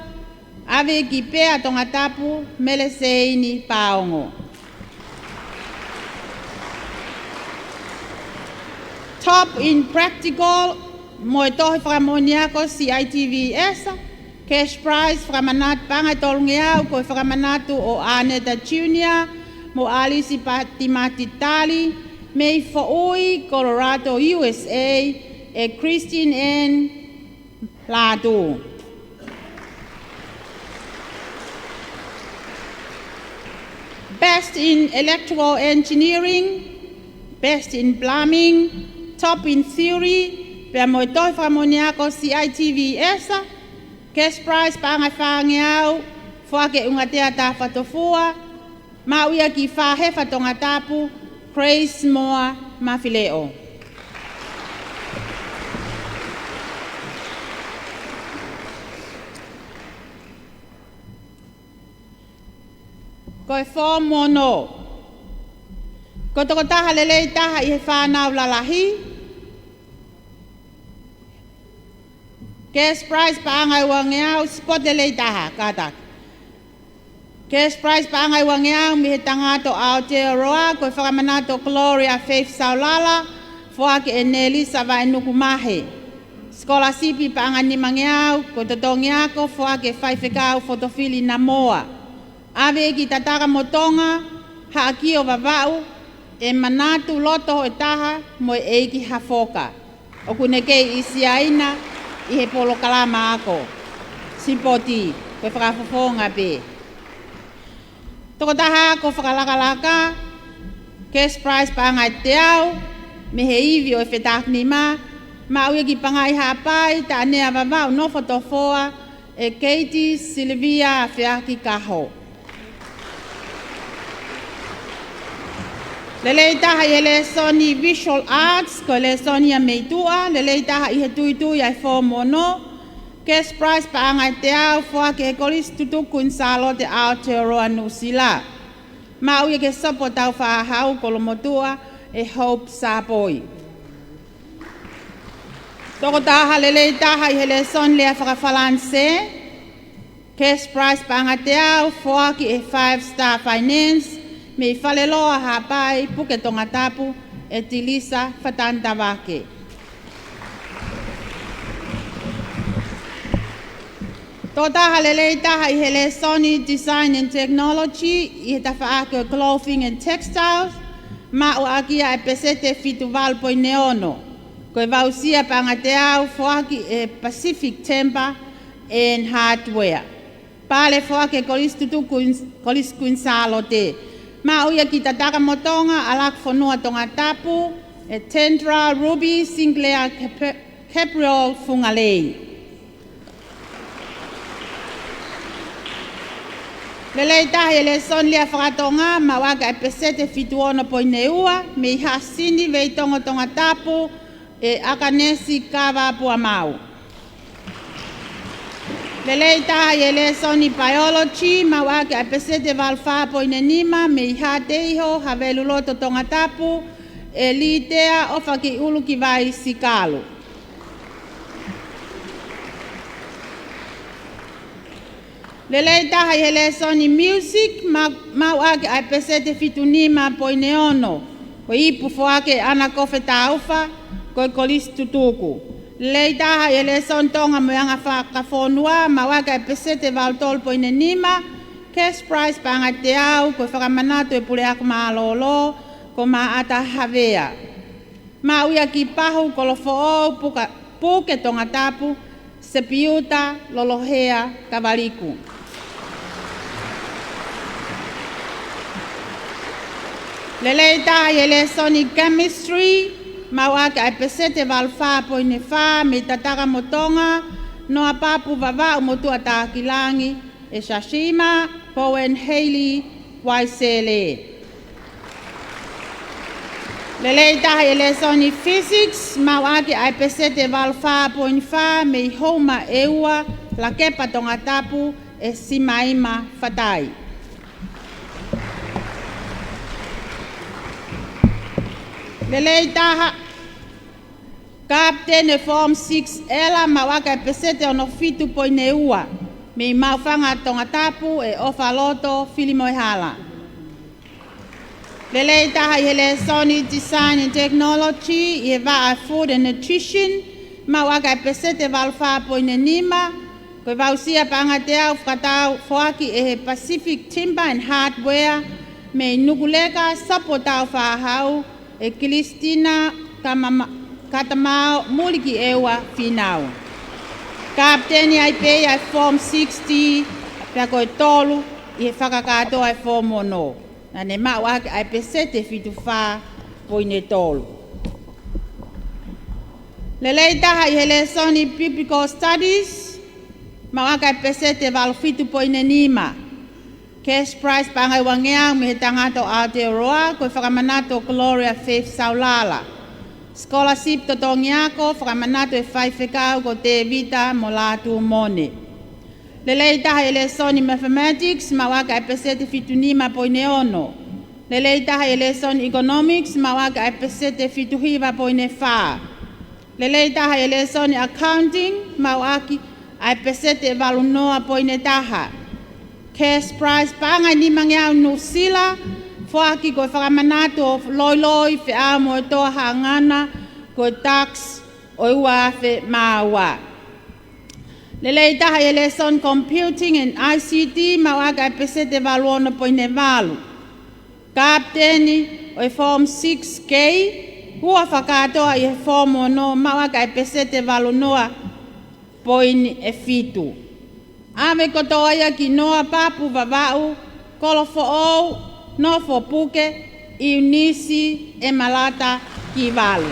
ʻave ki Pea Tongatapu, Meleseini Paongo. Top in Practical, mo e Tohi Fakamoʻoni Ako CITVS, cash prize fakamanatu paʻanga ʻe tolungeau, ko e fakamanatu ʻo ʻAneta Junior mo ʻAlisi Patimati Tali, mei Foʻui, Colorado, USA, ʻe Christine Ann Lātū. Best in Electrical Engineering, Best in Plumbing, Top in Theory, pea mo e Tohi Fakamoʻoni Ako CITVS, cash prize paʻanga ʻe fāngeau, foaki ʻe ʻUngatea Taufatofua, maʻu ia ki Fāhefa Tongatapu, Grace Moa Mafileʻo. Ko e Form ono. Ko e tokotaha lelei taha ʻi he fānau lalahi, cash prize paʻanga ʻe uangeau, sport lelei taha, kātaki. Cash prize paʻanga ʻe uangeau mei he tangata ʻo Aotearoa, ko e fakamanatu ʻo Gloria Faith Saulala, foaki ʻe Nelisa Vaenukumahe. Scholarship paʻanga nimangeau, ko e totongi ako, foaki ʻe Faifekau Fotofili Namoa. ʻAve ki Tataka mo Tonga, Haʻa Kio Vavaʻu, ʻe manatu loto ʻe taha mo e ʻeiki Hafoka. ʻOku ne kei ʻi Siaina ʻi he polokalama ako sipoti, ko e fakafofonga pē. Tokotaha ako fakalakalaka, cash prize paʻanga ʻe teau, mei he ivi ʻo e fetākinima, maʻu ia ki Pangai Haʻapai, Taʻanea Vavaʻu Nofotofoa, ʻe Keiti Silivia Afeaki Kaho. Lelei taha ʻi he lēsoni Visual Arts, ko e lēsoni ia mei tuʻa, lelei taha ʻi he tuitui ʻa e Form ono, cash prize paʻanga ʻe teau, foaki ʻe he Kolisi Tutuku Kuini Sālote Aotearoa Nuʻusila. Maʻu ia ki he Sopu ʻo Taufaʻāhau Kolomotuʻa, ʻe Hope Sāpoi. Tokotaha lelei taha ʻi he lēsoni lea faka-Falanisē, cash prize paʻanga ʻe teau, foaki ʻe he Five Star Finance, mei Faleloa Haʻapai, Puke Tongatapu, ʻe Tilisa Fatani Tavake. Tokotaha lelei taha ʻi he lēsoni Design and Technology, ʻi he tafaʻaki ʻo e Clothing and Textiles, maʻu ʻaki ia ʻa e peseti ʻe fitu valu poini ono. Ko e voucher paʻanga ʻe teau, foaki ʻe Pacific Timber and Hardware. Pale, foaki ʻe Kolisi Tutuku Kuini-, Kolisi Kuini Sālote. Maʻu ia ki Tataka mo Tonga, ʻAlaku Fonua Tongatapu, ʻe Tendra Ruby Sinclair Cap-, Gabriel Fungalei. Lelei taha ʻi he lēsoni lea faka-Tonga, maʻu ʻaki ʻa e peseti ʻe fitu ono poini ua, mei Haʻa Sini Veitongo Tongatapu, ʻe ʻAkanesi Kavapuamau. Lelei taha ʻi he lēsoni Biology, maʻu ʻaki ʻa e peseti ʻe valu fā poini nima, mei Haʻateiho, Haveluloto Tongatapu, ʻe Litea ʻOfakiʻulukivai Sikalu. Lelei taha ʻi he lēsoni Music, ma-, maʻu ʻaki ʻa e peseti ʻe fitu nima poini ono, ko e ipu foaki ʻe ʻAna Kofe Taufa, ko e Kolisi Tutuku. Lelei taha ʻi he lēsoni Tonga mo e anga fakafonua, maʻu ʻaki ʻa e peseti ʻe valu tolu poini nima, cash prize paʻanga ʻe teau, ko e fakamanatu ʻe he Puleako Mālōlō, ko Maʻata Havea. Maʻu ia ki Pahu Kolofoʻou, Puka-, Puke Tongatapu, Sepiuta Lolohea Kavaliku. Lelei taha ʻi he lēsoni Chemistry, maʻu ʻaki ʻa e peseti ʻe valu fā poini fā, mei Tataka mo Tonga, Noa Papu Vavaʻu Motuʻa Takilangi, ʻe Sashima Bowen Haley Waisele. Lelei taha ʻi he lēsoni Physics, maʻu ʻaki ʻa e peseti ʻe valu fā poini fā, mei Houma ʻEua Lakepa Tongatapu, ʻe Simaima Fatai. Lelei taha, Kapiteni Form six ʻEla, maʻu ʻaki ʻa e peseti ʻe ono fitu poini ua, mei Maʻufanga Tongatapu, ʻe ʻOfaloto Filimoehala. Lelei taha ʻi he lēsoni Design and Technology, ʻi he vaʻa Food and Nutrition, maʻu ʻaki ʻa e peseti ʻe valu fā poini nima, ko e voucher paʻanga ʻe teau, fakatau foaki ʻe he Pacific Timber and Hardware, mei Nukuleka, Sopu ʻo Taufaʻāhau, ʻe Kilistina Kamama-, Katamao Mulikiʻeua Fīnau. Kapiteni ai pē ia ʻa e Form sixty, pea ko e tolu ʻi he fakakātoa ʻa e Form ono. Naʻa ne maʻu ʻaki ʻa e peseti ʻe fitu fā poini tolu. Lelei taha ʻi he lēsoni Biblical Studies, maʻu ʻaki ʻa e peseti ʻe valu fitu poini nima. Cash prize paʻanga ʻe uangeau mei he tangata ʻo Aotearoa, ko e fakamanatu ʻo Gloria Faith Saulala. Scholarship totongi ako, fakamanatu ʻe he faifekau ko Tevita mo Lātūmone. Lelei taha ʻi he lēsoni Mathematics, maʻu ʻaki ʻa e peseti fitu nima poini ono. Lelei taha ʻi he lēsoni Economics, maʻu ʻaki ʻa e peseti fitu hiva poini fā. Lelei taha ʻi he lēsoni Accounting, maʻu ʻaki ʻa e peseti valu noa poini taha. Cash prize paʻanga ʻe nimangeau Nuʻusila, foaki ko e fakamanatu ʻo e loiloi feʻao mo e toa haʻangana, ko e tax ʻo e ua afe mā ua. Lelei taha ʻi he lēsoni Computing and I C T, maʻu ʻaki ʻa e peseti valu ono poini valu. Kapiteni ʻo e Form six K, ua fakakātoa ʻi he Form ono, maʻu ʻaki ʻa e peseti valu noa poini fitu. ʻAve kotoa ia ki Noa Papu Vavaʻu, Kolofoʻou, Nofo Puke, ʻIunisi ʻEmalata Kivalu.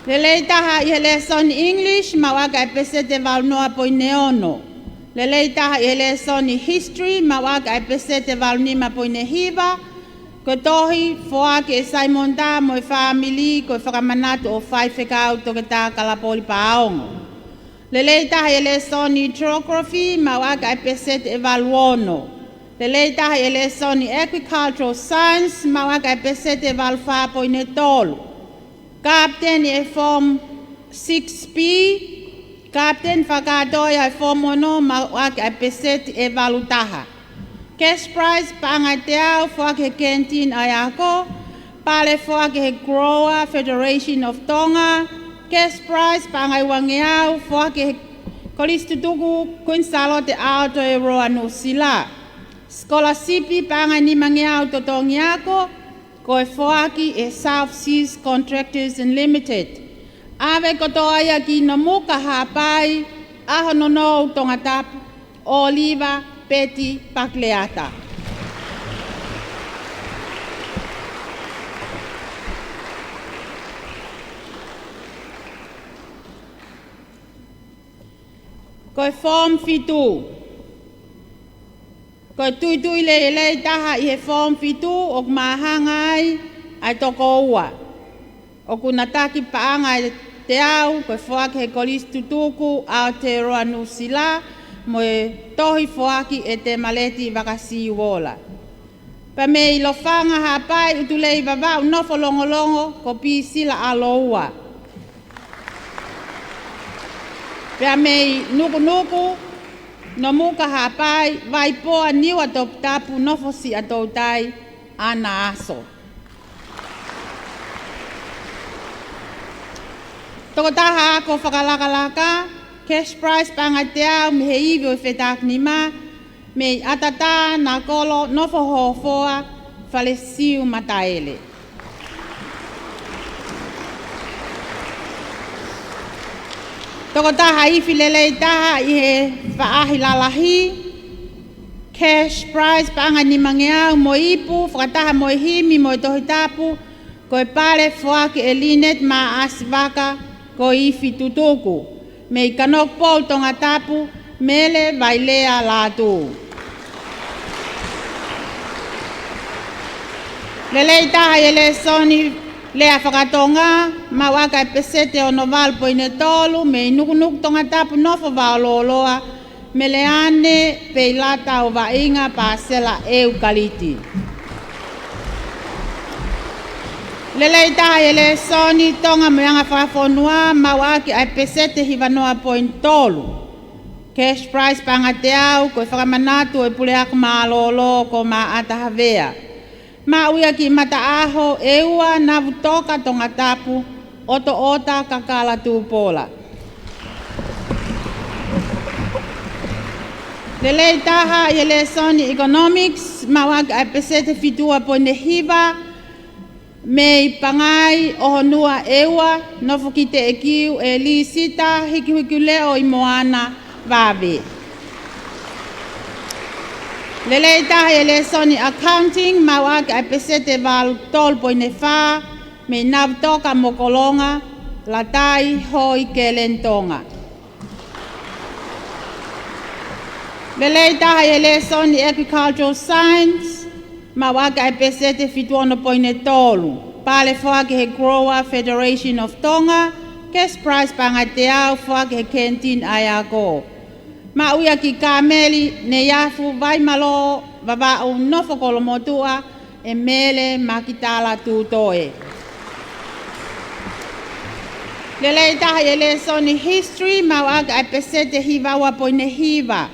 Lelei taha ʻi he lēsoni English, maʻu ʻaki ʻa e peseti valu noa poini ono. Lelei taha ʻi he lēsoni History, maʻu ʻaki ʻa e peseti valu nima poini hiva. Ko e tohi foaki ʻe Simon Tā mo e fāmili, ko e fakamanatu ʻo Faifekau Toketā Kalapoli Paongo. Lelei taha ʻi he lēsoni Geography, maʻu ʻaki ʻa e peseti valu ono. Lelei taha ʻi he lēsoni Agricultural Science, maʻu ʻaki ʻa e peseti valu fā poini tolu. Kapiteni ʻo e Form six B, kapiteni fakakātoa ia ʻo e Form ono, maʻu ʻaki ʻa e peseti valu taha. Cash prize paʻanga ʻe teau, foaki ʻe he Canteen ʻa e Ako. Pale foaki ʻe he Grower Federation of Tonga. Cash prize paʻanga ʻe uangeau, foaki ʻe he Kolisi Tutuku Queen Sālote Aotearoa Nuʻusila. Scholarship paʻanga ʻe nimangeau Totongi Ako, ko e foaki ʻe he South Seas Contractors Limited. ʻAve kotoa ia ki Nomuka Haʻapai, ʻAhononou Tongatapu, ʻŌliva Peti Pakuleata. Ko e Form fitu. Ko e tuitui lelei taha ʻi he Form fitu ʻoku māhanga ai ʻa e toko ua. ʻOku na taki paʻanga ʻe teau, ko e foaki ʻe he Kolisi Tutuku Aotearoa Nuʻusila, mo e tohi foaki ʻe Temaleti Vakasiuola. Pea mei Lofanga Haʻapai, ʻUtulei Vavaʻu, Nofo Longolongo, ko Pisila ʻAloua. Pea mei Nukunuku, Nomuka Haʻapai, Vaipoa, Niua Toputapu, Nofo Siʻatoutai, ʻAna Aso. Tokotaha ako fakalakalaka, cash prize paʻanga ʻe teau mei he ivi ʻo e fetakinima, mei ʻAtatā, Nakolo, Nofo Hofoa, Falesiu Mataele. Tokotaha ifi lelei taha ʻi he faʻahi lalahi, cash prize paʻanga ʻe nimangeau mo e ipu, fakataha mo e himi mo e Tohi Tapu, ko e pale foaki ʻe Lynette Maʻasivaka, ko Ifi Tutuku, mei Kanokupou Tongatapu, Mele Vailea Lātū. Lelei taha ʻi he lēsoni Lea Fakatonga, maʻu ʻaki ʻa e peseti ono valu poini tolu, mei Nukunuku Tongatapu, Nofo Vaololoa, Meleane Peilata ʻo Vaʻinga, Pāsela ʻEukaliti. Lelei taha ʻi he lēsoni Tonga mo e Anga Fakafonua, maʻu ʻaki ʻa e peseti hiva noa poini tolu. Cash prize paʻanga ʻe teau, ko e fakamanatu ʻo e Puleako Mālōlō ko Maʻata Havea. Maʻu ia ki Mataʻaho, ʻEua, Navutoka Tongatapu, ʻOtoʻota Kakala Tupola. Lelei taha ʻi he lēsoni Economics, maʻu ʻaki ʻa e peseti fitu ua poini hiva, mei Pangai, ʻOhonua ʻEua, Nofo ki Teʻekiu, ʻe Lisita Hikihukileʻo ʻi Moana Vave. Lelei taha ʻi he lēsoni Accounting, maʻu ʻaki ʻa e peseti valu tolu poini fā, mei Navutoka Mokolonga, Latai Hoi Kelen Tonga. Lelei taha ʻi he lēsoni Agricultural Science, maʻu ʻaki ʻa e peseti fitu ono poini tolu. Pale foaki he Grower Federation of Tonga, cash prize paʻanga ʻe teau foaki he Kentin ʻa e Ako. Maʻu ia ki Kameli Neiafu Vaimalō Vavaʻu, nofo Kolomotuʻa, ʻe Mele Makitala Tutoe. Lelei taha ʻi he lēsoni History, maʻu ʻaki ʻa e peseti ʻe hiva ua poini hiva.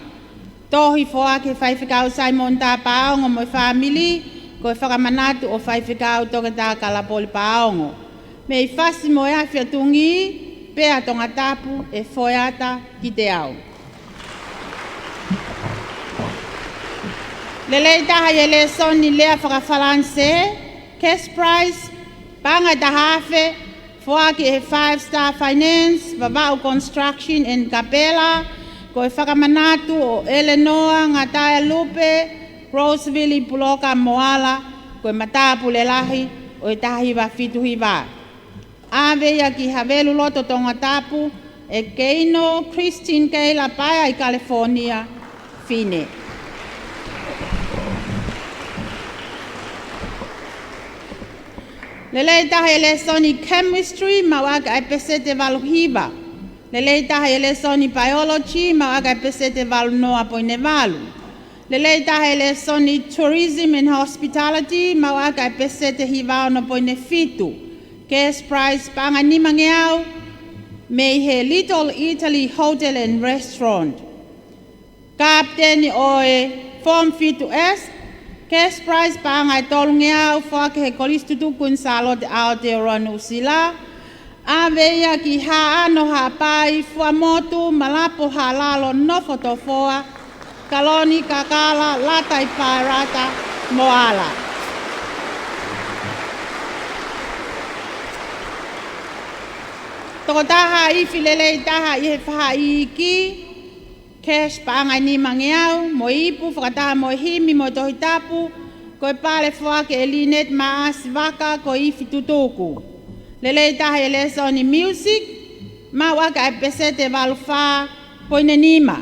Tohi foaki he Faifekau Saimon Tapaongo mo e fāmili, ko e fakamanatu ʻo Faifekau Toketā Kalapoli Paongo. Mei Fasi mo e Afi ʻa Tungī, pea Tongatapu ʻe foeata kiate au. Lelei taha ʻi he lēsoni lea faka-Falanisē, cash prize, paʻanga ʻe taha afe, foaki he Five Star Finance, Vavaʻu Construction and Kapela, ko e fakamanatu ʻo Eleanor Ngataealupe, Roseville Puloka Moala, ko e matāpule lahi ʻo e taha hiva fitu hiva. ʻAve ia ki Haveluloto Tongatapu, ʻe Keino Christine Keila Paea ʻi California, Fine. Lelei taha ʻi he lēsoni Chemistry, maʻu ʻaki ʻa e peseti ʻe valu hiva. Lelei taha ʻi he lēsoni Biology, maʻu ʻaki ʻa e peseti ʻe valu noa poini valu. Lelei taha ʻi he lēsoni Tourism and Hospitality, maʻu ʻaki ʻa e peseti ʻe hiva ono poini fitu. Cash prize paʻanga ʻe nima ngeau, mei he Little Italy Hotel and Restaurant. Kapiteni ʻo e Form fitu S, cash prize paʻanga ʻe tolu ngeau, foaki he Kolisi Tutuku Kuini Sālote ʻAotearoa Nuʻusila. ʻAve ia ki Haʻano Haʻapai, Fuaʻamotu, Malapo Haʻalalo, nofo Tofoa, Kaloni Kakala, Lata ʻi Paerata, Moala. Tokotaha ifi lelei taha ʻi he faʻa iiki, cash paʻanga ʻe nima ngeau, mo e ipu fakataha mo e himi mo e Tohi Tapu, ko e pale foaki ʻe Lynette Maasi Vaka, ko e ifi tutuku. Lelei taha ʻi he lēsoni Music, maʻu ʻaki ʻa e peseti ʻe valu fā poini nima.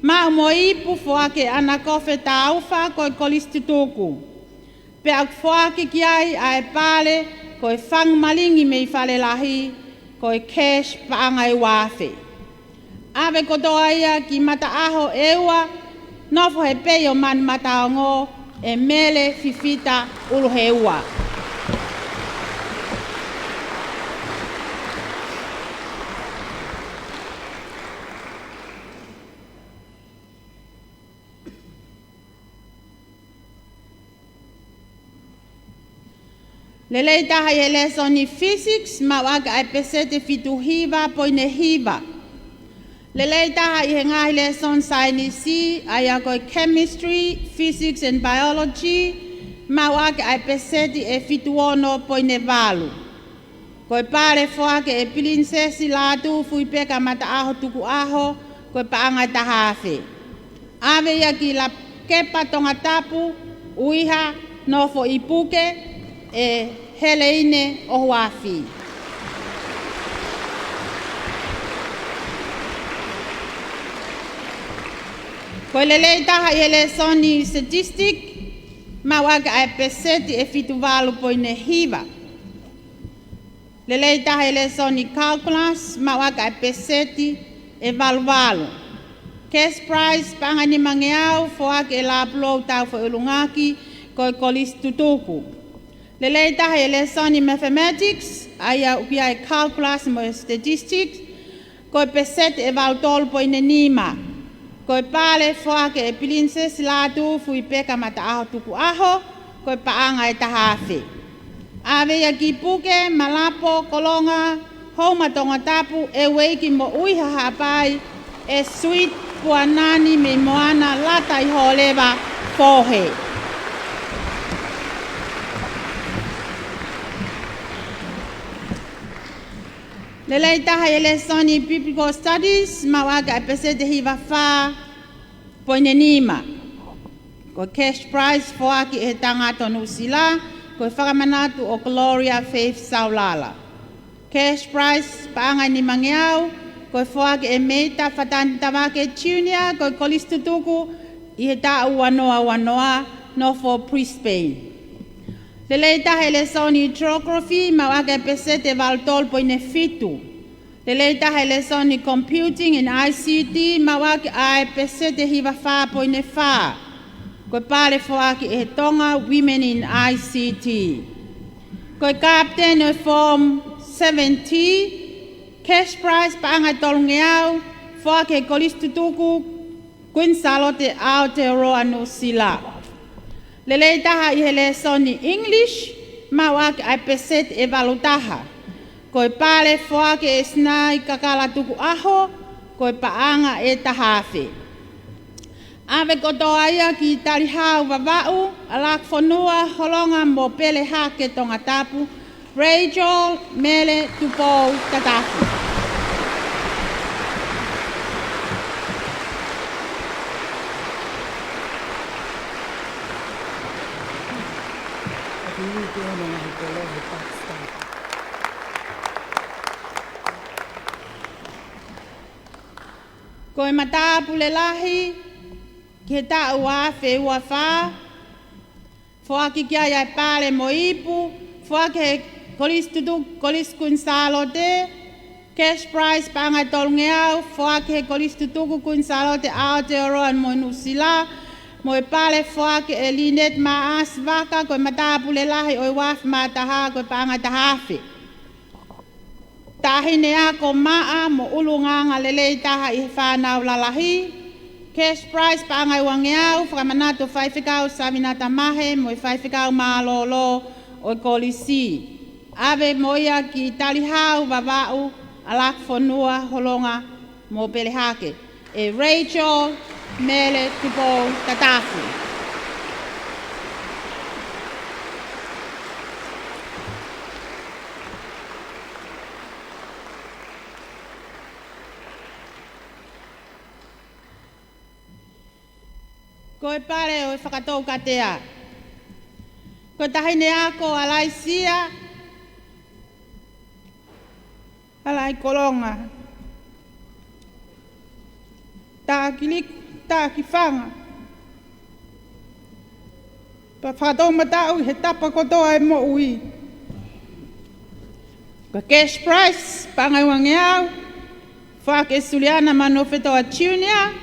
Maʻu mo e ipu foaki ʻe ʻAna Kofe Taufa, ko e Kolisi Tutuku. Pea ʻoku foaki ki ai ʻa e pale, ko e Fangu Malingi mei Fale Lahi, ko e cash paʻanga ʻe ua afe. ʻAve kotoa ia ki Mataʻaho ʻEua, nofo he pei ʻo Manumataongo, ʻe Mele Fifita ʻUluheua. Lelei taha ʻi he lēsoni Physics, maʻu ʻaki ʻa e peseti ʻe fitu hiva poini hiva. Lelei taha ʻi he ngaahi lēsoni Saienisi, ʻa ia ko e Chemistry, Physics and Biology, maʻu ʻaki ʻa e peseti ʻe fitu ono poini valu. Ko e pale foaki ʻe Pilinisesi Lātūfuipē Kamataʻaho Tukuʻaho, ko e paʻanga ʻe taha afe. ʻAve ia ki Lakepa Tongatapu, ʻUiha, nofo ʻi Puke, ʻe Heleine ʻOhuafi. Ko e lelei taha ʻi he lēsoni Statistic, maʻu ʻaki ʻa e peseti ʻe fitu valu poini hiva. Lelei taha ʻi he lēsoni Calculus, maʻu ʻaki ʻa e peseti ʻe valu valu. Cash prize, paʻanga ʻe nima ngeau, foaki ʻe Lapulou Taufoʻiulungaki, ko e Kolisi Tutuku. Lelei taha ʻi he lēsoni Mathematics, ʻa ia ʻoku ʻi ai e Calculus mo e Statistics, ko e peseti ʻe valu tolu poini nima. Ko e pale foaki ʻe Pilinisesi Lātūfuipē Kamataʻaho Tukuʻaho, ko e paʻanga ʻe taha afe. ʻAve ia ki Puke, Malapo, Kolonga, Houma Tongatapu, ʻEueiki mo ʻUiha Haʻapai, ʻe Sweet Puanani mei Moana, Lata ʻi Hōleva, Fohe. Lelei taha ʻi he lēsoni Biblical Studies, maʻu ʻaki ʻa e peseti ʻe hiva fā poini nima. Ko e cash prize foaki ʻe he Tangata Nuʻusila, ko e fakamanatu ʻo Gloria Faith Saulala. Cash prize paʻanga ʻe nima ngeau, ko e foaki ʻe Meita Fatani Tavake Junior, ko e Kolisi Tutuku, ʻi he taʻu ua noa ua noa, nofo Brisbane. Lelei taha ʻi he lēsoni Geography, maʻu ʻaki e peseti ʻe valu tolu poini fitu. Lelei taha ʻi he lēsoni Computing and I C T, maʻu ʻaki ʻa e peseti ʻe hiva fā poini fā. Ko e pale foaki ʻe he Tonga Women in I C T. Ko e kapiteni ʻo e Form seven T, cash prize paʻanga ʻe tolungeau, foaki ʻe he Kolisi Tutuku Queen Sālote Aotearoa Nuʻusila. Lelei taha ʻi he lēsoni English, maʻu ʻaki ʻa e peseti ʻe valu taha. Ko e pale foaki ʻe Sinai Kakala Tukuʻaho, ko e paʻanga ʻe taha afe. ʻAve kotoa ia ki Talihau Vavaʻu, ʻAlakifonua Holonga mo Pelehake Tongatapu, Rachel Mele Tupou Tatafu. Ko e matāpule lahi ki he taʻu ua afe ua fā, foaki ki ai ʻa e pale mo e ipu, foaki ʻe he Kolisi Tutuku, Kolisi Kuini Sālote, cash prize paʻanga ʻe tolungeau, foaki ʻe he Kolisi Tutuku Kuini Sālote Aotearoa mo Nuʻusila, mo e pale foaki ʻe Lynette Maʻasi Vaka, ko e matāpule lahi ʻo e ua afe mā taha, ko e paʻanga ʻe taha afe. Taʻahine ako maʻa mo ʻulungaanga lelei taha ʻi he fānau lalahi. Cash prize paʻanga ʻe uangeau, fakamanatu ʻa e Faifekau Savina Tamahe mo e Faifekau Mālōlō ʻo e Kolisi. ʻAve mo ia ki Talihau Vavaʻu, ʻAlakifonua Holonga mo Pelehake, ʻe Rachel Mele Tupou Tatafu. Ko e pale ʻo e Fakatoukatea. Ko e taʻahine ako ʻa Laisia Alaikolonga Taʻakiliku, Taʻakifanga. Pea fakatoumataʻu ʻi he tapa kotoa ʻo e moʻui. Ko e cash prize paʻanga ʻe uangeau, foaki ʻe Suliana Manuofetoa Junior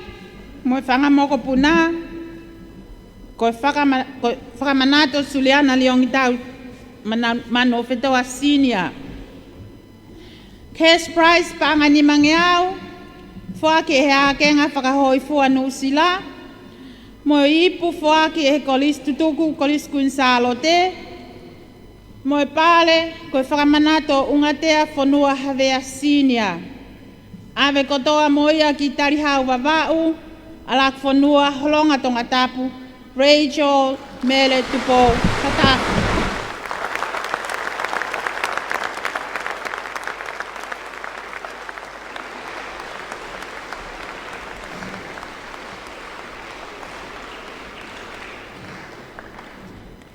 mo e fanga mokopuna, ko e fakama-, ko e fakamanatu ʻo Suliana Liongitau Mana-, Manuofetoa Senior. Cash prize paʻanga ʻe nimangeau, foaki ʻe he Ākenga Fakahōifua Nuʻusila, mo e ipu foaki ʻe he Kolisi Tutuku, Kolisi Kuini Sālote, mo e pale, ko e fakamanatu ʻo ʻUngatea Fonua Havea Senior. ʻAve kotoa mo ia ki Talihau Vavaʻu, ʻAlakifonua Holonga Tongatapu, Rachel Mele Tupou Tatafu.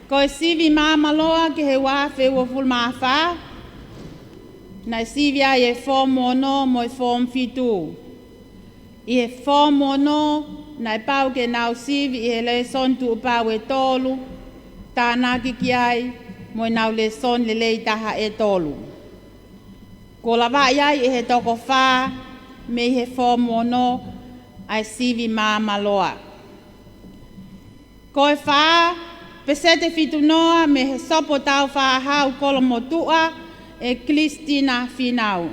Ko e sivi māmāloa ki he ua afe uofulu mā fā, naʻe sivi ai e Form ono mo e Form fitu. ʻI he Form ono, naʻe pau ke nau sivi ʻi he lēsoni tuʻupau ʻe tolu, tānaki ki ai mo ʻenau lēsoni lelei taha ʻe tolu. Kuo lavaʻi ai ʻe he toko fā mei he Form ono ʻa e sivi māmāloa. Ko e fā, peseti ʻe fitu noa mei he Sopu Taufaʻāhau Kolomotuʻa, ʻe Christina Finau.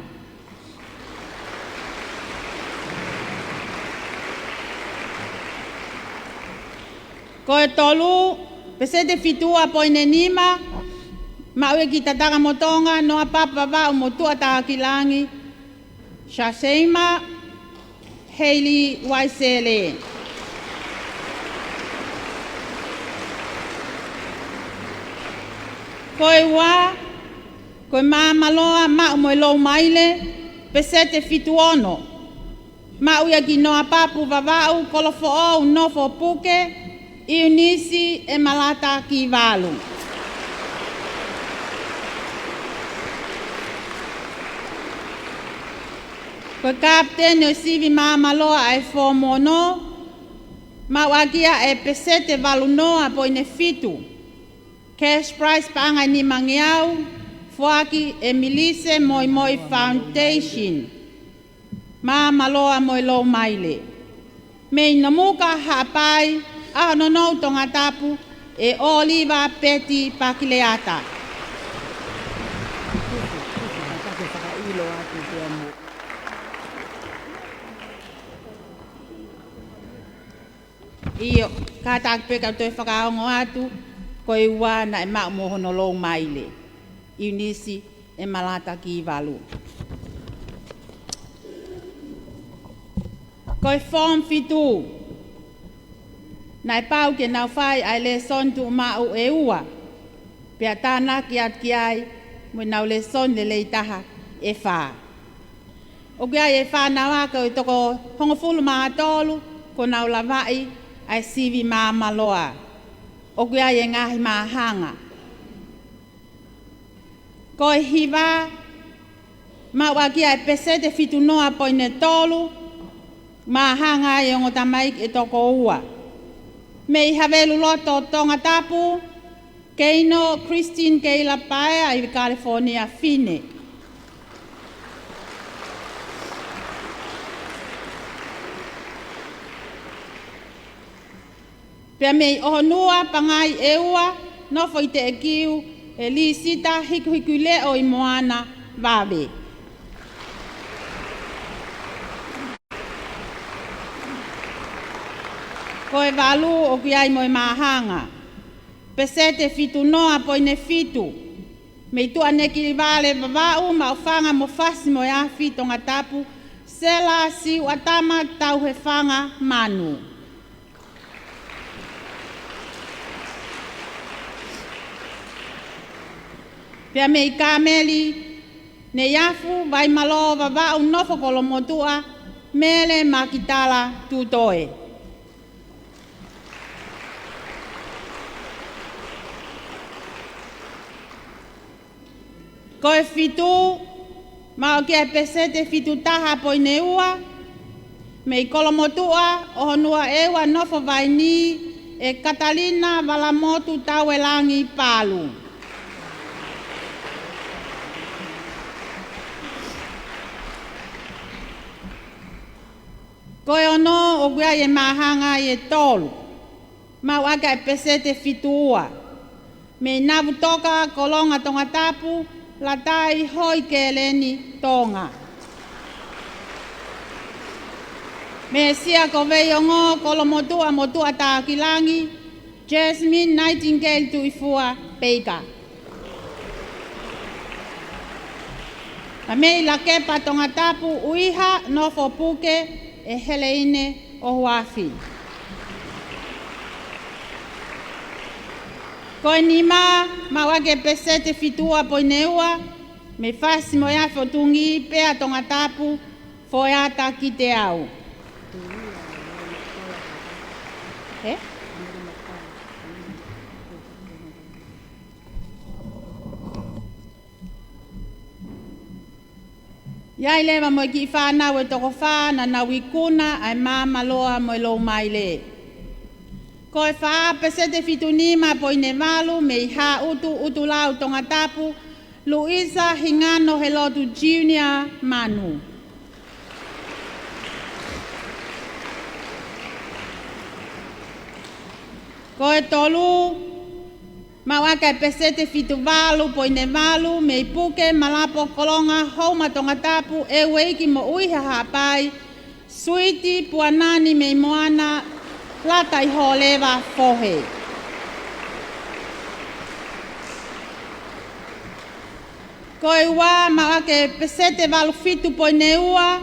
Ko e tolu, peseti ʻe fitu ua poini nima, maʻu ia ki Tatakamotonga, Noa Papa Vavaʻu mo Tuʻa Takilangi, Shasheima Hailey Waisele. Ko e ua, ko e māmāloa maʻu mo e Loumaile, peseti ʻe fitu ono, maʻu ia ki Noa Papu Vavaʻu, Kolofoʻou Nofo Puke, ʻIunisi ʻEmalata Kivalu. Ko e kapiteni ʻo e sivi māmāloa ʻa e Form ono, maʻu ʻaki ia e peseti ʻe valu noa poini fitu. Cash prize paʻanga ʻe nimangeau, foaki ʻe Milise Moimoi Foundation, Maamaloa mo e Loumaile. Mei Nomuka Haʻapai, ʻAhononou Tongatapu, ʻe ʻOliva Peti Pakileata. ʻIo, kātaki pē kau toe fakaongo atu, ko e ua naʻe maʻu mo hono Loumaile, ʻIunisi ʻe Malata Kivalu. Ko e form fitu, naʻe pau ke nau fai ʻa e lēsoni tuʻumaʻu ʻe ua, pea tānaki atu ki ai mo ʻenau lēsoni lelei taha ʻe fā. ʻOku ʻi ai e fānau ako ʻe toko hongofulu mā tolu kuo nau lavaʻi ʻa e sivi Maamaloa. ʻOku ʻi ai e ngaahi māhanga. Ko e hiva, maʻu ʻaki ʻa e peseti ʻe fitu noa poini tolu, māhanga ʻa e ongo tamaiki ʻe toko ua. Mei Haveluloto, Tongatapu, Keino Christine Keila Paea ʻi California, Fine. Pea mei ʻOhonua, Pangai ʻEua, nofo ʻi Teʻekiu, ʻe Lisita Hikuhikuileʻo ʻi Moana, Vave. Ko e valu, ʻoku ʻi ai mo e māhanga. Peseti ʻe fitu noa poini fitu. Mei Tuʻanekilivale, Vavaʻu, maʻu fanga mo fasi mo e afi, Tongatapu, Sela Siuʻatama Tauhefanga, Manu. Pea mei Kāmeli, Neiafu, Vaimalō, Vavaʻu, nofo Kolomotuʻa, Mele Makitala Tutoe. Ko e fitu, maʻu ʻaki ʻa e peseti ʻe fitu taha poini ua, mei Kolomotuʻa, ʻOhonua ʻEua, nofo Vainī, ʻe Katalina Valamotu Tauelangi, Palu. Ko e ono, ʻoku ʻi ai e māhanga ʻe tolu, maʻu ʻaki ʻa e peseti ʻe fitu ua, mei Navutoka, Kolonga, Tongatapu, Latai Hoikeleni, Tonga. Mei Siakoveiongo, Kolomotuʻa mo Tuʻatākilangi, Jasmine Nightingale Tuʻifua Peika. Pea mei Lakepa, Tongatapu, ʻUiha, nofo Puke, ʻe Heleine ʻOhuafi. Ko e nima, maʻu ʻaki ʻa e peseti ʻe fitu ua poini ua, mei Fasi mo e Afi ʻo Tungī, Pea, Tongatapu, Foeata Kiteau. He? ʻI ai leva mo e kiʻi fānau ʻe toko fā naʻa nau ikuna ʻa e Maamaloa mo e Loumaile. Ko e fā, peseti ʻe fitu nima poini valu, mei Haʻutu, ʻUtulau, Tongatapu, Luisa Hingano Helotu Junior, Manu. Ko e tolu, maʻu ʻaki ʻa e peseti ʻe fitu valu poini valu, mei Puke, Malapo, Kolonga, Houma, Tongatapu, ʻEueiki mo ʻUiha, Haʻapai, Suiti Puanani mei Moana, Latai Hōleva, Fohe. Ko e ua, maʻu ʻaki ʻa e peseti ʻe valu fitu poini ua,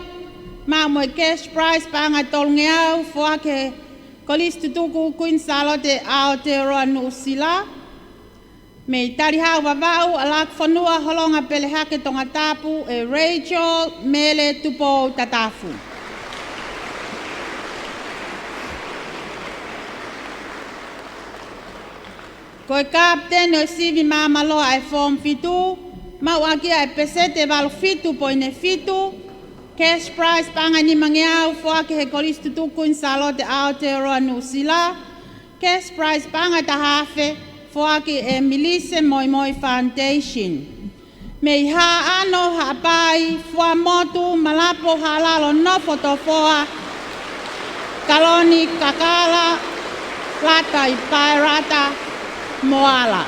maʻu mo e cash prize paʻanga ʻe tolungeau, foaki ʻe he Kolisi Tutuku Kuini Sālote ʻAotearoa Nuʻusila. Mei Talihau, Vavaʻu, ʻAlakufonua, Holonga, Pelehake, Tongatapu, ʻe Rachel Mele Tupou Tatafu. Ko e kapiteni ʻo e sivi Maamaloa ʻa e form fitu, maʻu ʻaki ʻa e peseti ʻe valu fitu poini fitu, cash prize paʻanga ʻe nimangeau, foaki ʻe he Kolisi Tutuku Kuini Sālote ʻAotearoa Nuʻusila, cash prize paʻanga ʻe taha afe, foaki ʻe Melissa Moimoi Foundation. Mei Haʻano, Haʻapai, Fuaʻamotu, Malapo, Haʻalalo, Nofo, Tofoa, Kaloni, Kakala, Lata ʻi Paerata, Moala.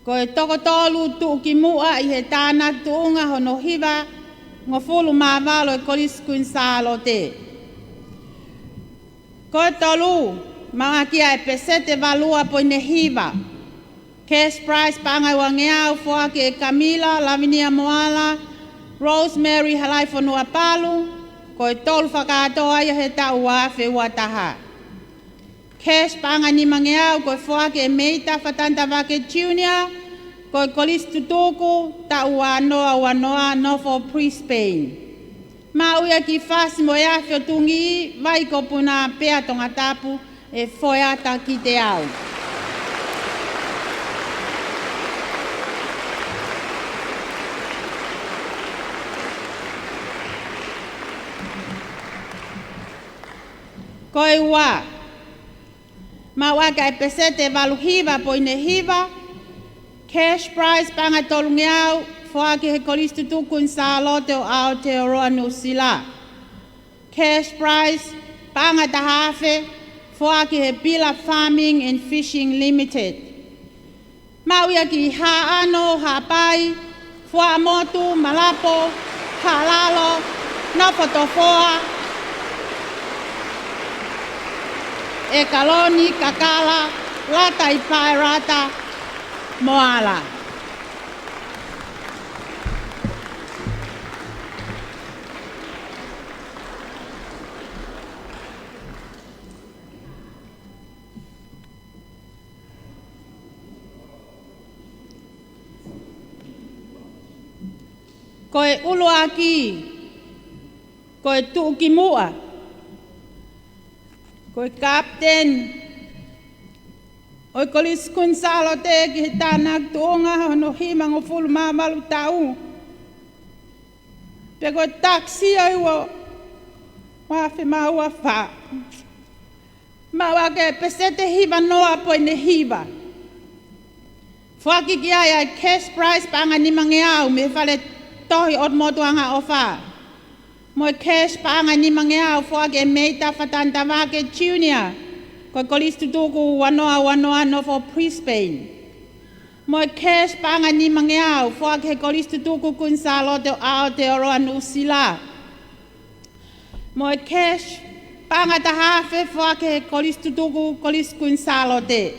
Ko e toko tolu tuʻukimuʻa ʻi he tānaki tuʻunga hono hivangofulu mā valu ʻo e Kolisi Kuini Sālote. Ko e tolu, maʻu ʻaki ʻa e peseti ʻe valu ua poini hiva. Cash prize paʻanga ʻe uangeau, foaki ʻe Kamila Lavinia Moala, Rosemary Halaifonua Palu, ko e tolu fakakātoa ia he taʻu ua afe ua taha. Cash paʻanga ʻe nimangeau ko e foaki ʻe Meita Fatani Tavake Junior, ko e Kolisi Tutuku, taʻu ua noa ua noa, Nofo, Brisbane. Maʻu ia ki Fasi mo e Afi ʻo Tungi, Vaikopuna pea Tongatapu, ʻe Foeata Kiteau. Ko e ua, maʻu ʻaki ʻa e peseti ʻe valu hiva poini hiva. Cash prize paʻanga ʻe tolungeau, foaki ʻe he Kolisi Tutuku Kuini Sālote ʻo Aotearoa Nuʻusila. Cash prize paʻanga ʻe taha afe, foaki ʻe he Pila Farming and Fishing Limited. Maʻu ia ki Haʻano, Haʻapai, Fuaʻamotu, Malapo, Haʻalalo, Nofo, Tofoa, ʻe Kaloni, Kakala, Lata ʻi Paerata, Moala. Ko e ʻuluaki, ko e tuʻukimuʻa, ko e kapiteni ʻo e Kolisi Kuini Sālote ki he tānaki tuʻunga hono hivangofulu mā valu taʻu. Pea ko e takisī ʻo e ua, ua afe mā ua fā. Maʻu ʻaki ʻa e peseti ʻe hiva noa poini hiva. Foaki ki ai ʻa e cash prize paʻanga ʻe nimangeau mei he Fale Tohi ʻOtu Motu Angaʻofa. Mo e cash paʻanga ʻe nimangeau foaki ʻe Meita Fatani Tavake Junior, ko e Kolisi Tutuku ua noa ua noa, Nofo, Brisbane. Mo e cash paʻanga ʻe nimangeau foaki ʻe he Kolisi Tutuku Kuini Sālote ʻo Aotearoa Nuʻusila. Mo e cash paʻanga ʻe taha afe foaki ʻe he Kolisi Tutuku Kolisi Kuini Sālote.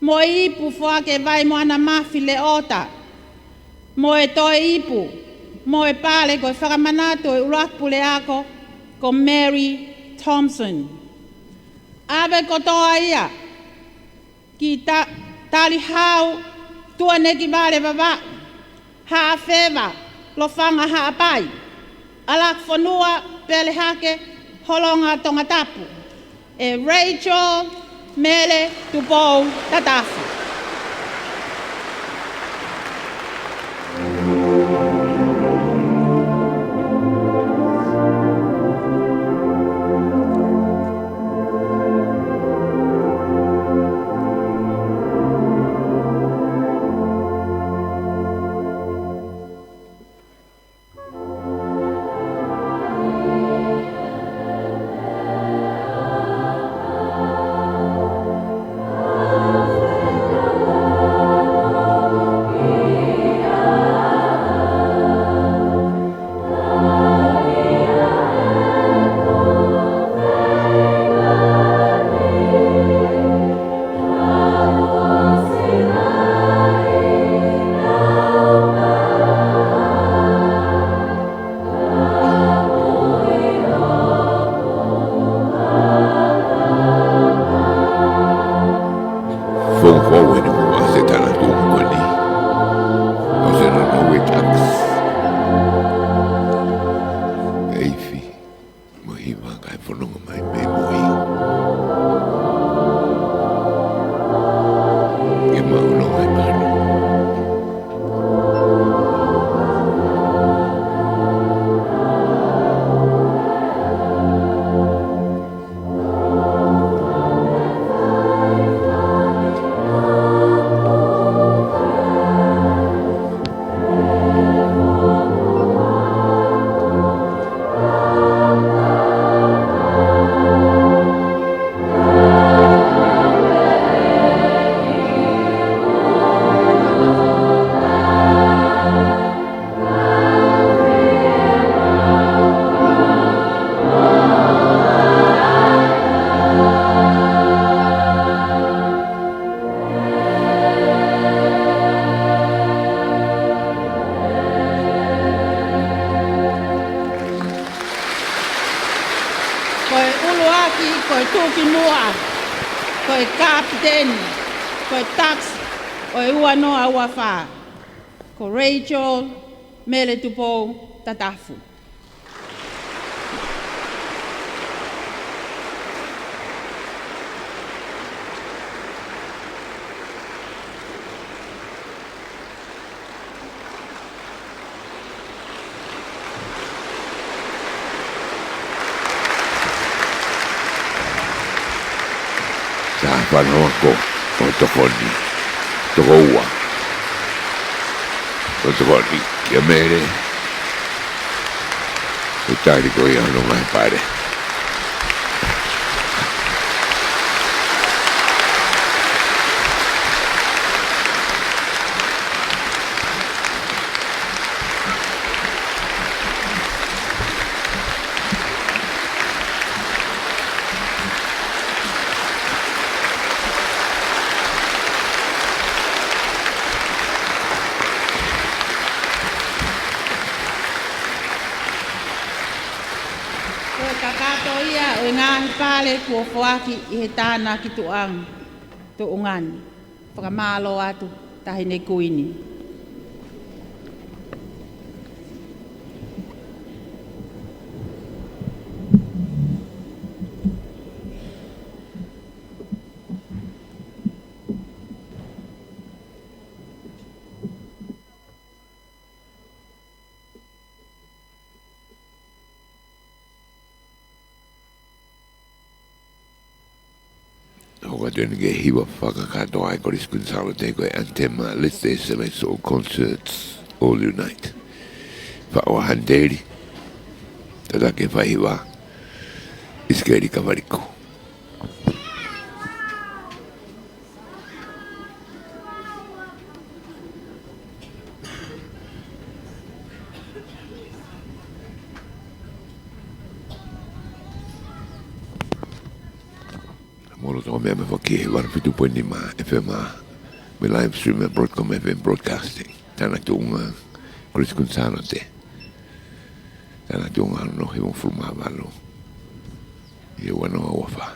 Mo e ipu foaki ʻe Vaimoana Mafi Leota. Mo e toe ipu mo e pale ko e fakamanatu ʻo e ʻuluaki puleako ko Mary Thompson. ʻAve kotoa ia ki Ta-, Talihau, Tuʻanekivale Vavaʻu, Haʻafeva, Lofanga Haʻapai, ʻAlakifonua Pelehake, Holonga Tongatapu, ʻe Rachel Mele Tupou Tatafu. Tuʻukimuʻa, ko e kapiteni, ko e taxi ʻo e ua noa ua fā, ko Rachel Mele Tupou Tatafu. Sa fanongo ko e tokoni, toko ua. Ko e tokoni, kia Mele. Ko e tali ko ia hono ngaahi pale. Ko e kakato ia ʻo e ngaahi pale kuo foaki ʻi he tānaki tuʻunga ni. Fakamālō atu, Taʻahine Kuini. ʻOku ʻi ai ʻeni ke hiva fakakātoa ʻa e Kolisi Kuini Sālote ko e antema, Let the Celestial Concerts All Unite. Faʻo Hanteli, tataki e faihiva, ʻIsikeli Kavaliku. Mou loto meʻa mai foki he valu fitu poini nima F M, mo e live stream ʻa e Broadcom F M Broadcasting. Tānaki tuʻunga, Kolisi Kuini Sālote. Tānaki tuʻunga hono hivangofulu mā valu ʻi he ua noa ua fā.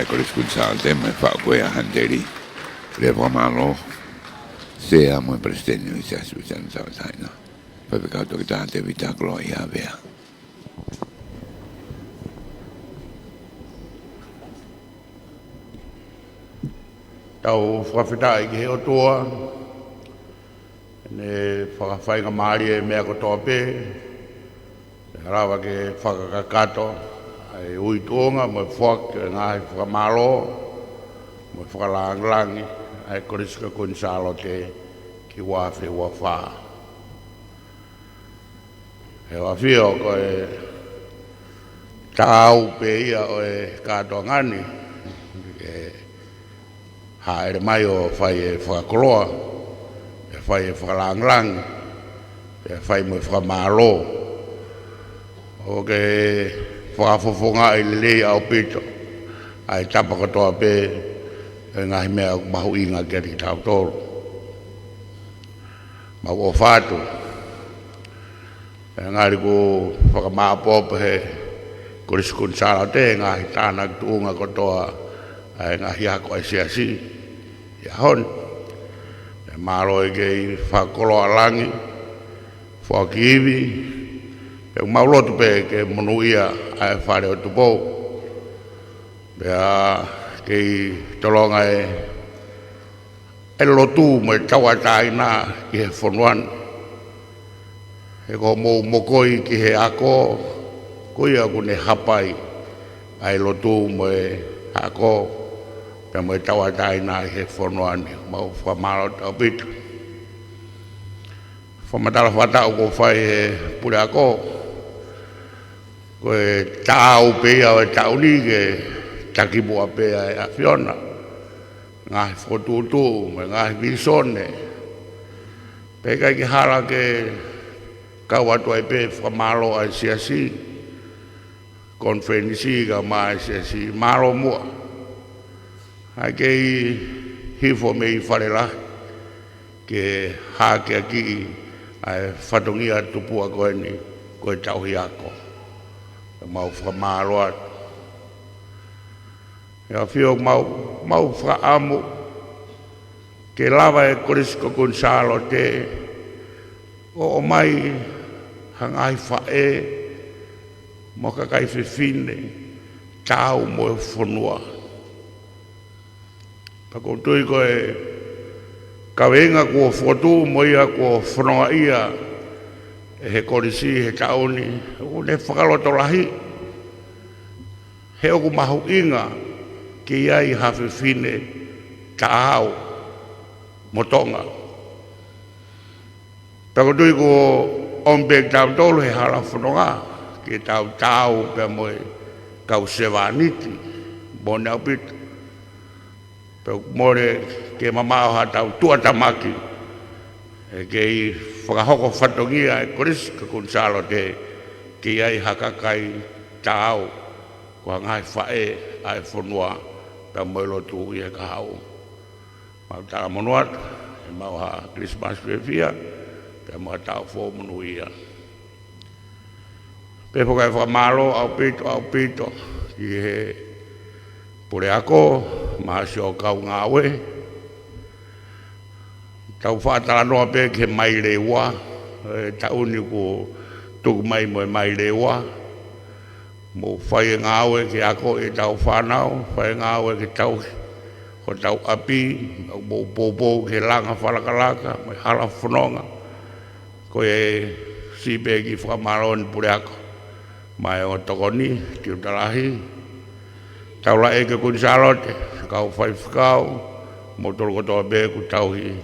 Kolisi Kuini Sālote mo e faʻu ko ia ʻa Hanteli. Lea fakamālō, Sea mo e Palesiteni ʻo e Siasi ʻo e Siana Tauʻatāina. Faifekau Toketā Tēvita Koloaʻia Vea. Tau fakafetaʻi ki he ʻOtua, ʻene fakafaingamālie e meʻa kotoa pē, ʻe lava ke fakakakato ʻa e ui tuʻunga mo e foaki ʻo e ngaahi fakamālō mo e fakalāngilangi ʻa e Kolisi ko Kuini Sālote ki he ua afe ua fā. ʻE ʻafio ko e taau pē ia ʻo e kātoanga ni, ke hāʻele mai ʻo fai e fakakoloa, ʻe fai e fakalāngilangi, ʻe fai mo e fakamālō. ʻOku fakafofongaʻi lelei ʻaupito ʻa e tapa kotoa pē ʻo e ngaahi meʻa ʻoku mahuʻinga kiate kitautolu. Mau ʻofa atu. ʻE ngali ʻoku fakamāʻopoʻopo ʻe he Kolisi Kuini Sālote e ngaahi tānaki tuʻunga kotoa ʻa e ngaahi ako ʻa e Siasi ʻi he ʻaho ni. ʻE mālō e kei fakakoloa langi, foaki ivi, pea mau lotu pē ke monūʻia ʻa e Fale ʻo Tupou. Pea kei tolonga e e lotu mo e tauʻatāina ki he fonua ni. He ko hoʻomou mokoi ki he ako, ko ia ʻoku ne hapai ʻa e lotu mo e ako, pea mo e tauʻatāina ʻi he fonua ni. Mau fakamālō ʻaupito. Fakamatala fakataʻu kuo fai ʻe he puleako, ko e taau pē ia ʻo e taʻu ni ke taki muʻa pē ʻa e ʻAfiona, ngaahi fokotuʻutuʻu mo e ngaahi vīsone. Pea ʻikai ke hala ke kau atu ai pē fakamālō ʻa e Siasi, konifelenisi kae ʻumaʻā e Siasi, mālō muʻa. ʻA e kei hifo mei Fale Lahi ke hākeakiʻi ʻa e fatongia tupuʻa ko eni, ko e tauhi ako. Mau fakamālō atu. ʻE ʻafio, mau, mau fakaʻamu ke lava e Kolisi ko Kuini Sālote ʻo ʻomai ha ngaahi faʻē mo e kakai fefine taau mo e fonua. Pea ʻoku ou tui ko e kaveinga kuo fokotuʻu mo ia kuo fonongaʻia ʻe he kolisi he taʻu ni, ʻoku ne fakalotolahi, he ʻoku mahuʻinga ke ʻi ai ha fefine taau mo Tonga. Pea ʻoku ou tui kuo ʻomi pē kitautolu he hala fononga ke tau taau pea mo e kau sevāniti, moʻoni ʻaupito. Pea ʻoku mole ke mamaʻo haʻatau tuʻutāmaki, ʻe kei fakahoko fatongia e Kolisi ko Kuini Sālote ke ʻi ai ha kakai taau, ko ha ngaahi faʻē ʻa e fonua, pea mo e lotu ʻi he kahaʻu. Mau talamonū atu, ʻe maʻu ha Kilisimasi fiefia, pea mo ha taʻu foʻou monūʻia. Pea foki e fakamālō ʻaupito, ʻaupito ki he puleako, mo siʻo kau ngāue. Tau fakatalanoa pē ki he maile ua, e taʻu ni kuo tuku mai mo e maile ua. Mou fai e ngāue ke akoʻi ʻetau fānau, fai e ngāue ke tauhi hotau ʻapi, mou poupou ki he langa fakalakalaka mo e hala fononga. Ko e siʻi pē kiʻi fakamālō eni puleako, mo e ongo tokoni, tiuta lahi, Taulaʻeiki Kuini Sālote, kau faifekau, moutolu kotoa pē ʻoku tauhi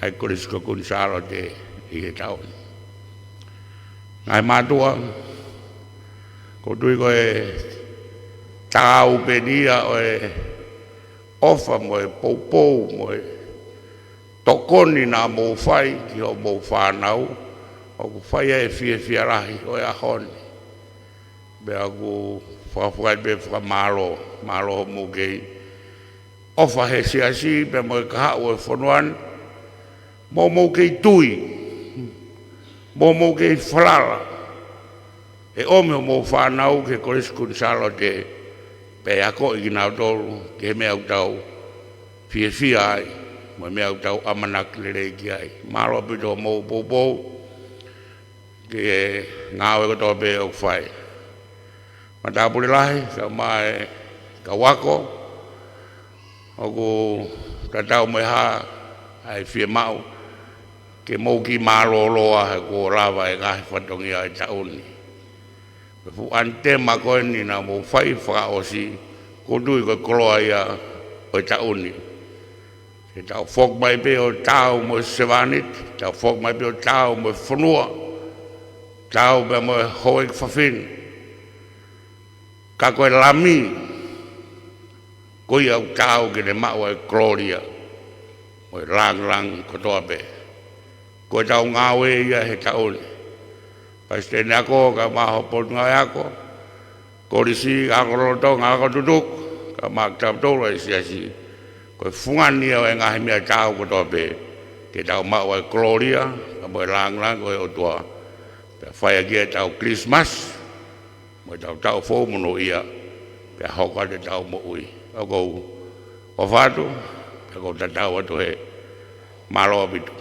ʻa e Kolisi ko Kuini Sālote ʻi he taʻu ni. Ngaahi mātuʻa, ʻoku ou tui ko e taau pē eni ia ʻo e ʻofa mo e poupou mo e tokoni naʻa mou fai ki hoʻomou fānau, ʻoku fai ai e fiefia lahi ʻo e ʻaho ni. Pea ʻoku ou fakafoki pē fakamālō, mālō hoʻomou kei ʻofa he siasi pea mo e kahaʻu ʻo e fonua ni, mo hoʻomou kei tui, mo hoʻomou kei falala, ʻe ʻomi hoʻomou fānau ki he Kolisi Kuini Sālote, pea akoʻi kinautolu ki he meʻa ʻoku tau fiefia ai, mo e meʻa ʻoku tau ʻamanaki lelei ki ai. Mālō ʻaupito hoʻomou poupou ki he ngāue kotoa pē ʻoku fai. Matāpule lahi, kae ʻumaʻā e kau ako, ʻoku tatau mo e hā ʻa e fiemaʻu ke mou kiʻi mālōlō he kuo lava e ngaahi fatongia ʻo e taʻu ni. Ko e fuʻu ʻanitema ko eni naʻa mou fai fakaʻosi, ʻoku ou tui ko e koloa ia ʻo e taʻu ni. Ke tau foki mai pē ʻo taau mo e sevāniti, tau foki mai pē ʻo taau mo e fonua, taau pē mo e houʻeiki fafine. Ka ko e Lami, ko ia ʻoku taau ke ne maʻu ʻa e kolōlia mo e lāngilangi kotoa pē. Ko ʻetau ngāue ia he taʻu ni. Palesiteni Ako, kae ʻumaʻā hoʻo potungāue ako, Kolisi, ako lolotonga, ako tutuku, kae ʻumaʻā kitautolu ʻa e siasi. Ko e fungani ia ʻo e ngaahi meʻa taau kotoa pē, ke tau maʻu ʻa e kolōlia, kae ʻumaʻā e lāngilangi ʻo e ʻOtua. Pea fai ʻaki ʻetau Kilisimasi mo ʻetau taʻu foʻou monūʻia, pea hoko atu ʻetau moʻui. ʻOku ou ʻofa atu, pea ʻoku ou tatau atu he mālō ʻaupito.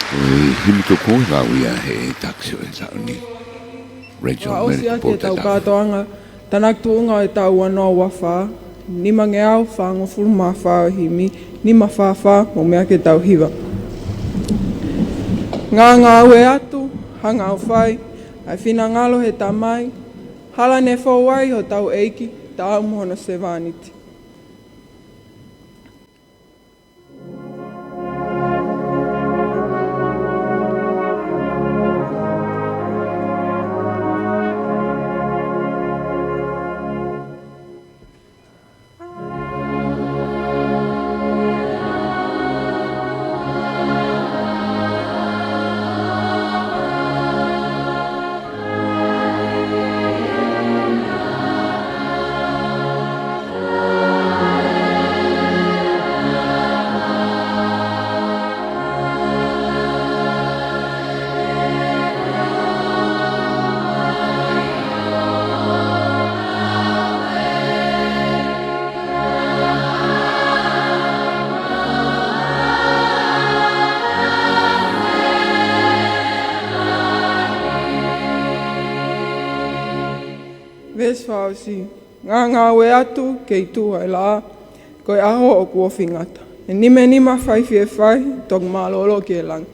Ko e himi tuku ʻe lau ia ʻe he takisi ʻo e taʻu ni, Rachel Merit Pōtatau. Fakaʻosi ʻaki ʻetau kātoanga tānaki tuʻunga ʻo e taʻu ua noa ua fā, nimangeau fāngofulu mā fā ʻo e himi, nima fā fā, mou meʻa ke tau hiva. Ngāngāue atu, hanga ʻo fai ʻa e finangalo ʻo e Tamai, hala ne fou ai hotau ʻEiki, taau mo hono sevāniti. Veesi fakaʻosi. Ngāngāue atu kei tuʻu ʻa e laʻā, ko e ʻaho ʻoku ofi ngata. ʻE nimenima fai fiefia, toki mālōlō ki he langi.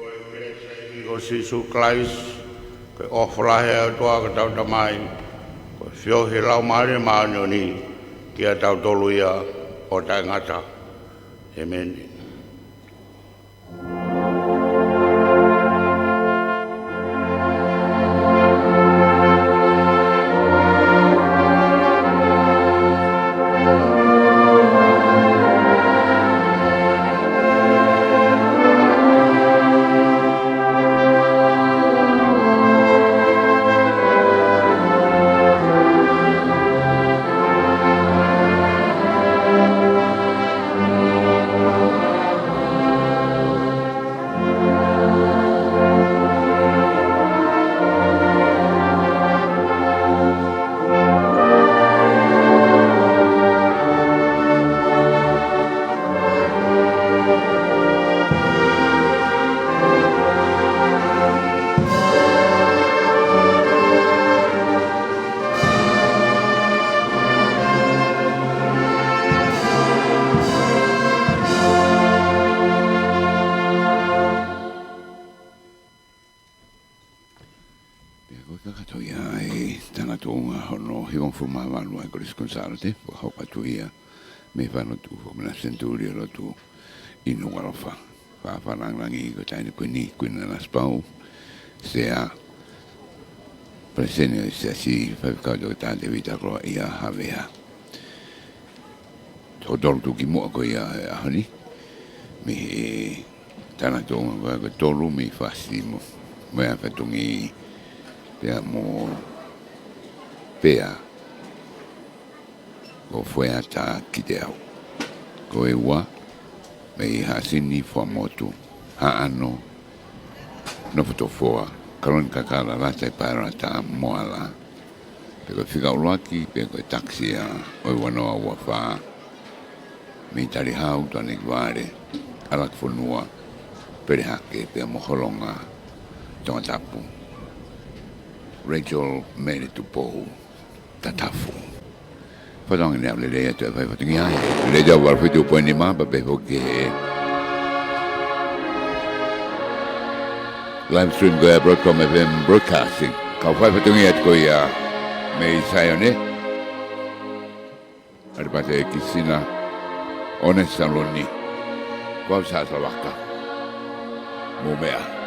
Ko e Mesia ko Sīsū Kalaisi, ko e ʻofa lahi ʻa e ʻOtua ko hotau Tamai, ko e feohi ʻa e Laumālie Māʻoniʻoni, kiate kitautolu ia ʻo taʻengata. ʻĒmeni. Ia, ʻi he tangata ʻo e ʻaho ni, hivangofulu mā valu ʻa e Kolisi Konisālite, fakahoko atu ia mei he fale lotu Foʻi Mena Senituli ʻo e lotu ʻi Nukuʻalofa. Fakalāngilangi ko e Taʻahine Kuini, Kuini Nanasipauʻu, Sea, Palesiteni ʻo e Siasi, Faifekau Toketā Tēvita Koloaʻia Havea. Toko tolu tuʻukimuʻa ko ia ʻo e ʻaho ni, mei he tangata ʻo e ʻaho ni ko e tolu mei Fasi mo, mo e fatongia pea mo pea ko Fueata Kiteau. Ko e ua mei Haʻasini, Fuaʻamotu, Haʻano, Nofotofoa, Kaloni Kakala, Lata ʻi Paerata, Moala. Pea ko e fika ʻuluaki, pea ko e takisi ia ʻo e ua noa ua fā, mei Talihau, Tuʻanekivale, ʻAlakifonua, Pelehake, pea mo Holonga, Tongatapu. Rachel Mele Tupou Tatafu. Fatongia ni ʻa e lelei atu e fai fatongia ai. Lelei atu ʻa e valu fitu poini nima, pea pehē foki ki he live stream ko ia Broadcom F M Broadcasting. Kau fai fatongia atu ko ia mei Saione, ʻAlipate Kisina, ʻOnesi Saloni, ko au Sā Savaka. Mou meʻa.